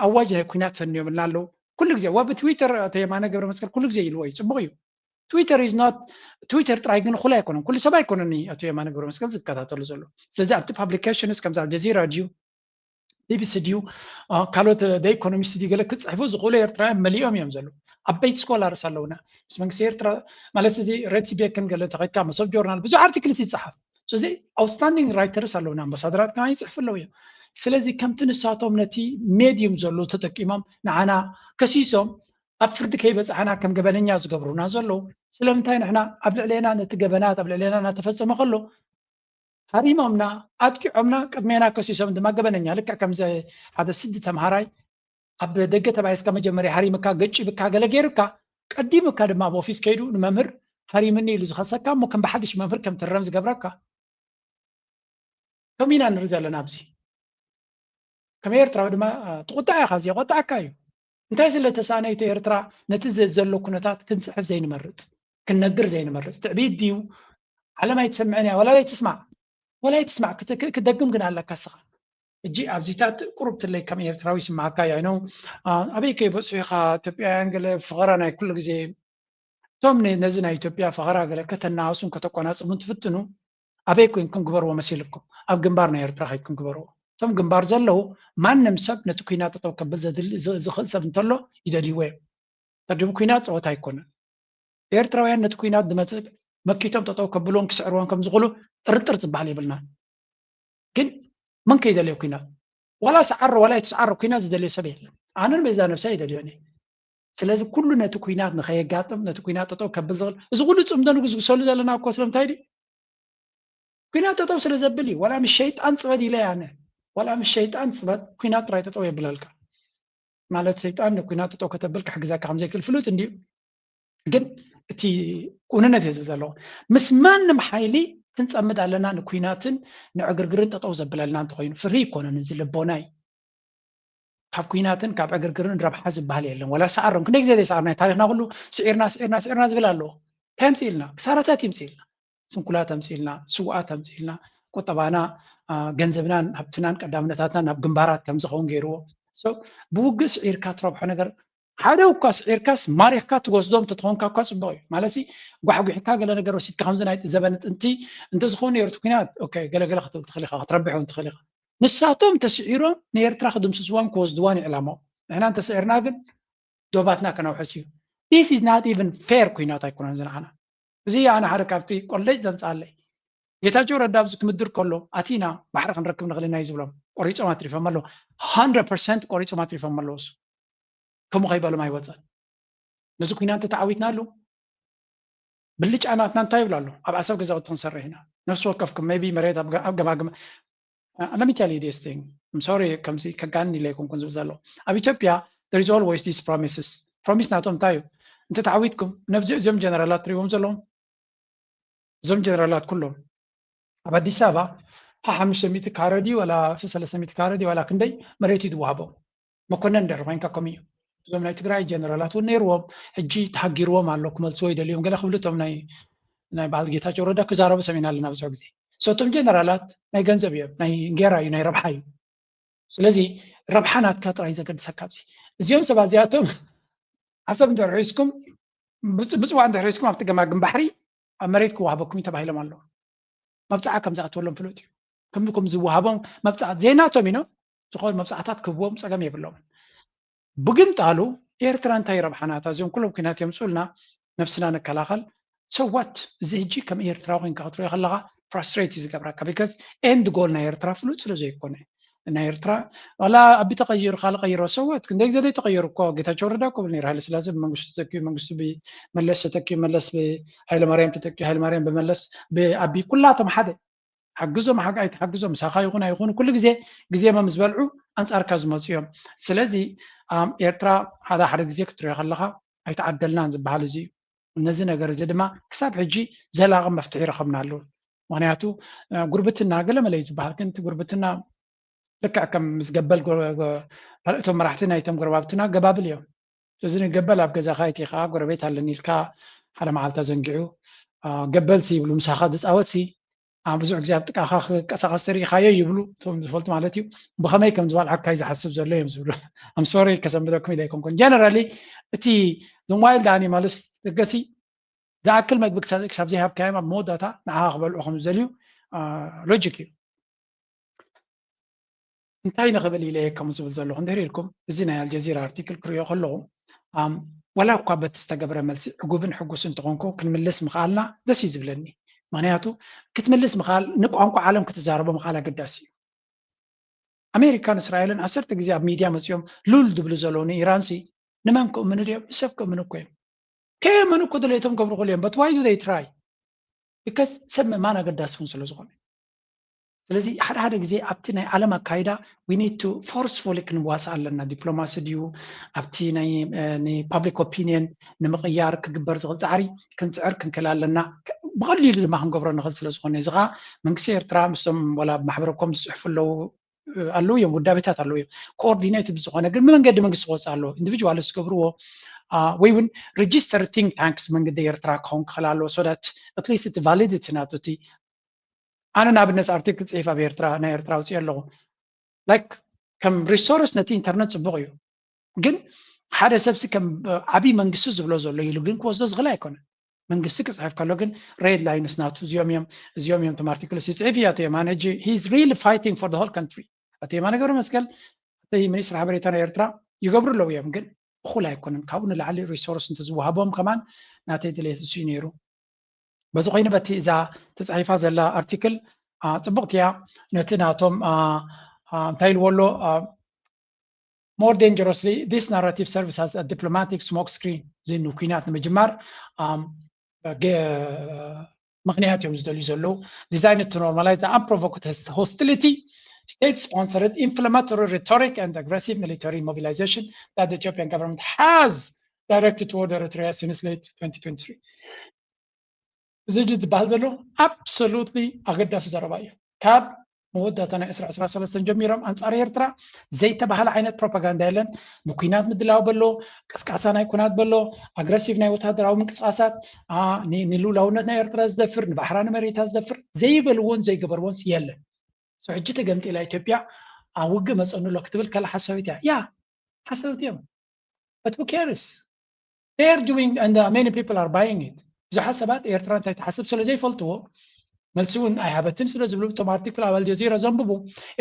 ኣዋጅ ናይ ኩናት ፈንዮምልና ኣለዉ ኩሉ ግዜ ወብ ትዊተር ኣቶ የማነ ገብረ መስቀል ኩሉ ግዜ ኢልዎ እዩ ፅቡቅ እዩ ትዊተር is not ትዊተር ጥራይ ግን ኩሉ ኣይኮነን ኩሉ ሰብ ኣይኮነን ኣቶ የማነ ገብረ መስቀል ዝከታተሉ ዘሎ ስለዚ ኣብቲ ፓብሊኬሽንስ ከምዚ ኣልጀዚራ ድዩ ቢቢሲ ድዩ ካልኦት ኢኮኖሚስት ድዩ ገለ ክፅሕፉ ዝኽእሉ ኤርትራውያን መሊኦም እዮም ዘለዉ ዓበይቲ ስኮላርስ ኣለውና ምስ መንግስቲ ኤርትራ ማለት እዚ ሬትሲቤክን ገለ ተኸድካ መሶብ ጆርናል ብዙሕ ኣርቲክልስ ይፅሓፍ ስለዚ ኣውትስታንዲንግ ራይተርስ ኣለውና ኣምባሳደራት ከማ ይፅሕፉ ኣለዉ እዮም ስለዚ ከምቲ ንሳቶም ነቲ ሜድዩም ዘሎ ተጠቂሞም ንዓና ከሲሶም ኣብ ፍርዲ ከይበፃሕና ከም ገበነኛ ዝገብሩና ዘለዉ ስለምንታይ ንሕና ኣብ ልዕሌና ነቲ ገበናት ኣብ ልዕሌና እናተፈፀመ ከሎ ሃሪሞምና ኣጥቂዖምና ቅድሜና ከሲሶም ድማ ገበነኛ ልክዕ ከምዚ ሓደ ስዲ ተምሃራይ ኣብ ደገ ተባሂስካ መጀመርያ ሃሪምካ ገጭብካ ገለ ገይሩካ ቀዲሙካ ድማ ኣብ ኦፊስ ከይዱ ንመምህር ሃሪምኒ ኢሉ ዝኸሰካ እሞ ከም ብሓድሽ መምህር ከም ትረም ዝገብረካ ከም ኢና ንርኢ ዘለና ኣብዚ ከም ኤርትራዊ ድማ ትቁጣዕ ኢኻ እዚ የቆጣዕካ እዩ እንታይ ስለ ተሳነይቶ ኤርትራ ነቲ ዘሎ ኩነታት ክንፅሕፍ ዘይንመርፅ ክንነግር ዘይንመርፅ ትዕቢት ድዩ ዓለም ኣይትሰምዕን እያ ወላ ኣይትስማዕ ወላ ኣይትስማዕ ክደግም ግን ኣለካ ስኻ እጂ ኣብዚታት ቁሩብ ትለይ ከም ኤርትራዊ ይስማዓካ እያ ይነው ኣበይ ከይበፅሑ ኢኻ ኢትዮጵያውያን ገለ ፈኸራ ናይ ኩሉ ግዜ እቶም ነዚ ናይ ኢትዮጵያ ፈኸራ ገለ ከተናኣሱን ከተቋናፅሙን ትፍትኑ ኣበይ ኮይንኩም ግበርዎ መሲልኩም ኣብ ግንባር ናይ ኤርትራ ከይድኩም ግበርዎ እቶም ግንባር ዘለዉ ማንም ሰብ ነቲ ኩናት ጠጠው ከብል ዝኽእል ሰብ እንተሎ ይደልይዎ እዮም። ተድም ኩናት ፀወታ ኣይኮነን። ኤርትራውያን ነቲ ኩናት ዝመፅእ መኪቶም ጠጠው ከብልዎን ክስዕርዎን ከም ዝኽእሉ ጥርጥር ዝበሃል የብልናን። ግን መን ከይደልዮ ኩናት? ዋላ ሰዓሮ ዋላ ኣይትሰዓሮ ኩናት ዝደልዮ ሰብ የለን። ኣነን በዛ ነብሳ ይደልዮን እየ። ስለዚ ኩሉ ነቲ ኩናት ንኸየጋጥም ነቲ ኩናት ጠጠው ከብል ዝኽእል እዚ ኩሉ ፅምዶ ንጉስጉሰሉ ዘለና እኮ ስለምንታይ ድዩ? ኩናት ጠጠው ስለ ዘብል እዩ። ዋላ ምስ ሸይጣን ፅበድ ኢለ ኣነ ዋላ ምስ ሸይጣን ፅበድ ኩናት ጥራይ ጠጠው የብለልካ። ማለት ሰይጣን ንኩናት ጠጠው ከተብል ክሕግዘካ ከም ዘይክእል ፍሉጥ እንድዩ። ግን እቲ ቁንነት እየ ዝብል ዘለኹ። ምስ ማንም ሓይሊ ክንፀምድ ኣለና። ንኩናትን ንዕግርግርን ጠጠው ዘብለልና እንተኮይኑ ፍርሂ ይኮነን እዚ ልቦና እዩ። ካብ ኩናትን ካብ ዕግርግርን ረብሓ ዝበሃል የለን። ወላ ሰዓሮም ክንደይ ግዜ ዘይሰዓርና ታሪክና ኩሉ ስዒርና ስዒርና ስዒርና ዝብል ኣለዎ። እንታይ ኣምፅእልና? ክሳራታት ይምፅእልና። ስንኩላት ኣምፅእልና፣ ስውኣት ኣምፅእልና፣ ቁጠባና፣ ገንዘብናን ሃብትናን ቀዳምነታትና ናብ ግንባራት ከም ዝኸውን ገይርዎ። ብውግእ ስዒርካ ትረብሖ ነገር ሓደ እኳ ስዒርካስ ማሪኽካ ትወስዶም ተትኾንካ እኳ ፅቡቅ እዩ። ማለት ጓሕጒሕካ ገለ ነገር ወሲድካ ከምዚ ናይ ዘበን ጥንቲ እንተዝኸውን ነይሩ እቲ ኩናት ገለገለ ክትብል ትኽእል ኢኻ፣ ክትረብሕ እውን ትኽእል ኢኻ። ንሳቶም ተስዒሮም ንኤርትራ ክድምስስዋን ክወስድዋን እዩ ዕላማኦም። ንሕና እንተስዒርና ግን ዶባትና ከነውሕስ እዩ። This is not even fair ኩናት ኣይኮነን ዝንዓና። እዚ ኣነ ሓደ ካብቲ ቆለጭ ዘምፅኣለይ ጌታቸው ረዳ ኣብዚ ክምድር ከሎ ኣቲና ባሕሪ ክንረክብ ንኽእል ኢና እዩ ዝብሎም። ቆሪፆም ኣትሪፎም ኣለዉ። ሃንድረድ ፐርሰንት ቆሪፆም ኣትሪፎም ኣለዉ። እሱ ከምኡ ከይበሎም ኣይወፀን። ነዚ ኩናት እንተተዓዊትናሉ ብልጫ ናትና እንታይ ይብሉ ኣሎ? ኣብ ዓሰብ ገዛውቲ ክንሰርሕ ኢና። ነፍሲ ወከፍኩም maybe መሬት ኣብ ገ- ኣብ ገማግም let me tell you this thing. I'm sorry ከምዚ ከጋንን ኢለ ኣይኮንኩን ዝብል ዘሎ። ኣብ ኢትዮጵያ there is always these promises. ፕሮሚስ ናቶም እንታይ እዩ? እንተ ተዓዊትኩም ነብዚ እዚኦም ጀነራላት ትሪእዎም ዘለዎም እዞም ጀነራላት ኩሎም ኣብ ኣዲስ ኣበባ ሓሙሽተ ሚእቲ ካረ ድዩ ዋላ ሰለስተ ሚእቲ ካረ ድዩ ዋላ ክንደይ መሬት እዩ ዝወሃቦም። መኮነን እንድሕር ኮይንካ ከምኡ እዩ። እዞም ናይ ትግራይ ጀነራላት እውን ነይርዎም፣ ሕጂ ተሃጊርዎም ኣሎ ክመልስዎ ይደልዮም ገለ ክብሉ እቶም ናይ ናይ በዓል ጌታቸው ረዳ ክዛረቡ ሰሚዕና ኣለና ብዙሕ ግዜ። So እቶም ጀነራላት ናይ ገንዘብ እዮም፣ ናይ እንጌራ እዩ፣ ናይ ረብሓ እዩ። ስለዚ ረብሓ ናትካ ጥራይ ዘገድሰካ ኣብዚ እዚኦም ሰባት እዚኣቶም ዓሰብ እንድሕር ሒዝኩም ብፅ- ብፅዋ እንድሕር ሒዝኩም ኣብቲ ገማግም ባሕሪ ኣብ መሬት ክወሃበኩም እዩ ተባሂሎም ኣለዉ። መብፅዓ ከም ዝኣትወሎም ፍሉጥ እዩ። ከም ከም ዝወሃቦም መብፅዓት ዘይናቶም ኢኖ ዝኾኑ መብፅዓታት ክህብዎም ፀገም የብሎም። ብግምጣሉ ኤርትራ እንታይ ረብሓ ናታ? እዚኦም ኩሎም ኩናት የምፅኡልና ነብስና ንከላኸል። So what? እዚ ሕጂ ከም ኤርትራዊ ኮይንካ ክትሪኦ ከለኻ ፍራስትሬት እዩ ዝገብረካ። Because end goal ናይ ኤርትራ ፍሉጥ ስለ ዘይኮነ ናይ ኤርትራ ዋላ ኣቢ ተቐይሩ ካልእ ቀይሮ ሰዋት ክንደይ ግዜ ዘይተቐየሩ እኮ ጌታቸው ረዳ እኮ ብል ነይሩ ሃይለ ስላሴ ብመንግስቱ ተተኪኡ መንግስቱ ብመለስ ተተኪኡ መለስ ብሃይለ ማርያም ተተኪኡ ሃይለ ማርያም ብመለስ ብኣቢ ኩላቶም ሓደ ሓግዞም ሓጋይ ተሓግዞም ምሳኻ ይኹን ኣይኹን ኩሉ ግዜ ግዜማ ምስ በልዑ ኣንጻርካ ዝመፁ እዮም። ስለዚ ኣም፣ ኤርትራ ሓደ ሓደ ግዜ ክትሪኦ ከለኻ ኣይተዓደልናን ዝበሃል እዚ እዩ። ነዚ ነገር እዚ ድማ ክሳብ ሕጂ ዘላቒ መፍትሒ ይረኸብናሉ። ምክንያቱ እ፣ ጉርብትና ገለ መለ እዩ ዝበሃል ግን እቲ ጉርብትና ልክዕ ከም ምስ ገበል ጎ- ጎ- እቶም መራሕቲ ናይቶም ጎረባብትና ገባብል እዮም። እዚ ንገበል ኣብ ገዛኻ እቲ ከዓ ጎረቤት ኣለኒ ኢልካ ሓደ መዓልታ ዘንጊዑ አ፣ ገበል ሲ ይብሉ ምሳኻ ዝፃወት ሲ አ፣ ብዙሕ ግዜ ኣብ ጥቃኻ ክቀሳቀስ ተሪኢኻዮ ይብሉ እቶም ዝፈልጡ ማለት እዩ። ብኸመይ ከም ዝበልዓካ እዩ ዝሓስብ ዘሎ እዮም ዝብሉ። I'm sorry ከሰንብደኩም ኢለ ኣይኮንኩን። Generally እቲ the wild animals ደገሲ ዝኣክል መግቢ ክሳብ ክሳብ ዘይሃብካዮም ኣብ መወዳእታ ንዓኻ ክበልዑ ከም ዝደልዩ ሎጂክ እዩ። እንታይ ንኽብል ኢለ እየ ከምኡ ዝብል ዘለኹ እንድሕር ኢልኩም እዚ ናይ ኣልጀዚራ ኣርቲክል ክሪኦ ከለኹ ኣም፣ ዋላ እኳ በቲ ዝተገብረ መልሲ ዕጉብን ሕጉስ እንተኾንኩ ክንምልስ ምኽኣልና ደስ እዩ ዝብለኒ። ምክንያቱ ክትምልስ ምኽኣል ንቋንቋ ዓለም ክትዛረቦ ምኽኣል ኣገዳሲ እዩ። ኣሜሪካን እስራኤልን ዓሰርተ ግዜ ኣብ ሚድያ መፂኦም ሉል ዝብሉ ዘለዉ ንኢራንሲ ንመን ክእምኑ ድዮም ንሰብ ክእምኑ እኮ እዮም። ከየመኑ እኮ ድሌቶም ገብሩ ክእሉ እዮም but why do they try? Because ሰብ ምእማን ኣገዳሲ እውን ስለ ዝኾነ። ስለዚ ሓደ ሓደ ግዜ ኣብቲ ናይ ዓለም ኣካይዳ we need to forcefully ክንዋሳእ ኣለና። ዲፕሎማሲ ድዩ ኣብቲ ናይ ፓብሊክ ኦፒኒየን ንምቕያር ክግበር ዝኽእል ፃዕሪ ክንፅዕር ክንክእል ኣለና። ብቐሊሉ ድማ ክንገብሮ ንኽእል ስለ ዝኾነ እዚ ከዓ መንግስቲ ኤርትራ ምስቶም ዋላ ማሕበረኮም ዝፅሕፉ ኣለዉ ኣለዉ እዮም ውዳቤታት ኣለዉ እዮም ኮኦርዲኔት ብዝኾነ ግን ብመንገዲ መንግስቲ ክወፅእ ኣለዎ ኢንዲቪጁዋልስ ዝገብርዎ ወይ እውን registered think tanks መንገዲ ኤርትራ ክኸውን ክኽእል ኣለዎ so that at least እቲ validity ናቱ እቲ ኣነ ንኣብነት ኣርቲክል ፅሒፍ ኣብ ኤርትራ ናይ ኤርትራ ኣውፅእ ኣለኹ like ከም ሪሶርስ ነቲ ኢንተርነት ፅቡቅ እዩ ግን ሓደ ሰብሲ ከም ዓብይ መንግስቲ ዝብሎ ዘሎ ኢሉ ግን ክወስዶ ዝኽእል ኣይኮነን መንግስቲ ክፅሕፍ ከሎ ግን ሬድ ላይንስ ናቱ እዚኦም እዮም እዚኦም እዮም ቶም ኣርቲክልስ ይፅሕፍ እያ እዮም ኣነ ሕጂ he's really fighting for the whole country ኣቶ የማነ ገብረ መስቀል፣ ኣቶ ሚኒስትር ሓበሬታ ናይ ኤርትራ ይገብሩ ኣለዉ እዮም፣ ግን እኹል ኣይኮነን። ካብኡ ንላዕሊ ሪሶርስ እንተዝወሃቦም ከማን ናተይ ድሌት እሱ እዩ ነይሩ። በዚ ኮይኑ በቲ እዛ ተፃሒፋ ዘላ ኣርቲክል፣ አ፣ ፅብቕቲ እያ። ነቲ ናቶም፣ አ፣ አ፣ እንታይ ኢልዎ ኣሎ? አ፣ more dangerously, this narrative serves as a diplomatic smoke screen. እዚ ንኩናት ንምጅማር፣ ኣም፣ ገ-፣ ምኽንያት እዮም ዝደልዩ ዘለዉ። Designed to normalize the unprovoked hos-, hostility, state-sponsored inflammatory rhetoric and aggressive military mobilization that the Ethiopian government has directed toward Eritrea since late twenty twenty-three. እዚ ሕጂ ዝበሃል ዘሎ ኣብሶሉትሊ ኣገዳሲ ዘረባ እዩ። ካብ መወዳእታ ናይ ዕስራ ዕስራ ሰለስተን ጀሚሮም ኣንጻር ኤርትራ ዘይተባህለ ዓይነት ፕሮፓጋንዳ የለን። ንኩናት ምድላው በሎ፣ ቅስቃሳ ናይ ኩናት በሎ፣ ኣግረሲቭ ናይ ወታደራዊ ምንቅስቃሳት፣ አ፣ ን-፣ ንልኡላውነት ናይ ኤርትራ ዝደፍር፣ ንባሕራ ንመሬታ ዝደፍር ዘይበልዎን ዘይገበርዎንስ የለን። So ሕጂ ተገምጢላ ኢትዮጵያ ኣብ ውግእ መጸኑ ኣሎ ክትብል ከላ ሓሳዊት እያ። ያ፣ ሓሳዊት እዮም። But who cares? They are doing, and, uh, many people are buying it. ብዙሓት ሰባት ኤርትራ እንታይ ትሓስብ ስለ ዘይፈልጥዎ፣ መልሲ እውን ኣይሃበትን ስለ ዝብሉ፣ እቶም ኣርቲክል ኣብ ኣልጀዚራ ዘንብቡ፣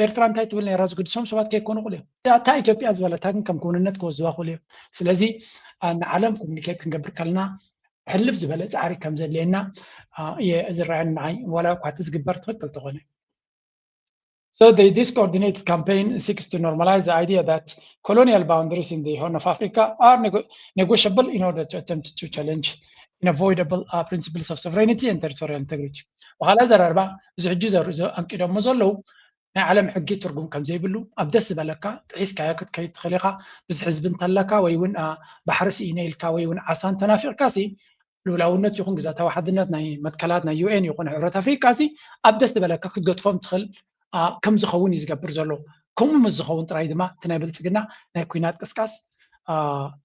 ኤርትራ እንታይ ትብል ነይራ ዝግድሶም ሰባት ከይኮኑ ይኽእሉ እዮም። እታ፣ እታ ኢትዮጵያ ዝበለታ ግን ከም ክውንነት ክወስድዋ ይኽእሉ እዮም። ስለዚ፣ አ፣ ንዓለም ኮሚኒኬት ክንገብር ከለና፣ ሕልፍ ዝበለ ጻዕሪ ከም ዘድልየና፣ አ፣ እየ ዝረኣየኒ ንዓይ፣ ዋላ እኳ እቲ ዝግበር ትኽክል ተኾነ። So the, this coordinated campaign seeks to normalize the idea that colonial boundaries in the Horn of Africa are nego-, negotiable in order to attempt to challenge unavoidable, uh, principles of sovereignty and territorial integrity. ብኻልእ ኣዘራርባ፣ እዚ ሕጂ ዘር-፣ ዘ-፣ ኣንቂዶሞ ዘለዉ ናይ ዓለም ሕጊ ትርጉም ከም ዘይብሉ፣ ኣብ ደስ ዝበለካ ጥሒስካዮ ክትከይድ ትኽእል ኢኻ። ብዙሕ ህዝቢ እንተለካ ወይ እውን፣ አ፣ ባሕሪ ስኢነ ኢልካ ወይ እውን ዓሳ እንተናፊቕካ ሲ፣ ልኡላውነት ይኹን ግዛታዊ ሓድነት ናይ መትከላት ናይ ዩ ኤን ይኹን ሕብረት ኣፍሪቃ ሲ ኣብ ደስ ዝበለካ ክትገድፎም ትኽእል፣ አ፣ ከም ዝኸውን እዩ ዝገብር ዘሎ። ከምኡ ምስ ዝኸውን ጥራይ ድማ እቲ ናይ ብልጽግና ናይ ኩናት ቅስቃስ፣ አ፣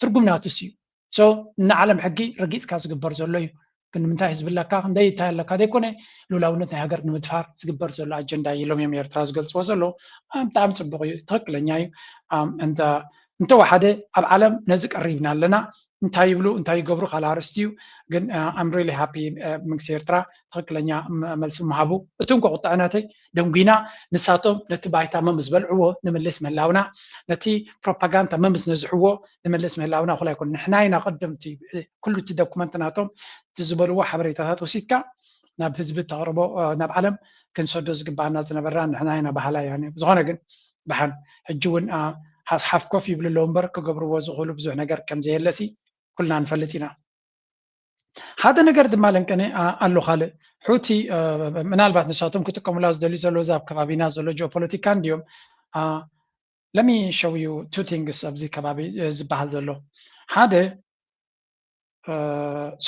ትርጉም ናቱ ሲ እዩ። So ንዓለም ሕጊ ረጊጽካ ዝግበር ዘሎ እዩ። ግን ንምንታይ ህዝቢ ኣለካ፣ ክንደይ እንታይ ኣለካ ዘይኮነ፣ ልኡላውነት ናይ ሃገር ንምድፋር ዝግበር ዘሎ ኣጀንዳ እዩ ኢሎም እዮም ኤርትራ ዝገልጽዎ ዘለዉ። አ፣ ብጣዕሚ ጽቡቕ እዩ፣ ትኽክለኛ እዩ። ኣም፣ እንተ-፣ እንተወሓደ ኣብ ዓለም ነዚ ቀሪብና ኣለና። እንታይ ይብሉ፣ እንታይ ይገብሩ ካልእ ኣርእስቲ እዩ። ግን፣ አ፣ I'm really happy፣ አ፣ መንግስቲ ኤርትራ ትኽክለኛ መ-፣ መልሲ ምሃቡ። እቲ እንኮ ቁጥዐ ናተይ ደንጒና፣ ንሳቶም ነቲ ባይታ መምስ በልዕዎ ንምልስ ምህላውና፣ ነቲ ፕሮፓጋንዳ መምስ ነዝሕዎ ንምልስ ምህላውና እኹል ኣይኮነን። ንሕና ኢና ቀደምቲ፣ ኩሉ እቲ ዶኩመንት ናቶም፣ እቲ ዝበልዎ ሓበሬታታት ወሲድካ ናብ ህዝቢ ተቕርቦ፣ አ፣ ናብ ዓለም ክንሰዶ ዝግባኣና ዝነበርና ንሕና ኢና በሃላይ። ያኒ ብዝኾነ ግን ደሓን ሕጂ እውን፣ አ፣ ሓፍ ሓፍ ኮፍ ይብሉ ኣለዉ እምበር ክገብርዎ ዝኽእሉ ብዙሕ ነገር ከም ዘየለሲ ኩልና ንፈልጥ ኢና። ሓደ ነገር ድማ ለንቀነ፣ አ፣ ኣሎ ካልእ። ሑቲ፣ አ፣ ምናልባት ንሳቶም ክጥቀሙላ ዝደልዩ ዘለዉ እዛ ኣብ ከባቢና ዘሎ ጂኦፖለቲካ እንድዮም። አ፣ let me show you two things ኣብዚ ከባቢ፣ እ፣ ዝበሃል ዘሎ። ሓደ፣ እ፣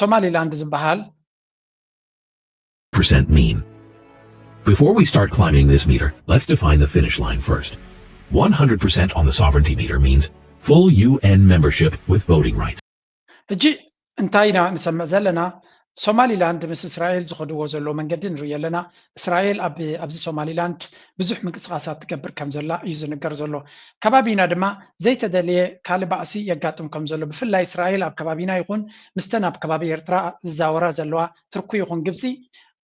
ሶማሊላንድ ዝበሃል percent mean? Before we start climbing this meter, let's define the finish line first. One hundred percent on the sovereignty meter means full U N membership with voting rights. ሕጂ እንታይ ኢና ንሰምዕ ዘለና? ሶማሊላንድ ምስ እስራኤል ዝኸድዎ ዘለዉ መንገዲ ንርኢ ኣለና። እስራኤል ኣብ፣ ኣብዚ ሶማሊላንድ ብዙሕ ምንቅስቃሳት ትገብር ከም ዘላ እዩ ዝንገር ዘሎ። ከባቢና ድማ ዘይተደልየ ካልእ ባእሲ የጋጥም ከም ዘሎ፣ ብፍላይ እስራኤል ኣብ ከባቢና ይኹን ምስተን ኣብ ከባቢ ኤርትራ ዝዛወራ ዘለዋ ትርኩ ይኹን ግብጺ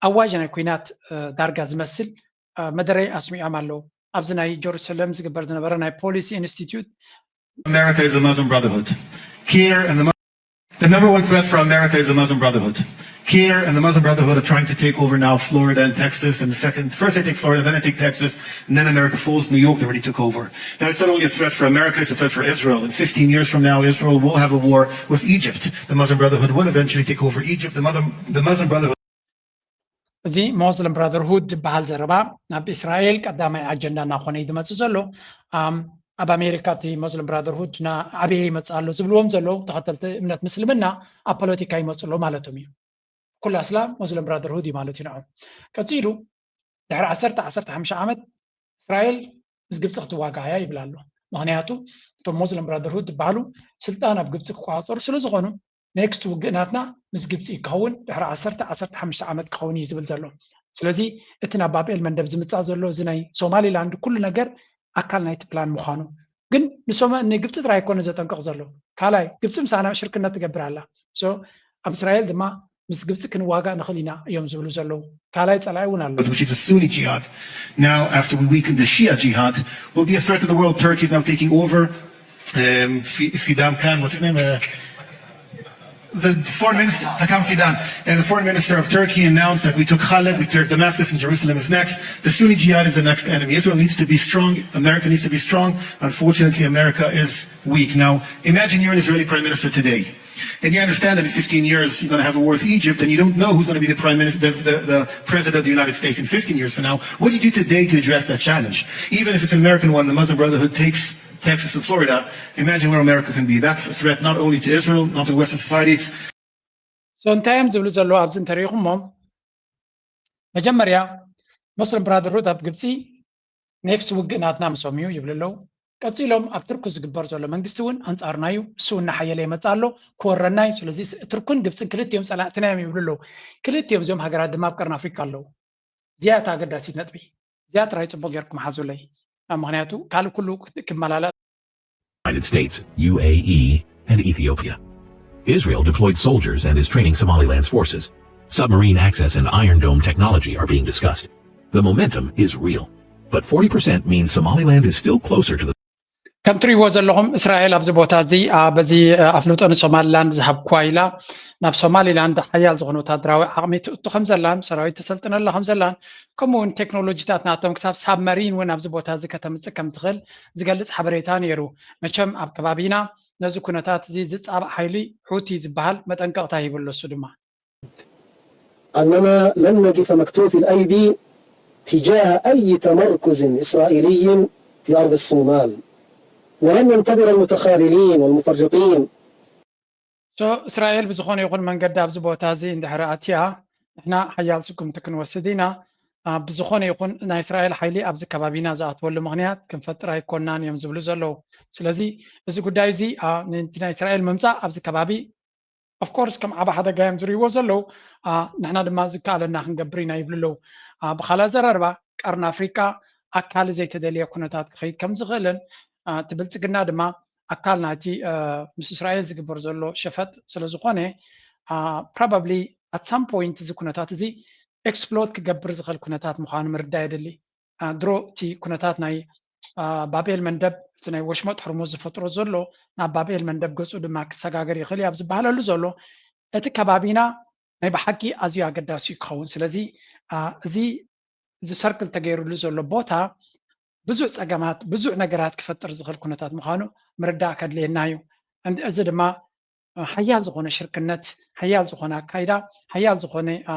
ኣዋጅ ናይ ኲናት፣ እ፣ ዳርጋ ዝመስል፣ እ፣ መደረ ኣስሚዖም ኣለዉ። ኣብዚ ናይ ጀሩሳሌም ዝግበር ዝነበረ ናይ ፖሊሲ ኢንስቲትዩት America is the Muslim Brotherhood. Kiir and the Mu-, the number one threat for America is the Muslim Brotherhood. Kiir and the Muslim Brotherhood are trying to take over now Florida and Texas. And the second, first they take Florida, then they take Texas, and then America falls. New York, they already took over. Now, it's not only a threat for America, it's a threat for Israel. In fifteen years from now, Israel will have a war with Egypt. The Muslim Brotherhood will eventually take over Egypt. The Muslim, the Muslim Brotherhood እዚ ሞስሊም ብራደርሁድ ዝበሃል ዘረባ ኣብ እስራኤል ቀዳማይ ኣጀንዳ እናኾነ እዩ ዝመፅእ ዘሎ። ኣም፣ ኣብ ኣሜሪካ እቲ ሞስሊም ብራደርሁድ እናዓበየ ይመፅእ ኣሎ ዝብልዎም ዘለዉ ተኸተልቲ እምነት ምስልምና ኣብ ፖለቲካ ይመፅእ ኣሎ ማለቶም እዩ። ኩሉ ኣስላም ሞስሊም ብራደርሁድ እዩ ማለት እዩ ንዕኦም። ቀፂሉ ድሕሪ ዓሰርተ፣ ዓሰርተ ሓሙሽተ ዓመት እስራኤል ምስ ግብፂ ክትዋጋእ እያ ይብል ኣሎ። ምኽንያቱ እቶም ሞስሊም ብራደርሁድ ዝበሃሉ ስልጣን ኣብ ግብፂ ክቆፃፀሩ ስለ ዝኾኑ ኔክስት ውግእ ናትና ምስ ግብፂ ክኸውን ድሕሪ ዓሰርተ፣ ዓሰርተ ሓሙሽተ ዓመት ክኸውን እዩ ዝብል ዘሎ። ስለዚ እቲ ናብ ባብኤል መንደብ ዝምፃእ ዘሎ እዚ ናይ ሶማሊላንድ ኩሉ ነገር ኣካል ናይቲ ፕላን ምዃኑ ግን ንሶማ-፣ ንግብፂ ጥራይ ኣይኮነ ዘጠንቅቕ ዘሎ። ካልኣይ ግብፂ ምሳና ሽርክነት ትገብር ኣላ። ሶ ኣብ እስራኤል ድማ ምስ ግብፂ ክንዋጋእ ንኽእል ኢና እዮም ዝብሉ ዘለዉ። ካልኣይ ፀላኢ እውን ኣሎ። Which is a Sunni jihad. Now, after we weaken the Shia jihad, will be a threat to the world. Turkey is now taking over. Um, Fi- Fidam Khan, what's his name? Uh, the foreign minister, Hakan Fidan, and the foreign minister of Turkey announced that we took Halep, we took Damascus, and Jerusalem is next. The Sunni jihad is the next enemy. Israel needs to be strong. America needs to be strong. Unfortunately, America is weak. Now, imagine you're an Israeli prime minister today. And you understand that in fifteen years, you're going to have a war with Egypt, and you don't know who's going to be the prime minister, the, the, the president of the United States in fifteen years from now. What do you do today to address that challenge? Even if it's an American one, the Muslim Brotherhood takes Texas and Florida. Imagine where America can be. That's a threat not only to Israel, not to Western society. It's so እንታይ እዮም ዝብሉ ዘለዉ ኣብዚ እንተሪኢኹሞም፣ መጀመርያ ሙስሊም ብራደርሁድ ኣብ ግብፂ ኔክስት ውግእ ናትና ምሶም እዩ ይብሉ ኣለዉ። ቀፂሎም ኣብ ትርኩ ዝግበር ዘሎ መንግስቲ እውን ኣንፃርና እዩ፣ እሱ እናሓየለ ይመፅእ ኣሎ፣ ክወረና እዩ። ስለዚ ስ- ትርኩን ግብፅን ክልቲኦም ፀላእትና እዮም ይብሉ ኣለዉ። ክልቲኦም እዚኦም ሃገራት ድማ ኣብ ቀርኒ ኣፍሪካ ኣለዉ። እዚኣ እታ ኣገዳሲት ነጥቢ። እዚኣ ጥራይ ፅቡቅ ጌርኩም ሓዙለይ። ኣብ ምክንያቱ ካልእ ኩሉ ክት- ክመላለ United States, U A E, and Ethiopia. Israel deployed soldiers and is training Somaliland's forces. Submarine access and Iron Dome technology are being discussed. The momentum is real, but forty percent means Somaliland is still closer to the ከም ትሪእዎ ዘለኹም እስራኤል ኣብዚ ቦታ እዚ አ፣ በዚ አ፣ ኣፍልጦ ንሶማሊላንድ ዝሃብኳ ኢላ ናብ ሶማሊላንድ ሓያል ዝኾነ ወታደራዊ ዓቕሚ ትእቱ ከም ዘላን ሰራዊት ተሰልጥነላ ከም ዘላን ከምኡ እውን ቴክኖሎጂታት ናቶም ክሳብ ሳብመሪን እውን ኣብዚ ቦታ እዚ ከተምፅእ ከም ትኽእል ዝገልፅ ሓበሬታ ነይሩ። መቸም ኣብ ከባቢና ነዚ ኩነታት እዚ ዝፃባእ ሓይሊ ሑቲ ዝበሃል መጠንቀቕታ ሂቡ ኣሎ። እሱ ድማ أننا لن نقف مكتوفي الأيدي تجاه أي تمركز إسرائيلي في أرض الصومال، ولن ننتظر المتخاذلين والمفرطين. So እስራኤል ብዝኾነ ይኹን መንገዲ ኣብዚ ቦታ እዚ እንድሕር ኣትያ ንሕና ሓያል ስጉምቲ ክንወስድ ኢና። አ፣ ብዝኾነ ይኹን ናይ እስራኤል ሓይሊ ኣብዚ ከባቢና ዝኣትወሉ ምኽንያት ክንፈጥር ኣይኮናን እዮም ዝብሉ ዘለዉ። ስለዚ እዚ ጉዳይ እዚ አ፣ ነቲ ናይ እስራኤል ምምፃእ ኣብዚ ከባቢ ኦፍኮርስ ከም ዓብ ሓደጋ እዮም ዝርእይዎ ዘለዉ። አ፣ ንሕና ድማ ዝከኣለና ክንገብር ኢና ይብሉ ኣለዉ። አ፣ ብኻልእ ኣዘራርባ ቀርኒ ኣፍሪቃ ኣካል ዘይተደልየ ኩነታት ክኸይድ ከም ዝኽእልን አ፣ እቲ ብልፅግና ድማ ኣካል ናይቲ አ፣ ምስ እስራኤል ዝግበር ዘሎ ሸፈጥ ስለ ዝኾነ probably at some point እዚ ኩነታት እዚ ኤክስፕሎት ክገብር ዝኽእል ኩነታት ምዃኑ ምርዳእ የድሊ። አ፣ ድሮ እቲ ኩነታት ናይ አ፣ ባብኤል መንደብ እቲ ናይ ወሽመጥ ሕርሙዝ ዝፈጥሮ ዘሎ ናብ ባብኤል መንደብ ገፁ ድማ ክሰጋገር ይኽእል እዩ ኣብ ዝበሃለሉ ዘሎ እቲ ከባቢና ናይ ብሓቂ ኣዝዩ ኣገዳሲ እዩ ክኸውን። ስለዚ አ፣ እዚ እዚ ሰርክል ተገይሩሉ ዘሎ ቦታ ብዙሕ ፀገማት ብዙሕ ነገራት ክፈጥር ዝኽእል ኩነታት ምዃኑ ምርዳእ ከድልየና እዩ። And እዚ ድማ ሓያል ዝኾነ ሽርክነት፣ ሓያል ዝኾነ ኣካይዳ፣ ሓያል ዝኾነ አ፣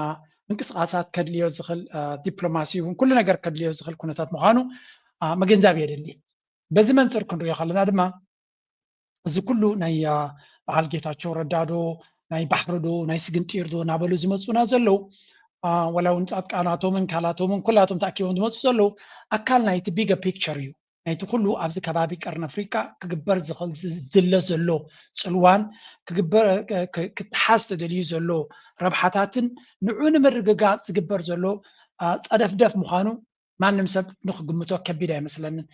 ምንቅስቃሳት ከድልዮ ዝኽእል አ፣ ዲፕሎማሲ እውን ኩሉ ነገር ከድልዮ ዝኽእል ኩነታት ምዃኑ አ፣ ምግንዛብ የድሊ። በዚ መንፅር ክንሪኦ ከለና ድማ እዚ ኩሉ ናይ አ፣ በዓል ጌታቸው ረዳ ዶ ናይ ባሕሪ ዶ ናይ ስግንጢር ዶ እናበሉ ዝመፁና ዘለዉ አ፣ ወላ እውን ፃድቃናቶምን ካልኣቶምን ኩላቶም ተኣኪቦም ዝመፁ ዘለዉ ኣካል ናይቲ ቢገ ፒክቸር እዩ። ናይቲ ኩሉ ኣብዚ ከባቢ ቀርኒ ኣፍሪቃ ክግበር ዝኽእል ዝድለ ዘሎ ፅልዋን ክግበር ክ- ክ- ክተሓዝ ተደልዩ ዘሎ ረብሓታትን ንዑ ንምርግጋፅ ዝግበር ዘሎ አ፣ ፀደፍደፍ ምዃኑ ማንም ሰብ ንክግምቶ ከቢድ ኣይመስለንን።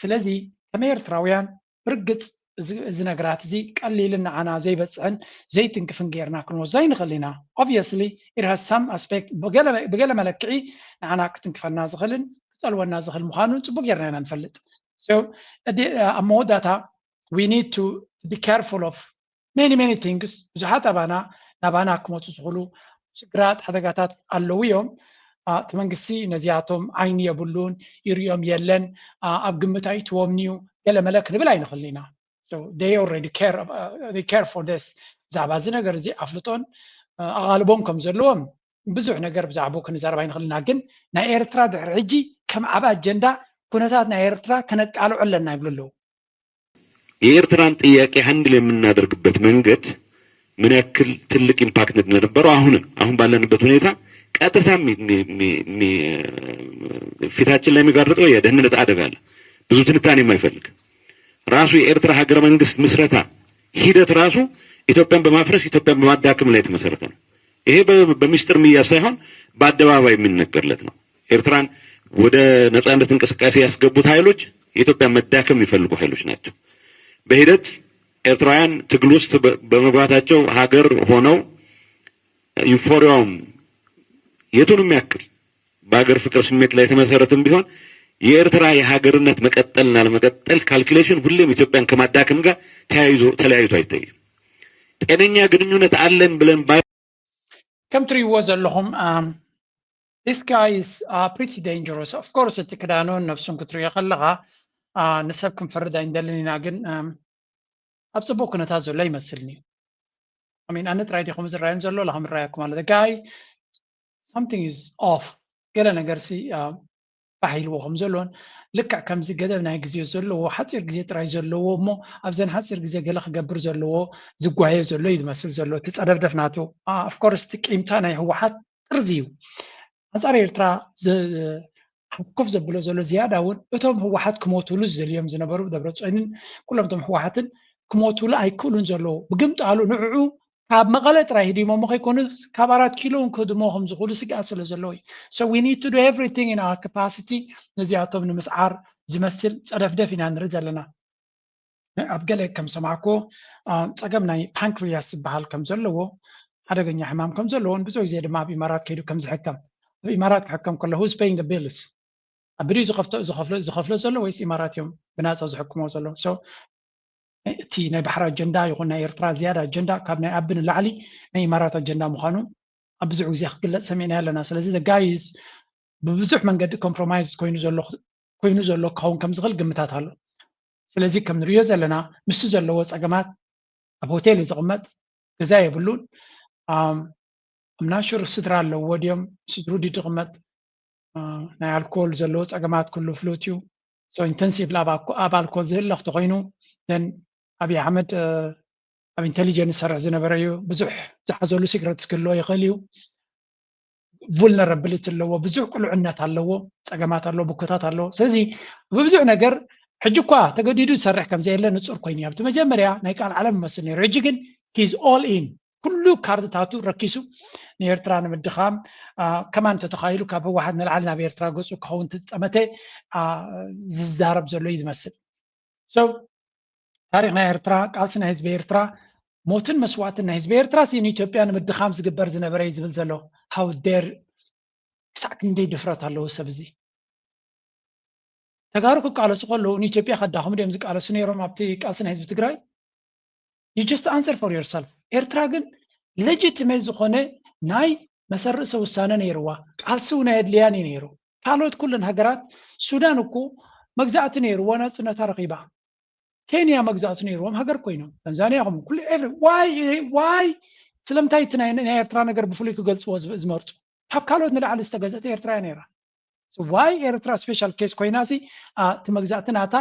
ስለዚ ከም ኤርትራውያን ብርግፅ እዚ እዚ ነገራት እዚ ቀሊልን ንዓና ዘይበፅሕን ዘይትንክፍን ጌርና ክንወስዶ ኣይንኽእል ኢና። Obviously it has some aspect ብገለ ብገለ መለክዒ ንዓና ክትንክፈና ዝኽእልን ክፀልወና ዝኽእል ምዃኑ ፅቡቅ ጌርና ኢና ንፈልጥ። So እዲ- ኣብ መወዳእታ we need to be careful of many many things። ብዙሓት ኣባና ናባና ክመፁ ዝኽእሉ ሽግራት ሓደጋታት ኣለዉ እዮም። አ፣ እቲ መንግስቲ ነዚኣቶም ዓይኒ የብሉን፣ ይርእዮም የለን፣ አ፣ ኣብ ግምት ኣይእትዎምን እዩ ገለ መለ ክንብል ኣይንኽእል ኢና። So they already care, uh, they care for this. ብዛዕባ እዚ ነገር እዚ ኣፍልጦን አ፣ ኣቓልቦን ከም ዘለዎም ብዙሕ ነገር ብዛዕባኡ ክንዛረብ ኣይንኽእል ኢና። ግን ናይ ኤርትራ ድሕሪ ሕጂ ከም ዓብ ኣጀንዳ ኩነታት ናይ ኤርትራ ከነቃልዖ ኣለና ይብሉ ኣለዉ። የኤርትራን ጥያቄ ሃንድል የምናደርግበት መንገድ ምን ያክል ትልቅ ኢምፓክት እንደነበረው አሁንም አሁን ባለንበት ሁኔታ ቀጥታ የሚ- የሚ- የሚ- የሚ- ፊታችን ላይ የሚጋርጠው የደህንነት አደጋ አለ። ብዙ ትንታኔ የማይፈልግ ራሱ የኤርትራ ሀገረ መንግስት ምስረታ ሂደት ራሱ ኢትዮጵያን በማፍረስ ኢትዮጵያን በማዳከም ላይ የተመሰረተ ነው። ይሄ በ- በሚስጥር የሚያዝ ሳይሆን በአደባባይ የሚነገርለት ነው። ኤርትራን ወደ ነጻነት እንቅስቃሴ ያስገቡት ኃይሎች የኢትዮጵያ መዳከም የሚፈልጉ ኃይሎች ናቸው። በሂደት ኤርትራውያን ትግል ውስጥ በ- በመግባታቸው ሀገር ሆነው ዩፎሪያውም የቱንም ያክል በሀገር ፍቅር ስሜት ላይ የተመሰረተም ቢሆን የኤርትራ የሀገርነት መቀጠልና ለመቀጠል ካልኩሌሽን ሁሌም ኢትዮጵያን ከማዳከም ጋር ተያይዞ ተለያይቶ አይታይም። ጤነኛ ግንኙነት አለን ብለን ባይ ከም ትሪእዎ ዘለኹም um, this guy is uh, pretty dangerous. Of course እቲ ክዳኑን ነብሱን ክትሪኦ ከለኻ uh, ንሰብ ክንፈርድ ኣይንደልን ኢና፣ ግን um, ኣብ ፅቡቅ ኩነታት ዘሎ ይመስልኒ። I mean ኣነ ጥራይ ዲኹም ዝረኣየን ዘሎ ላኹም ይረኣየኩም ኣሎ። The guy something is off፣ ገለ ነገር ሲ uh, ባህ ኢልዎ ከም ዘሎን ልክዕ ከምዚ ገደብ ናይ ግዜ ዘለዎ ሓፂር ግዜ ጥራይ ዘለዎ እሞ ኣብዘን ሓፂር ግዜ ገለ ክገብር ዘለዎ ዝጓየ ዘሎ እዩ ዝመስል ዘሎ እቲ ፀደፍደፍ ናቱ። Of course እቲ ቂምታ ናይ ህወሓት ጥርዚ እዩ። ኣንፃር ኤርትራ ኮፍ ዘብሎ ዘሎ ዝያዳ እውን እቶም ህወሓት ክሞትሉ ዝደልዮም ዝነበሩ ደብረፅዮንን ኩሎም እቶም ህወሓትን ክሞትሉ ኣይክእሉን ዘለዉ። ብግምጣሉ ንዕዑ ካብ መቐለ ጥራይ ህዲሞሞ ከይኮኑስ ካብ ኣራት ኪሎ እውን ክህድሞ ከም ዝኽእሉ ስግኣት ስለ ዘለዎ እዩ። So we need to do everything in our capacity ነዚኣቶም ንምስዓር ዝመስል ፀደፍደፍ ኢና ንርኢ ዘለና። ኣብ ገለ ከም ሰማዕኩ ፀገም ናይ ፓንክሪያስ ዝበሃል ከም ዘለዎ ሓደገኛ ሕማም ከም ዘለዎን ብዙሕ ግዜ ድማ ኣብ ኢማራት ከይዱ ከም ዝሕከም ኣብ ኢማራት ክሕከም ከሎ who's paying the bills ኣብ ብሪ ዝኸፍሎ ዘሎ ወይስ ኢማራት እዮም ብናፃ ዝሕክሞ ዘሎ? እቲ ናይ ባሕሪ ኣጀንዳ ይኹን ናይ ኤርትራ ዝያዳ ኣጀንዳ ካብ ናይ ኣቢ ንላዕሊ ናይ ኢማራት ኣጀንዳ ምዃኑ ኣብ ብዙሕ ግዜ ክግለፅ ሰሚዕና ኣለና። ስለዚ the guy is ብብዙሕ መንገዲ ኮምፕሮማይዝ ኮይኑ ዘሎ ክኸውን ከም ዝኽእል ግምታት ኣሎ። ስለዚ ከም ንሪኦ ዘለና ምስቲ ዘለዎ ፀገማት ኣብ ሆቴል እዩ ዝቕመጥ፣ ገዛ የብሉን። I'm not sure ስድራ ኣለዎ ድዮም፣ ስድሩ ድዩ ዝቕመጥ? ናይ ኣልኮል ዘለዎ ፀገማት ኩሉ ፍሉጥ እዩ። So intensive ኣብ ኣልኮል ዝህለኽ ተኮይኑ then ኣብይ ኣሕመድ ኣብ ኢንቴሊጀንስ ዝሰርሕ ዝነበረ እዩ። ብዙሕ ዝሓዘሉ ሲክረትስ ክህልዎ ይኽእል እዩ። vulnerability ኣለዎ፣ ብዙሕ ቅሉዕነት ኣለዎ፣ ፀገማት ኣለዎ፣ ብኮታት ኣለዎ። ስለዚ ብብዙሕ ነገር ሕጂ እኳ ተገዲዱ ዝሰርሕ ከም ዘየለ ንፁር ኮይኑ እዩ። ኣብቲ መጀመርያ ናይ ቃል ዓለም ይመስል ነይሩ። ሕጂ ግን he's all in ኩሉ ካርድታቱ ረኪሱ ንኤርትራ ንምድኻም ከማን ተተኻይሉ ካብ ህወሓት ንላዕሊ ናብ ኤርትራ ገፁ ክኸውን ተዝጠመተ ዝዛረብ ዘሎ እዩ ዝመስል። So ታሪክ ናይ ኤርትራ፣ ቃልሲ ናይ ህዝቢ ኤርትራ፣ ሞትን መስዋእትን ናይ ህዝቢ ኤርትራ ሲ ንኢትዮጵያ ንምድኻም ዝግበር ዝነበረ እዩ ዝብል ዘሎ። How dare ክሳዕ ክንደይ ድፍረት ኣለዎ ሰብ እዚ። ተጋሩ ክቃለሱ ከለዉ ንኢትዮጵያ ከዳኽሙ ድዮም ዝቃለሱ ነይሮም ኣብቲ ቃልሲ ናይ ህዝቢ ትግራይ? You just answer for yourself። ኤርትራ ግን legitimate ዝኾነ ናይ መሰል ርእሰ ውሳነ ነይርዋ፣ ቃልሲ እውን ኣየድልያን እዩ ነይሩ። ካልኦት ኩለን ሃገራት፣ ሱዳን እኮ መግዛእቲ ነይርዋ ናፅነታ ረኺባ። ኬንያ መግዛእቲ ነይርዎም ሃገር ኮይኖም፣ ታንዛንያ ከም ኩሉ every why why ስለምንታይ እቲ ናይ ኤርትራ ነገር ብፍሉይ ክገልፅዎ ዝመርፁ? ካብ ካልኦት ንላዕሊ ዝተገዘተ ኤርትራ እያ ነይራ። ዋይ ኤርትራ ስፔሻል ኬስ ኮይና ሲ እቲ መግዛእቲ ናታ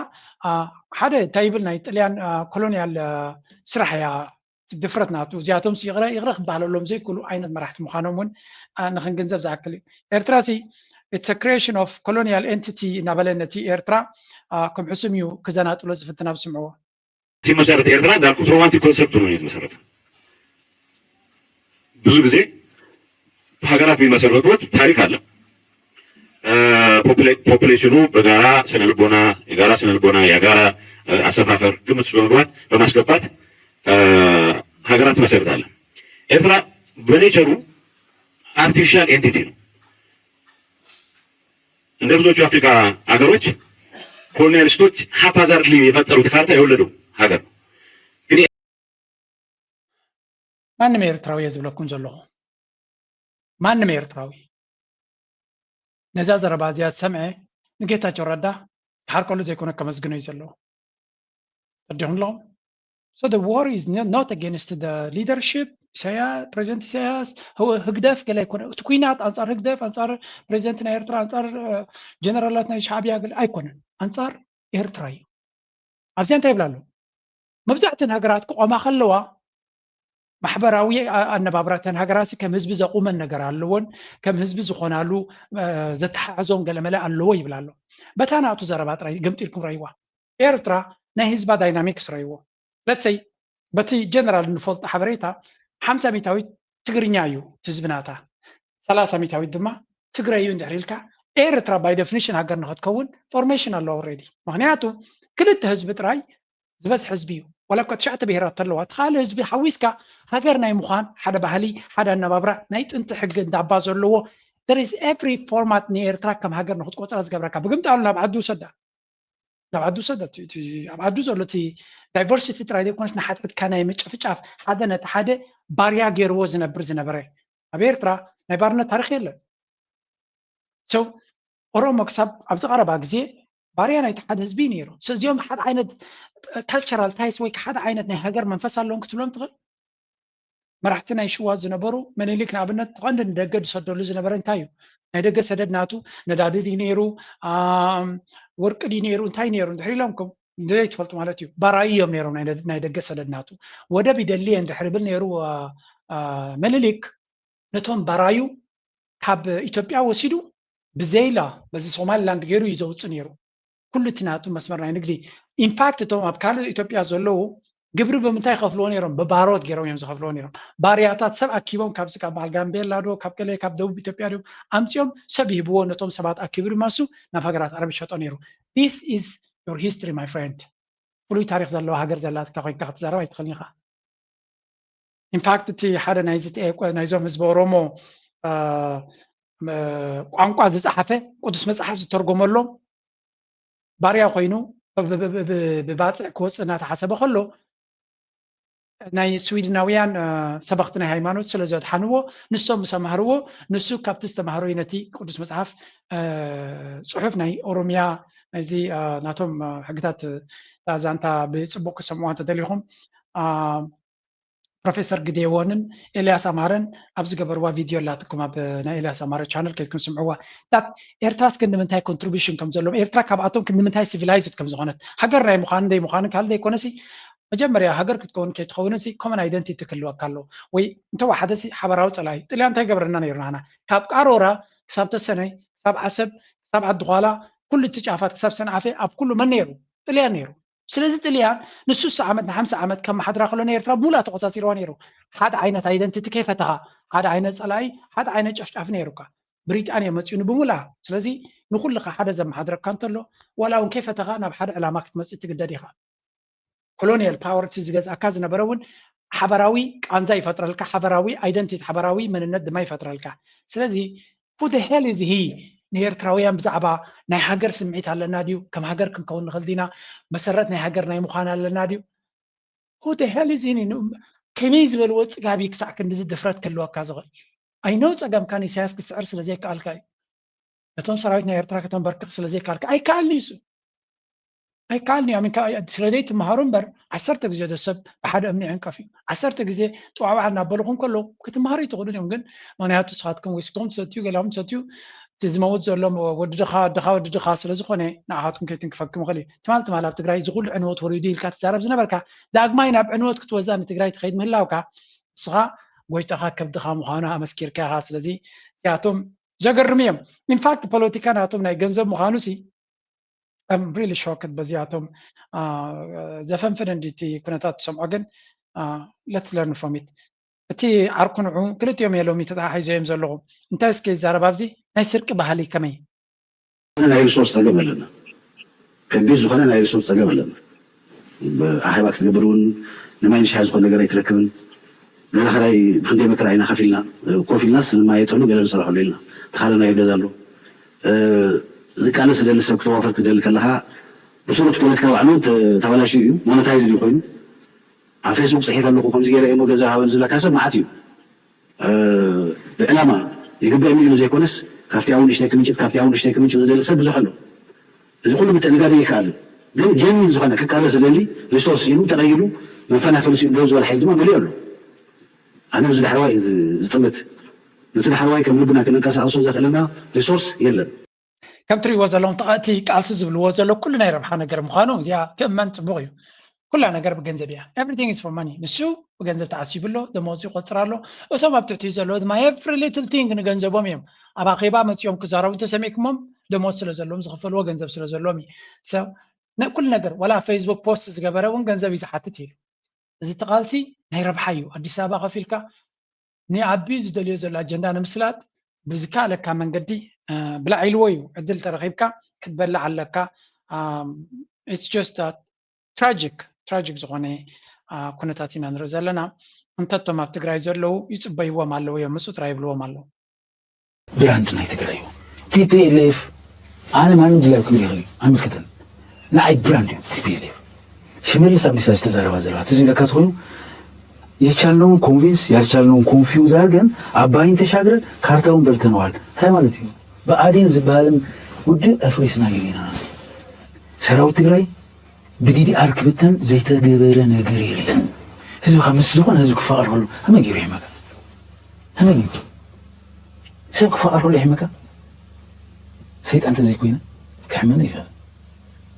ሓደ እንታይ ይብል ናይ ጥልያን ኮሎኒያል ስራሕ እያ ድፍረት ናቱ። እዚኣቶም ይቕረ ይቕረ ክበሃለሎም ዘይክእሉ ዓይነት መራሕቲ ምዃኖም እውን ንክንግንዘብ ዝኣክል እዩ። ኤርትራ ሲ it's a creation of colonial entity እናበለ ነቲ ኤርትራ ከም ሕሱም እዩ ክዘናጥሎ ዝፍትን ኣብ ስምዕዎ። ሲመሰረት ኤርትራ እንዳልኩት ሮማንቲክ ኮንሰፕት ነው የተመሰረተ። ብዙ ጊዜ ሀገራት የሚመሰረቱት ታሪክ አለ። ፖፑሌሽኑ በጋራ ስነልቦና የጋራ ስነልቦና የጋራ አሰፋፈር ግምት በመግባት በማስገባት ሀገራት ትመሰርታለ። ኤርትራ በኔቸሩ አርቲፊሻል ኤንቲቲ ነው። እንደ ብዙዎቹ የአፍሪካ ሀገሮች ኮሎኒያሊስቶች ሀፓዛርድሊ የፈጠሩት ካርታ የወለደው ሀገር ነው። ማንም ኤርትራዊ እየ ዝብለኩም ዘለኹ፣ ማንም ኤርትራዊ ነዛ ዘረባ እዚኣ ዝሰምዐ ንጌታቸው ረዳ ክሓርቀሉ ዘይኮነ ከመስግኖ እዩ ዘለዎ። ተረዲኹም ኣለኹም? So the war is not against the leadership ኢሳያስ፣ ፕሬዚደንት ኢሳያስ፣ ህግደፍ ገለ ኣይኮነ። እቲ ኩናት ኣንፃር ህግደፍ፣ ኣንፃር ፕሬዚደንት ናይ ኤርትራ፣ ኣንፃር ጀነራላት ናይ ሻዕብያ ገለ ኣይኮነን፣ ኣንፃር ኤርትራ እዩ። ኣብዚኣ እንታይ ይብላ ኣለዉ? መብዛሕተን ሃገራት ክቆማ ከለዋ ማሕበራዊ ኣነባብራተን ሃገራት ከም ህዝቢ ዘቁመን ነገር ኣለዎን ከም ህዝቢ ዝኾናሉ ዘተሓሕዞን ገለመለ ኣለዎ ይብላ ኣሎ። በታ ናቱ ዘረባ ጥራይ ገምጢልኩም ረይዋ። ኤርትራ ናይ ህዝባ ዳይናሚክስ ረይዎ። ለትሰይ በቲ ጀነራል እንፈልጦ ሓበሬታ ሓምሳ ሚታዊት ትግርኛ እዩ ህዝቢ ናታ፣ ሰላሳ ሚታዊት ድማ ትግራይ እዩ እንድሕር ኢልካ ኤርትራ ባይ ዴፊኒሽን ሃገር ንክትከውን ፎርሜሽን ኣለዋ ኦልሬዲ። ምክንያቱ ክልተ ህዝቢ ጥራይ ዝበዝሕ ህዝቢ እዩ። ዋላ እኳ ትሽዓተ ብሄራት ተለዋ፣ እቲ ካልእ ህዝቢ ሓዊስካ ሃገር ናይ ምዃን ሓደ ባህሊ፣ ሓደ ኣነባብራ፣ ናይ ጥንቲ ሕጊ እንዳባ ዘለዎ፣ there is every format ንኤርትራ ከም ሃገር ንክትቆፅራ ዝገብረካ። ብግምጣሉ ናብ ዓዱ ውሰዳ፣ ናብ ዓዱ ውሰዳ። እቲ- እቲ ኣብ ዓዱ ዘሎ እቲ ዳይቨርሲቲ ጥራይ ዘይኮነስ ንሓድሕድካ ናይ ምጭፍጫፍ፣ ሓደ ነቲ ሓደ ባርያ ገይርዎ ዝነብር ዝነበረ። ኣብ ኤርትራ ናይ ባርነት ታሪክ የለን። So ኦሮሞ ክሳብ ኣብዚ ቀረባ ግዜ ባርያ ናይቲ ሓደ ህዝቢ እዩ ነይሩ። So እዚኦም ሓደ ዓይነት ካልቸራል ታይስ ወይ ሓደ ዓይነት ናይ ሃገር መንፈስ ኣለዎም ክትብሎም ትኽእል። መራሕቲ ናይ ሽዋ ዝነበሩ፣ ምኒልክ ንኣብነት፣ እቲ ቀንዲ ንደገ ዝሰደሉ ዝነበረ እንታይ እዩ? ናይ ደገ ሰደድ ናቱ ነዳዲ ድዩ ነይሩ? ኣም፣ ወርቂ ድዩ ነይሩ? እንታይ ነይሩ? እንድሕር ኢሎምኩም ዘይትፈልጡ ማለት እዩ። ባራዩ እዮም ነይሮም ናይ ደ- ናይ ደገ ሰደድ ናቱ። ወደብ ይደሊ እየ እንድሕር ይብል ነይሩ፣ አ፣ አ፣ ምኒልክ፣ ነቶም ባራዩ ካብ ኢትዮጵያ ወሲዱ ብዘይላ በዚ ሶማሊላንድ ገይሩ እዩ ዘውፅእ ነይሩ። ኩሉ እቲ ናቱ መስመር ናይ ንግዲ። ኢንፋክት እቶም ኣብ ካልእ ኢትዮጵያ ዘለዉ ግብሪ ብምንታይ ይኸፍልዎ ነይሮም? ብባሮት ገይሮም እዮም ዝኸፍልዎ ነይሮም። ባርያታት ሰብ ኣኪቦም ካብዚ ካብ በዓል ጋምቤላ ዶ ካብ ገለ ካብ ደቡብ ኢትዮጵያ ዶ ኣምፅኦም ሰብ ይህብዎ፣ ነቶም ሰባት ኣኪቡ ድማ እሱ ናብ ሃገራት ዓረብ ይሸጦ ነይሩ። This is your history, my friend. ፍሉይ ታሪክ ዘለዋ ሃገር ዘላትካ ኮይንካ ክትዛረብ ኣይትኽእልን ኢኻ። ኢንፋክት እቲ ሓደ ናይዚ ተ- ናይዞም ህዝቢ ኦሮሞ አ፣ መ- ቋንቋ ዝፀሓፈ፣ ቅዱስ መፅሓፍ ዝተርጎመሎም፣ ባርያ ኮይኑ ብ- ብ- ብ- ብ- ብባፅዕ ክወፅእ እናተሓሰበ ከሎ፣ ናይ ስዊድናውያን አ፣ ሰበኽቲ ናይ ሃይማኖት ስለ ዘድሓንዎ፣ ንሶም ምስ ኣምሃርዎ፣ ንሱ ካብቲ ዝተማህሮ እዩ ነቲ ቅዱስ መፅሓፍ አ፣ ፅሑፍ ናይ ኦሮምያ ናይዚ አ፣ ናቶም አ፣ ሕግታት፣ እታ ዛንታ ብፅቡቅ ክሰምዕዋ እንተደሊኹም፣ አ፣ ፕሮፌሰር ግዴዎንን ኤልያስ ኣማረን ኣብ ዝገበርዋ ቪድዮ ኣላትኩም፣ ኣብ ናይ ኤልያስ ኣማረ ቻነል ከይድኩም ስምዕዋ። ታት ኤርትራስ ክንዲ ምንታይ ኮንትሪቢሽን ከም ዘለዎም፣ ኤርትራ ካብኣቶም ክንዲ ምንታይ ሲቪላይዝድ ከም ዝኾነት፣ ሃገር ናይ ምዃን ደይ ምዃንን ካልእ ዘይኮነሲ፣ መጀመርያ ሃገር ክትከውን ከይትኸውን ሲ ኮመን ኣይደንቲቲ ክህልወካ ኣለዎ። ወይ እንተወሓደ ሲ ሓበራዊ ጸላኢ። ጥልያን እንታይ ገብረና ነይሩ ንዓና? ካብ ቃሮራ ክሳብ ተሰነይ፣ ክሳብ ዓሰብ፣ ክሳብ ዓዲዃላ፣ ኩሉ እቲ ጫፋት ክሳብ ሰንዓፈ ኣብ ኩሉ መን ነይሩ? ጥልያን ነይሩ። ስለዚ ጥልያን ንሱሳ ዓመት ንሓምሳ ዓመት ከመሓድራ ከሎ ንኤርትራ ብሙሉኣ ተቆጻጺርዋ ነይሩ። ሓደ ዓይነት ኣይደንቲቲ ከይፈተኻ፣ ሓደ ዓይነት ጸላኢ፣ ሓደ ዓይነት ጨፍጫፍ ነይሩካ። ብሪጣንያ መጺኡ ንብሙሉኣ። ስለዚ ንኹልኻ ሓደ ዘመሓድረካ እንተሎ፣ ዋላ እውን ከይፈተኻ ናብ ሓደ ዕላማ ክትመጽእ ትግደድ ኢኻ። ኮሎኒያል ፓወር እቲ ዝገዝኣካ ዝነበረ እውን ሓበራዊ ቃንዛ ይፈጥረልካ፣ ሓበራዊ ኣይደንቲቲ፣ ሓበራዊ መንነት ድማ ይፈጥረልካ። ስለዚ who the hell is he ንኤርትራውያን ብዛዕባ ናይ ሃገር ስምዒት ኣለና ድዩ? ከም ሃገር ክንከውን ንኽእል ዲና? መሰረት ናይ ሃገር ናይ ምዃን ኣለና ድዩ? Who the hell is he? ን- ከመይ ዝበልዎ ጽጋብ እዩ ክሳዕ ክንድዚ ድፍረት ክህልወካ ዝኽእል? ኣይነው ጸገምካ ንኢሳያስ ክትስዕር ስለ ዘይከኣልካ እዩ። ነቶም ሰራዊት ናይ ኤርትራ ከተንበርክኽ ስለ ዘይከኣልካ ኣይከኣልን እዩ እሱ። ኣይከኣልን እዩ። ኣሚንካ ስለ ዘይትመሃሩ እምበር ዓሰርተ ግዜ ዶ ሰብ ብሓደ እምኒ ይዕንቀፍ እዩ። ዓሰርተ ግዜ ጥዋዕዋዕ እናበልኹም ከለዉ ክትመሃሩ ኣይትኽእሉን እዮም። ግን ምኽንያቱ ንስኻትኩም ዊስኮም ትሰትዩ፣ ገሊኦም ትሰትዩ፣ እቲ ዝመውት ዘሎ ወዲ ድኻ፣ ድኻ ወዲ ድኻ ስለ ዝኾነ ንዓኻትኩም ከይትንክፈኩም ይኽእል እዩ። ትማል ትማል ኣብ ትግራይ እዚ ኩሉ ዕንወት ወሪዱ ኢልካ ትዛረብ ዝነበርካ ዳግማይ ናብ ዕንወት ክትወዛ ንትግራይ ትኸይድ ምህላውካ ንስኻ ጎይታኻ ከብድኻ ምዃኑ ኣመስኪርካ ኢኻ። ስለዚ እዚኣቶም ዘገርም እዮም። ኢንፋክት ፖለቲካ ናቶም ናይ ገንዘብ ምዃኑ ሲ I'm really shocked በዚኣቶም። አ፣ ዘፈንፍን እንዲ እቲ ኩነታት ትሰምዖ ግን let's learn from it። እቲ ዓርኩ ንዑ ክልቲኦም እዮም ሎሚ ተተሓሒዞ እዮም ዘለኹ። እንታይ እስከ ይዛረብ ኣብዚ ናይ ስርቂ ባህሊ ከመይ? ናይ ሪሶርስ ፀገም ኣለና። ከቢድ ዝኾነ ናይ ሪሶርስ ፀገም ኣለና። ኣኼባ ክትገብር እውን ንማይ ንሻሂ ዝኾነ ነገር ኣይትረክብን። ገዛ ክራይ ብክንደይ መከራ ኢና ከፊልና፣ ኮፍ ኢልናስ ንማየጠሉ ገለ ንሰርሐሉ ኢልና ተኻለናዮ ገዛ ኣሎ። ዝቃለስ ዝደሊ ሰብ ክተዋፈር ትደሊ ከለኻ ብስሩ እቲ ፖለቲካ ባዕሉ ተባላሽዩ እዩ፣ ሞነታይዝ እዩ ኮይኑ። ኣብ ፌስቡክ ፅሒፍ ኣለኹ ከምዚ ገይረ እሞ ገዛ ሃበን ዝብለካ ሰብ መዓት እዩ። ብዕላማ ይግበእኒ ኢሉ ዘይኮነስ ካብቲ ኣብኡ ንእሽተይ ክምንጭት ካብቲ ኣብኡ ንእሽተይ ክምንጭት ዝደሊ ሰብ ብዙሕ ኣሎ። እዚ ኩሉ ምትእንጋድ ኣይከኣልን። ግን ጀኒን ዝኾነ ክቃለስ ዝደሊ ሪሶርስ ኢሉ ተቐይሉ መፈናፈኒ ስኢኑ ደው ዝበለ ሓይሊ ድማ መሊኡ ኣሎ። ኣነ እዚ ዳሕረዋይ እዩ ዝጥምት። ነቲ ዳሕረዋይ ከም ልብና ክንንቀሳቐሶ ዘኽእለና ሪሶርስ የለን። ከም ትሪእዎ ዘለኹም እቲ ቃልሲ ዝብልዎ ዘሎ ኩሉ ናይ ረብሓ ነገር ምዃኑ እዚኣ ክእመን ፅቡቕ እዩ። ኩላ ነገር ብገንዘብ እያ። Everything is for money። ንሱ ብገንዘብ ተዓሲቡ ኣሎ፣ ደሞዝ ይቆፅር ኣሎ። እቶም ኣብ ትሕቲ ዘለዎ ድማ every little thing ንገንዘቦም እዮም። ኣብ ኣኼባ መፂኦም ክዛረቡ እንተሰሚዕኩሞም ደሞዝ ስለ ዘለዎም ዝኽፈልዎ ገንዘብ ስለ ዘለዎም እዩ። ሰብ ኩሉ ነገር ዋላ ፌስቡክ ፖስት ዝገበረ እውን ገንዘብ እዩ ዝሓትት ኢሉ። እዚ ተቓልሲ ናይ ረብሓ እዩ። ኣዲስ ኣበባ ከፊልካ ንኣቢ ዝደልዮ ዘሎ ኣጀንዳ ንምስላጥ ብዝከኣለካ መንገዲ ብላዕ ኢልዎ እዩ። ዕድል ተረኺብካ ክትበልዕ ኣለካ። It's just tragic። ትራጂክ ዝኾነ ኩነታት ኢና ንርኢ ዘለና። እንተቶም ኣብ ትግራይ ዘለዉ ይፅበይዎም ኣለዉ እዮም፣ ምፁ ጥራይ ይብልዎም ኣለዉ። ብራንድ ናይ ትግራይ እዩ። ቲፒኤልኤፍ ኣነ ማንም ድላዩ ክብል ይኽእል እዩ፣ ኣይምልከተን። ንዓይ ብራንድ እዩ ቲፒኤልኤፍ። ሽመልስ ኣብዲሳ ዝተዛረባ ዘለዋ ትዝ ይብለካ ተኾይኑ የቻልነውን ኮንቪንስ ያልቻልነውን ኮንፊውዝ ኣድርገን ኣባይን ተሻግረን ካርታውን በልተነዋል። እንታይ ማለት እዩ? ብኣዴን ዝበሃልን ውድብ ኣፍሪስናዮ ኢና። ሰራዊት ትግራይ ብዲዲኣር ክብተን ዘይተገበረ ነገር የለን። ህዝቢ ካብ ምስ ዝኾነ ህዝቢ ክፋቐር ከሎ ከመይ ገይሩ ይሕመካ? ከመይ ገይሩ ሰብ ክፋቐር ከሎ ይሕመካ? ሰይጣን እንተዘይኮይነ ክሕመኒ ይኽእል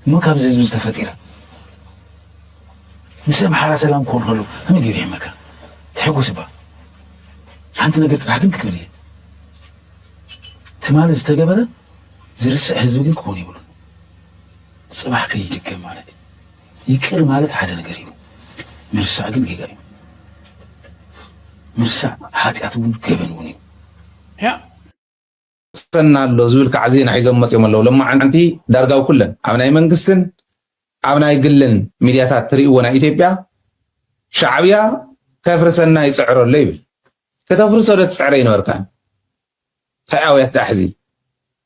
እሞ ካብዚ ህዝቢ ዝተፈጢረ ምስ ኣምሓራ ሰላም ክኾን ከሎ ከመይ ገይሩ ይሕመካ? ትሕጉስ እባ ሓንቲ ነገር ጥራሕ ግን ክብል እየ። ትማሊ ዝተገበረ ዝርስዕ ህዝቢ ግን ክኾን የብሉን። ፅባሕ ከይድገም ማለት እዩ። ይቅር ማለት ሓደ ነገር እዩ፣ ምርሳዕ ግን ጌጋ እዩ። ምርሳዕ ሓጢኣት እውን ገበን እውን እዩ። ያ ሰና ኣሎ ዝብል ከዓ ዜና ሒዞም መፅኦም ኣለዉ። ለማዓንቲ ዳርጋው ኩለን ኣብ ናይ መንግስትን ኣብ ናይ ግልን ሚድያታት ትርእይዎ ናይ ኢትዮጵያ ሻዕብያ ከፍርሰና ይፅዕሮ ኣሎ ይብል። ከተፍርሶ ዶ ትፅዕረ ይነበርካ? እንታይ ኣውያት ደኣ ሕዚ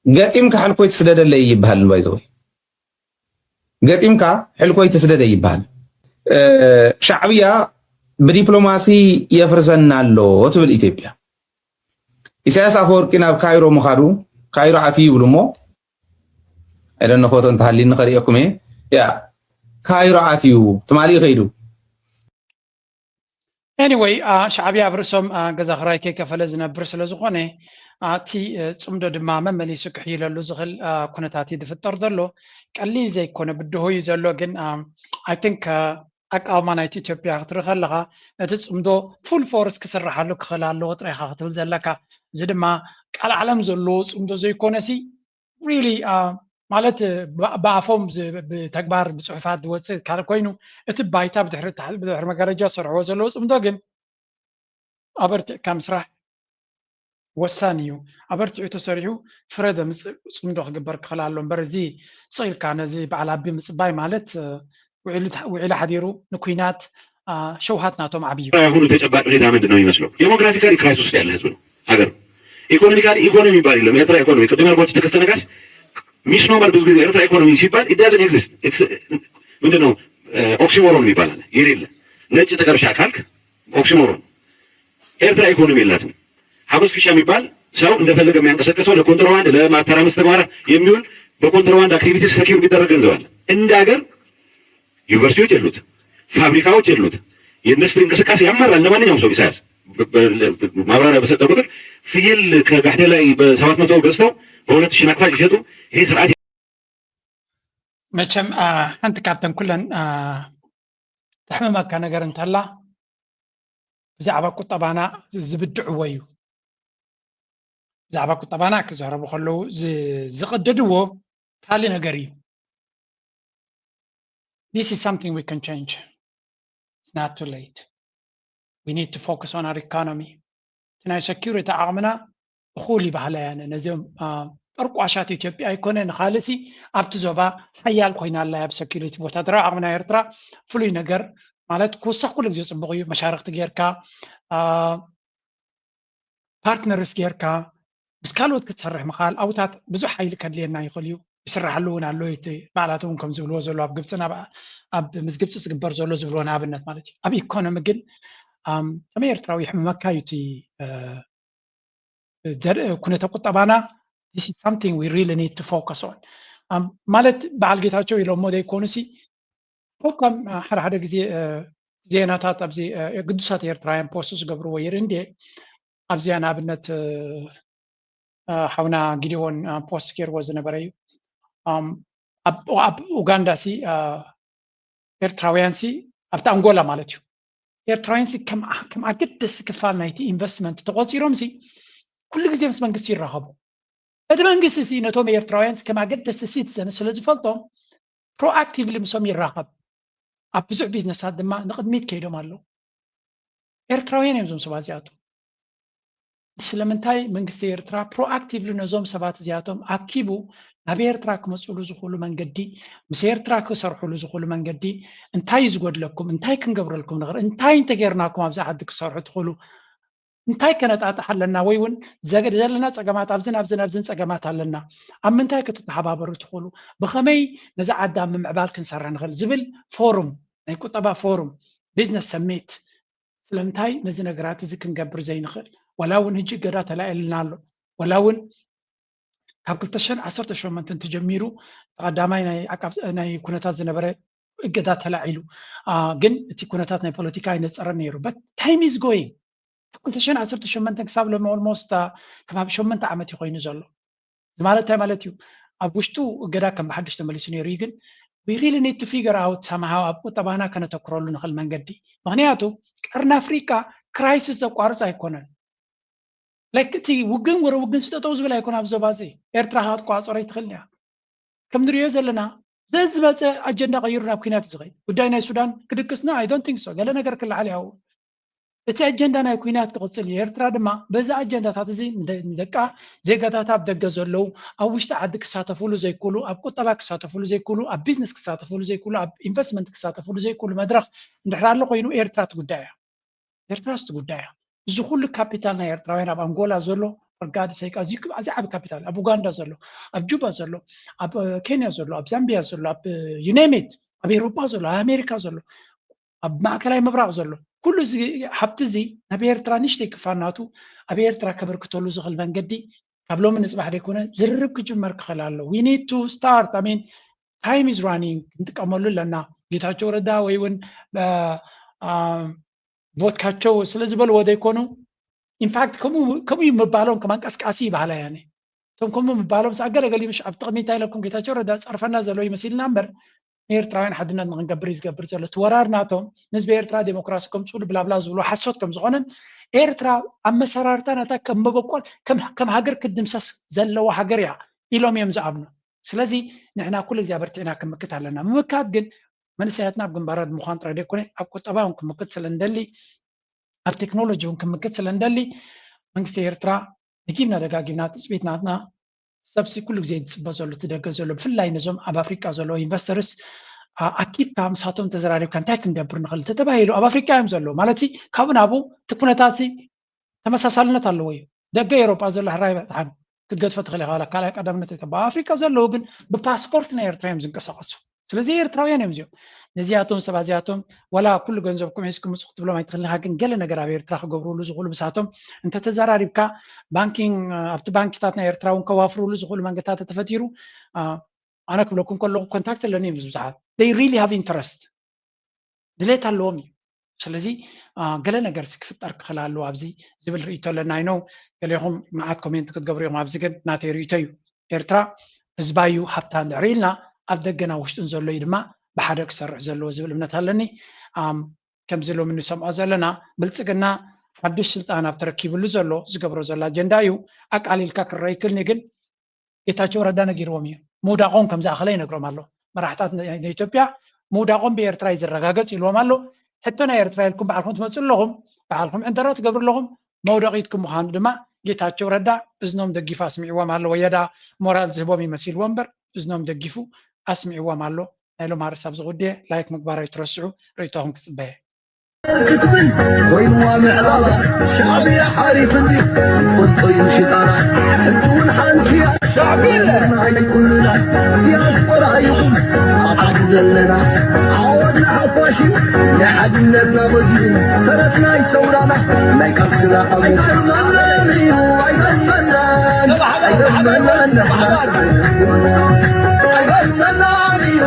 ገጢምካ ሕልኮይ ትስደደለይ ይበሃል። ባይዘወይ ገጢምካ ሕልኮይ ትስደደ ይበሃል። ሻዕብያ ብዲፕሎማሲ የፍርሰና ኣሎ ትብል ኢትዮጵያ። ኢሳያስ ኣፈወርቂ ናብ ካይሮ ምኻዱ ካይሮ ኣትዩ ይብሉ እሞ ኣይደነ ፎቶ እንተሃሊኒ ከርእየኩም እየ። ያ ካይሮ ኣትዩ ትማሊ ከይዱ ኤኒወይ ሻዕብያ ኣብ ርእሶም ገዛ ክራይ ከይከፈለ ዝነብር ስለ ዝኾነ እቲ ፅምዶ ድማ መመሊሱ ክሕይለሉ ዝኽእል ኩነታት እዩ ዝፍጠር ዘሎ። ቀሊል ዘይኮነ ብድሆ እዩ ዘሎ። ግን ኣይ ቲንክ ኣቃውማ ናይቲ ኢትዮጵያ ክትርኢ ከለኻ እቲ ፅምዶ ፉል ፎርስ ክስርሓሉ ክኽእል ኣለዎ ጥራይ ኢኻ ክትብል ዘለካ። እዚ ድማ ቃል ዓለም ዘለዎ ፅምዶ ዘይኮነሲ ሪሊ ማለት ብኣፎም ብተግባር ብፅሑፋት ዝወፅእ ካልእ ኮይኑ እቲ ባይታ ብድሕሪ መጋረጃ ዝሰርሕዎ ዘለዉ ፅምዶ ግን ኣበርቲዕካ ምስራሕ ወሳኒ እዩ። ኣበርቲዑ ተሰሪሑ ፍረ ዘምፅእ ፅምዶ ክግበር ክኽእል ኣሎ እምበር እዚ ስቕ ኢልካ ነዚ በዓል ኣቢ ምፅባይ ማለት ውዒሉ ሓዲሩ ንኩናት ሸውሃት ናቶም ዓብዩ። የአሁኑ ተጨባጭ ሁኔታ ምንድን ነው የሚመስለው? ዴሞግራፊካሊ ክራይሲስ ውስጥ ያለ ህዝብ ነው ሀገር። ኢኮኖሚካሊ ኢኮኖሚ የሚባል የለም። ኤርትራ ኢኮኖሚ ቅድም ያልኳቸው ተከስተ ነጋሽ ሚስኖመር ብዙ ጊዜ ኤርትራ ኢኮኖሚ ሲባል it doesn't exist ምንድን ነው ኦክሲሞሮን የሚባል አለ የሌለ ነጭ ጥቀርሻ ካልክ ኦክሲሞሮን ኤርትራ ኢኮኖሚ የላትም። ሀጎስ ክሻ የሚባል ሰው እንደፈለገ የሚያንቀሳቀሰው ለኮንትሮባንድ ለማተራመስ ተግባራት የሚውል በኮንትሮባንድ አክቲቪቲስ ሰኪውር የሚደረግ ገንዘብ አለ። እንደ ሀገር ዩኒቨርሲቲዎች የሉት፣ ፋብሪካዎች የሉት፣ የኢንዱስትሪ እንቅስቃሴ ያመራል። ለማንኛውም ሰው ኢሳያስ ማብራሪያ በሰጠ ቁጥር ፍየል ከጋህዴ ላይ በሰባት መቶ ገዝተው በሁለት ሺህ ናቅፋ ይሸጡ። ይሄ ስርዓት መቸም ሓንቲ ካብተን ኩለን ተሕምመካ ነገር እንተላ ብዛዕባ ቁጠባና ዝብድዕዎ እዩ። ብዛዕባ ቁጠባና ክዛረቡ ከለዉ ዝቕደድዎ ካልእ ነገር እዩ። This is something we can change. It's not too late. We need to focus on our economy. እቲ ናይ ሰኪሪቲ ዓቕምና እኹል ይባህላ ያነ ነዚኦም ጠርቋሻት ኢትዮጵያ ኣይኮነ ንካልሲ ኣብቲ ዞባ ሓያል ኮይና ኣላ ኣብ ሰኪሪቲ ወታደራዊ ዓቕምና ኤርትራ ፍሉይ ነገር ማለት ክውሰኽ ኩሉ ግዜ ፅቡቕ እዩ። መሻርክቲ ጌርካ ፓርትነርስ ጌርካ ምስ ካልኦት ክትሰርሕ ምኻል ኣብታት ብዙሕ ሓይሊ ከድልየና ይኽእል እዩ። ይስራሓሉ እውን ኣሎ እቲ ባዕላቶም እውን ከም ዝብልዎ ዘሎ ኣብ ግብፅን ኣብ ኣብ ምስ ግብፂ ዝግበር ዘሎ ዝብልዎ ንኣብነት ማለት እዩ። ኣብ ኢኮኖሚ ግን ከመይ ኤርትራዊ ይሕምመካ እዩ እቲ ኩነተ ቁጠባና this is something we really need to focus on ማለት በዓል ጌታቸው ኢሎሞ ዘይኮኑ ሲ ከም ሓደ ሓደ ግዜ ዜናታት ኣብዚ ግዱሳት ኤርትራውያን ፖስት ዝገብርዎ ይርኢ እንዴ ኣብዚኣ ንኣብነት ሓውና ጊዲዎን ፖስት ገይርዎ ዝነበረ እዩ ኣብ ኡጋንዳ ሲ ኤርትራውያን ሲ ኣብቲ ኣንጎላ ማለት እዩ ኤርትራውያን ሲ ከም ኣገደስቲ ክፋል ናይቲ ኢንቨስትመንት ተቆፂሮም ሲ ኩሉ ግዜ ምስ መንግስቲ ይራኸቡ እቲ መንግስቲ ሲ ነቶም ኤርትራውያን ሲ ከም ኣገደስቲ ሲቲዘን ስለ ዝፈልጦም ፕሮኣክቲቭሊ ምሶም ይራኸብ ኣብ ብዙሕ ቢዝነሳት ድማ ንቕድሚት ከይዶም ኣለዉ ኤርትራውያን እዮም ዞም ሰባት እዚኣቶም ስለምንታይ መንግስቲ ኤርትራ ፕሮኣክቲቭሊ ነዞም ሰባት እዚኣቶም ኣኪቡ ናብ ኤርትራ ክመፅሉ ዝኽእሉ መንገዲ፣ ምስ ኤርትራ ክሰርሕሉ ዝኽእሉ መንገዲ፣ እንታይ እዩ ዝጎድለኩም፣ እንታይ ክንገብረልኩም ንኽእል፣ እንታይ እንተጌርናኩም ኣብዚ ዓዲ ክሰርሑ ትኽእሉ፣ እንታይ ከነጣጥሕ ኣለና፣ ወይ እውን ዘለና ፀገማት ኣብዝን ኣብዝን ኣብዝን ፀገማት ኣለና፣ ኣብ ምንታይ ክትተሓባበሩ ትኽእሉ፣ ብኸመይ ነዚ ዓዲ ኣብ ምምዕባል ክንሰርሕ ንኽእል ዝብል ፎሩም፣ ናይ ቁጠባ ፎሩም፣ ቢዝነስ ሰሚት፣ ስለምንታይ ነዚ ነገራት እዚ ክንገብር ዘይንኽእል? ወላ እውን ሕጂ እገዳ ተላዒልና ኣሎ። ወላ እውን ካብ ክልተ ሽሕን ዓሰርተ ሸሞንተን ተጀሚሩ ቀዳማይ ናይ ኩነታት ዝነበረ እገዳ ተላዒሉ፣ ግን እቲ ኩነታት ናይ ፖለቲካ ኣይነፀረን ነይሩ። በት ታይም ኢዝ ጎይንግ። ካብ ክልተ ሽሕን ዓሰርተ ሸሞንተን ክሳብ ሎሚ ኦልሞስት ከባቢ ሸሞንተ ዓመት እዩ ኮይኑ ዘሎ። እዚ ማለት እንታይ ማለት እዩ? ኣብ ውሽጡ እገዳ ከም ብሓድሽ ተመሊሱ ነይሩ እዩ፣ ግን we really need to figure out somehow ኣብ ቁጠባና ከነተኩረሉ ንኽእል መንገዲ። ምኽንያቱ ቀርኒ ኣፍሪቃ ክራይሲስ ዘቋርፅ ኣይኮነን። ላይክ እቲ ውግን ወረ ውግን ስጠጠው ዝብል ኣይኮነ ኣብ ዞባ እዚ። ኤርትራ ክትቋፀሮ ይትኽእል እያ። ከም ንሪኦ ዘለና ዘዝመፀ ኣጀንዳ ቀይሩ ናብ ኩናት ዝኸይ ጉዳይ ናይ ሱዳን ክድቅስና I don't think so። ገለ ነገር ክለዓል ያው እቲ ኣጀንዳ ናይ ኩናት ክቕፅል እዩ። ኤርትራ ድማ በዚ ኣጀንዳታት እዚ ንደቃ ዜጋታት ኣብ ደገ ዘለዉ ኣብ ውሽጢ ዓዲ ክሳተፍሉ ዘይክእሉ፣ ኣብ ቁጠባ ክሳተፍሉ ዘይክእሉ፣ ኣብ ቢዝነስ ክሳተፍሉ ዘይክእሉ፣ ኣብ ኢንቨስትመንት ክሳተፍሉ ዘይክእሉ መድረኽ እንድሕር ኣሎ ኮይኑ ኤርትራ ትጉዳይ እያ። ኤርትራ ስቲ ጉዳያ። እዚ ኩሉ ካፒታል ናይ ኤርትራውያን ኣብ ኣንጎላ ዘሎ፣ ፈርጋድ ሰይቃ እዚ ዓቢ ካፒታል ኣብ ኡጋንዳ ዘሎ፣ ኣብ ጁባ ዘሎ፣ ኣብ ኬንያ ዘሎ፣ ኣብ ዛምቢያ ዘሎ፣ ኣብ ዩኔሚት፣ ኣብ ኤሮጳ ዘሎ፣ ኣብ ኣሜሪካ ዘሎ፣ ኣብ ማእከላይ ምብራቕ ዘሎ፣ ኩሉ እዚ ሃብቲ እዚ ናብ ኤርትራ ንሽተይ ክፋናቱ ኣብ ኤርትራ ከበርክተሉ ዝኽእል መንገዲ ካብ ሎሚ ንጽባሕ ደይኮነ ዝርርብ ክጅመር ክኽእል ኣሎ። We need to start. I mean, time is running. ክንጥቀመሉ ኣለና። ጌታቸው ረዳ ወይ እውን ቮትካቸው ስለ ዝበልዎ ዘይኮኑ፣ ኢንፋክት ከምኡ ምባሎም ከማን ቀስቃሲ ይባሃላ ያኔ። እቶም ከምኡ ምባሎም ስ ኣገለገሊ ምሽ ኣብ ጥቕሚ እንታይ ኢለኩም ጌታቸው ረዳ ጸርፈና ዘሎ ይመሲልና እምበር ንኤርትራውያን ሓድነት ንክንገብር እዩ ዝገብር ዘሎ። እቲ ወራር ናቶም ንህዝቢ ኤርትራ ዴሞክራሲ ከምፅሉ ብላብላ ዝብሉ ሓሶት ከም ዝኾነን ኤርትራ ኣብ መሰራርታ ናታ ከም መበቆል ከም ሃገር ክትድምሰስ ዘለዋ ሃገር እያ ኢሎም እዮም ዝኣምኑ። ስለዚ ንሕና ኩሉ ግዜ ኣበርቲዕና ክምክት ኣለና። ምምካት ግን መንእሰያትና ኣብ ግንባራት ምዃን ጥራይ ደይኮነ ኣብ ቁጠባ እውን ክምክት ስለ እንደሊ ኣብ ቴክኖሎጂ እውን ክምክት ስለ እንደሊ መንግስቲ ኤርትራ ደጊምና ደጋጊምና ትፅቢት ናትና ሰብሲ ኩሉ ግዜ ዝፅበ ዘሎ ትደገ ዘሎ ብፍላይ ነዞም ኣብ ኣፍሪቃ ዘለዉ ኢንቨስተርስ ኣኪብካ ምሳቶም ተዘራሪብካ እንታይ ክንገብር ንኽእል ተተባሂሉ ኣብ ኣፍሪቃ እዮም ዘለዉ ማለት ካብኡ ናብኡ እቲ ኩነታት ተመሳሳልነት ኣለዎ እዩ። ደገ ኤሮጳ ዘሎ ሕራይ በጣም ክትገድፎ ትኽእል ኢኻ ካልኣይ ቀዳምነት እተባ ኣፍሪካ ዘለዉ ግን ብፓስፖርት ናይ ኤርትራ እዮም ዝንቀሳቀሱ። ስለዚ ኤርትራውያን እዮም እዚኦም። ነዚኣቶም ሰባት እዚኣቶም ዋላ ኩሉ ገንዘብኩም ሒዝኩም ምፁ ክትብሎም ኣይትኽእል ኢኻ፣ ግን ገለ ነገር ኣብ ኤርትራ ክገብርሉ ዝኽእሉ ብሳቶም እንተተዘራሪብካ ባንኪንግ ኣብቲ ባንኪታት ናይ ኤርትራ እውን ከዋፍርሉ ዝኽእሉ መንገድታት ተፈጢሩ ኣነ ክብለኩም ከለኹ ኮንታክት ኣለኒ እዮም ብዙሓት they really have interest ድሌት ኣለዎም እዩ። ስለዚ ገለ ነገር ክፍጠር ክኽእል ኣለዎ ኣብዚ ዝብል ርእቶ ኣለና ይነው ገሌኹም መዓት ኮሜንት ክትገብሩ ኢኹም። ኣብዚ ግን ናተይ ርእቶ እዩ። ኤርትራ ህዝባ እዩ ሃብታ እንድሕር ኢልና ኣብ ደገና ውሽጥን ዘሎ እዩ ድማ ብሓደ ክሰርሕ ዘለዎ ዝብል እምነት ኣለኒ። ከምዚ ሎሚ ንሰምዖ ዘለና ብልፅግና ሓድሽ ስልጣን ኣብ ተረኪብሉ ዘሎ ዝገብሮ ዘሎ ኣጀንዳ እዩ። ኣቃሊልካ ክረአ ይክልኒ ግን ጌታቸው ረዳ ነጊርዎም እዩ። ምውዳቆም ከም ዝኣኸለ ይነግሮም ኣሎ። መራሕታት ኢትዮጵያ ምውዳቆም ብኤርትራ እዩ ዝረጋገጽ ኢልዎም ኣሎ። ሕቶ ናይ ኤርትራ ኢልኩም ባዕልኩም ትመፁ ኣለኹም፣ ባዕልኩም ዕንደራ ትገብሩ ኣለኹም። መውደቂትኩም ምዃኑ ድማ ጌታቸው ረዳ እዝኖም ደጊፉ ኣስሚዕዎም ኣሎ። ወየዳ ሞራል ዝህቦም ይመሲልዎ እምበር እዝኖም ደጊፉ ኣስሚዕዎም ኣሎ። ናይ ሎም ኣርእስት ኣብዚ ጉዳይ ላይክ ምግባር ኣይትረስዑ። ርእይቶኹም ክፅበየ። ክትብል ኮይንዋ ምዕላላ ሻዕብያ ሓሪፍ እንዲ ፈልጦ እዩ ሽጣራ ሕጂ እውን ሓንቲ እያ ሻዕብያ ናይ ኩልና ዲያስፖራ ይኹን ኣብ ዓዲ ዘለና ዓወት ንሓፋሽ እዩ ናይ ሓድነትና መዝሙር ሰረት ናይ ሰውራና ናይ ቃልስና ኣሙ ኣይገርመናን እዩ ኣይገርመናን ኣይገርመናን ኣይገርመናን እዩ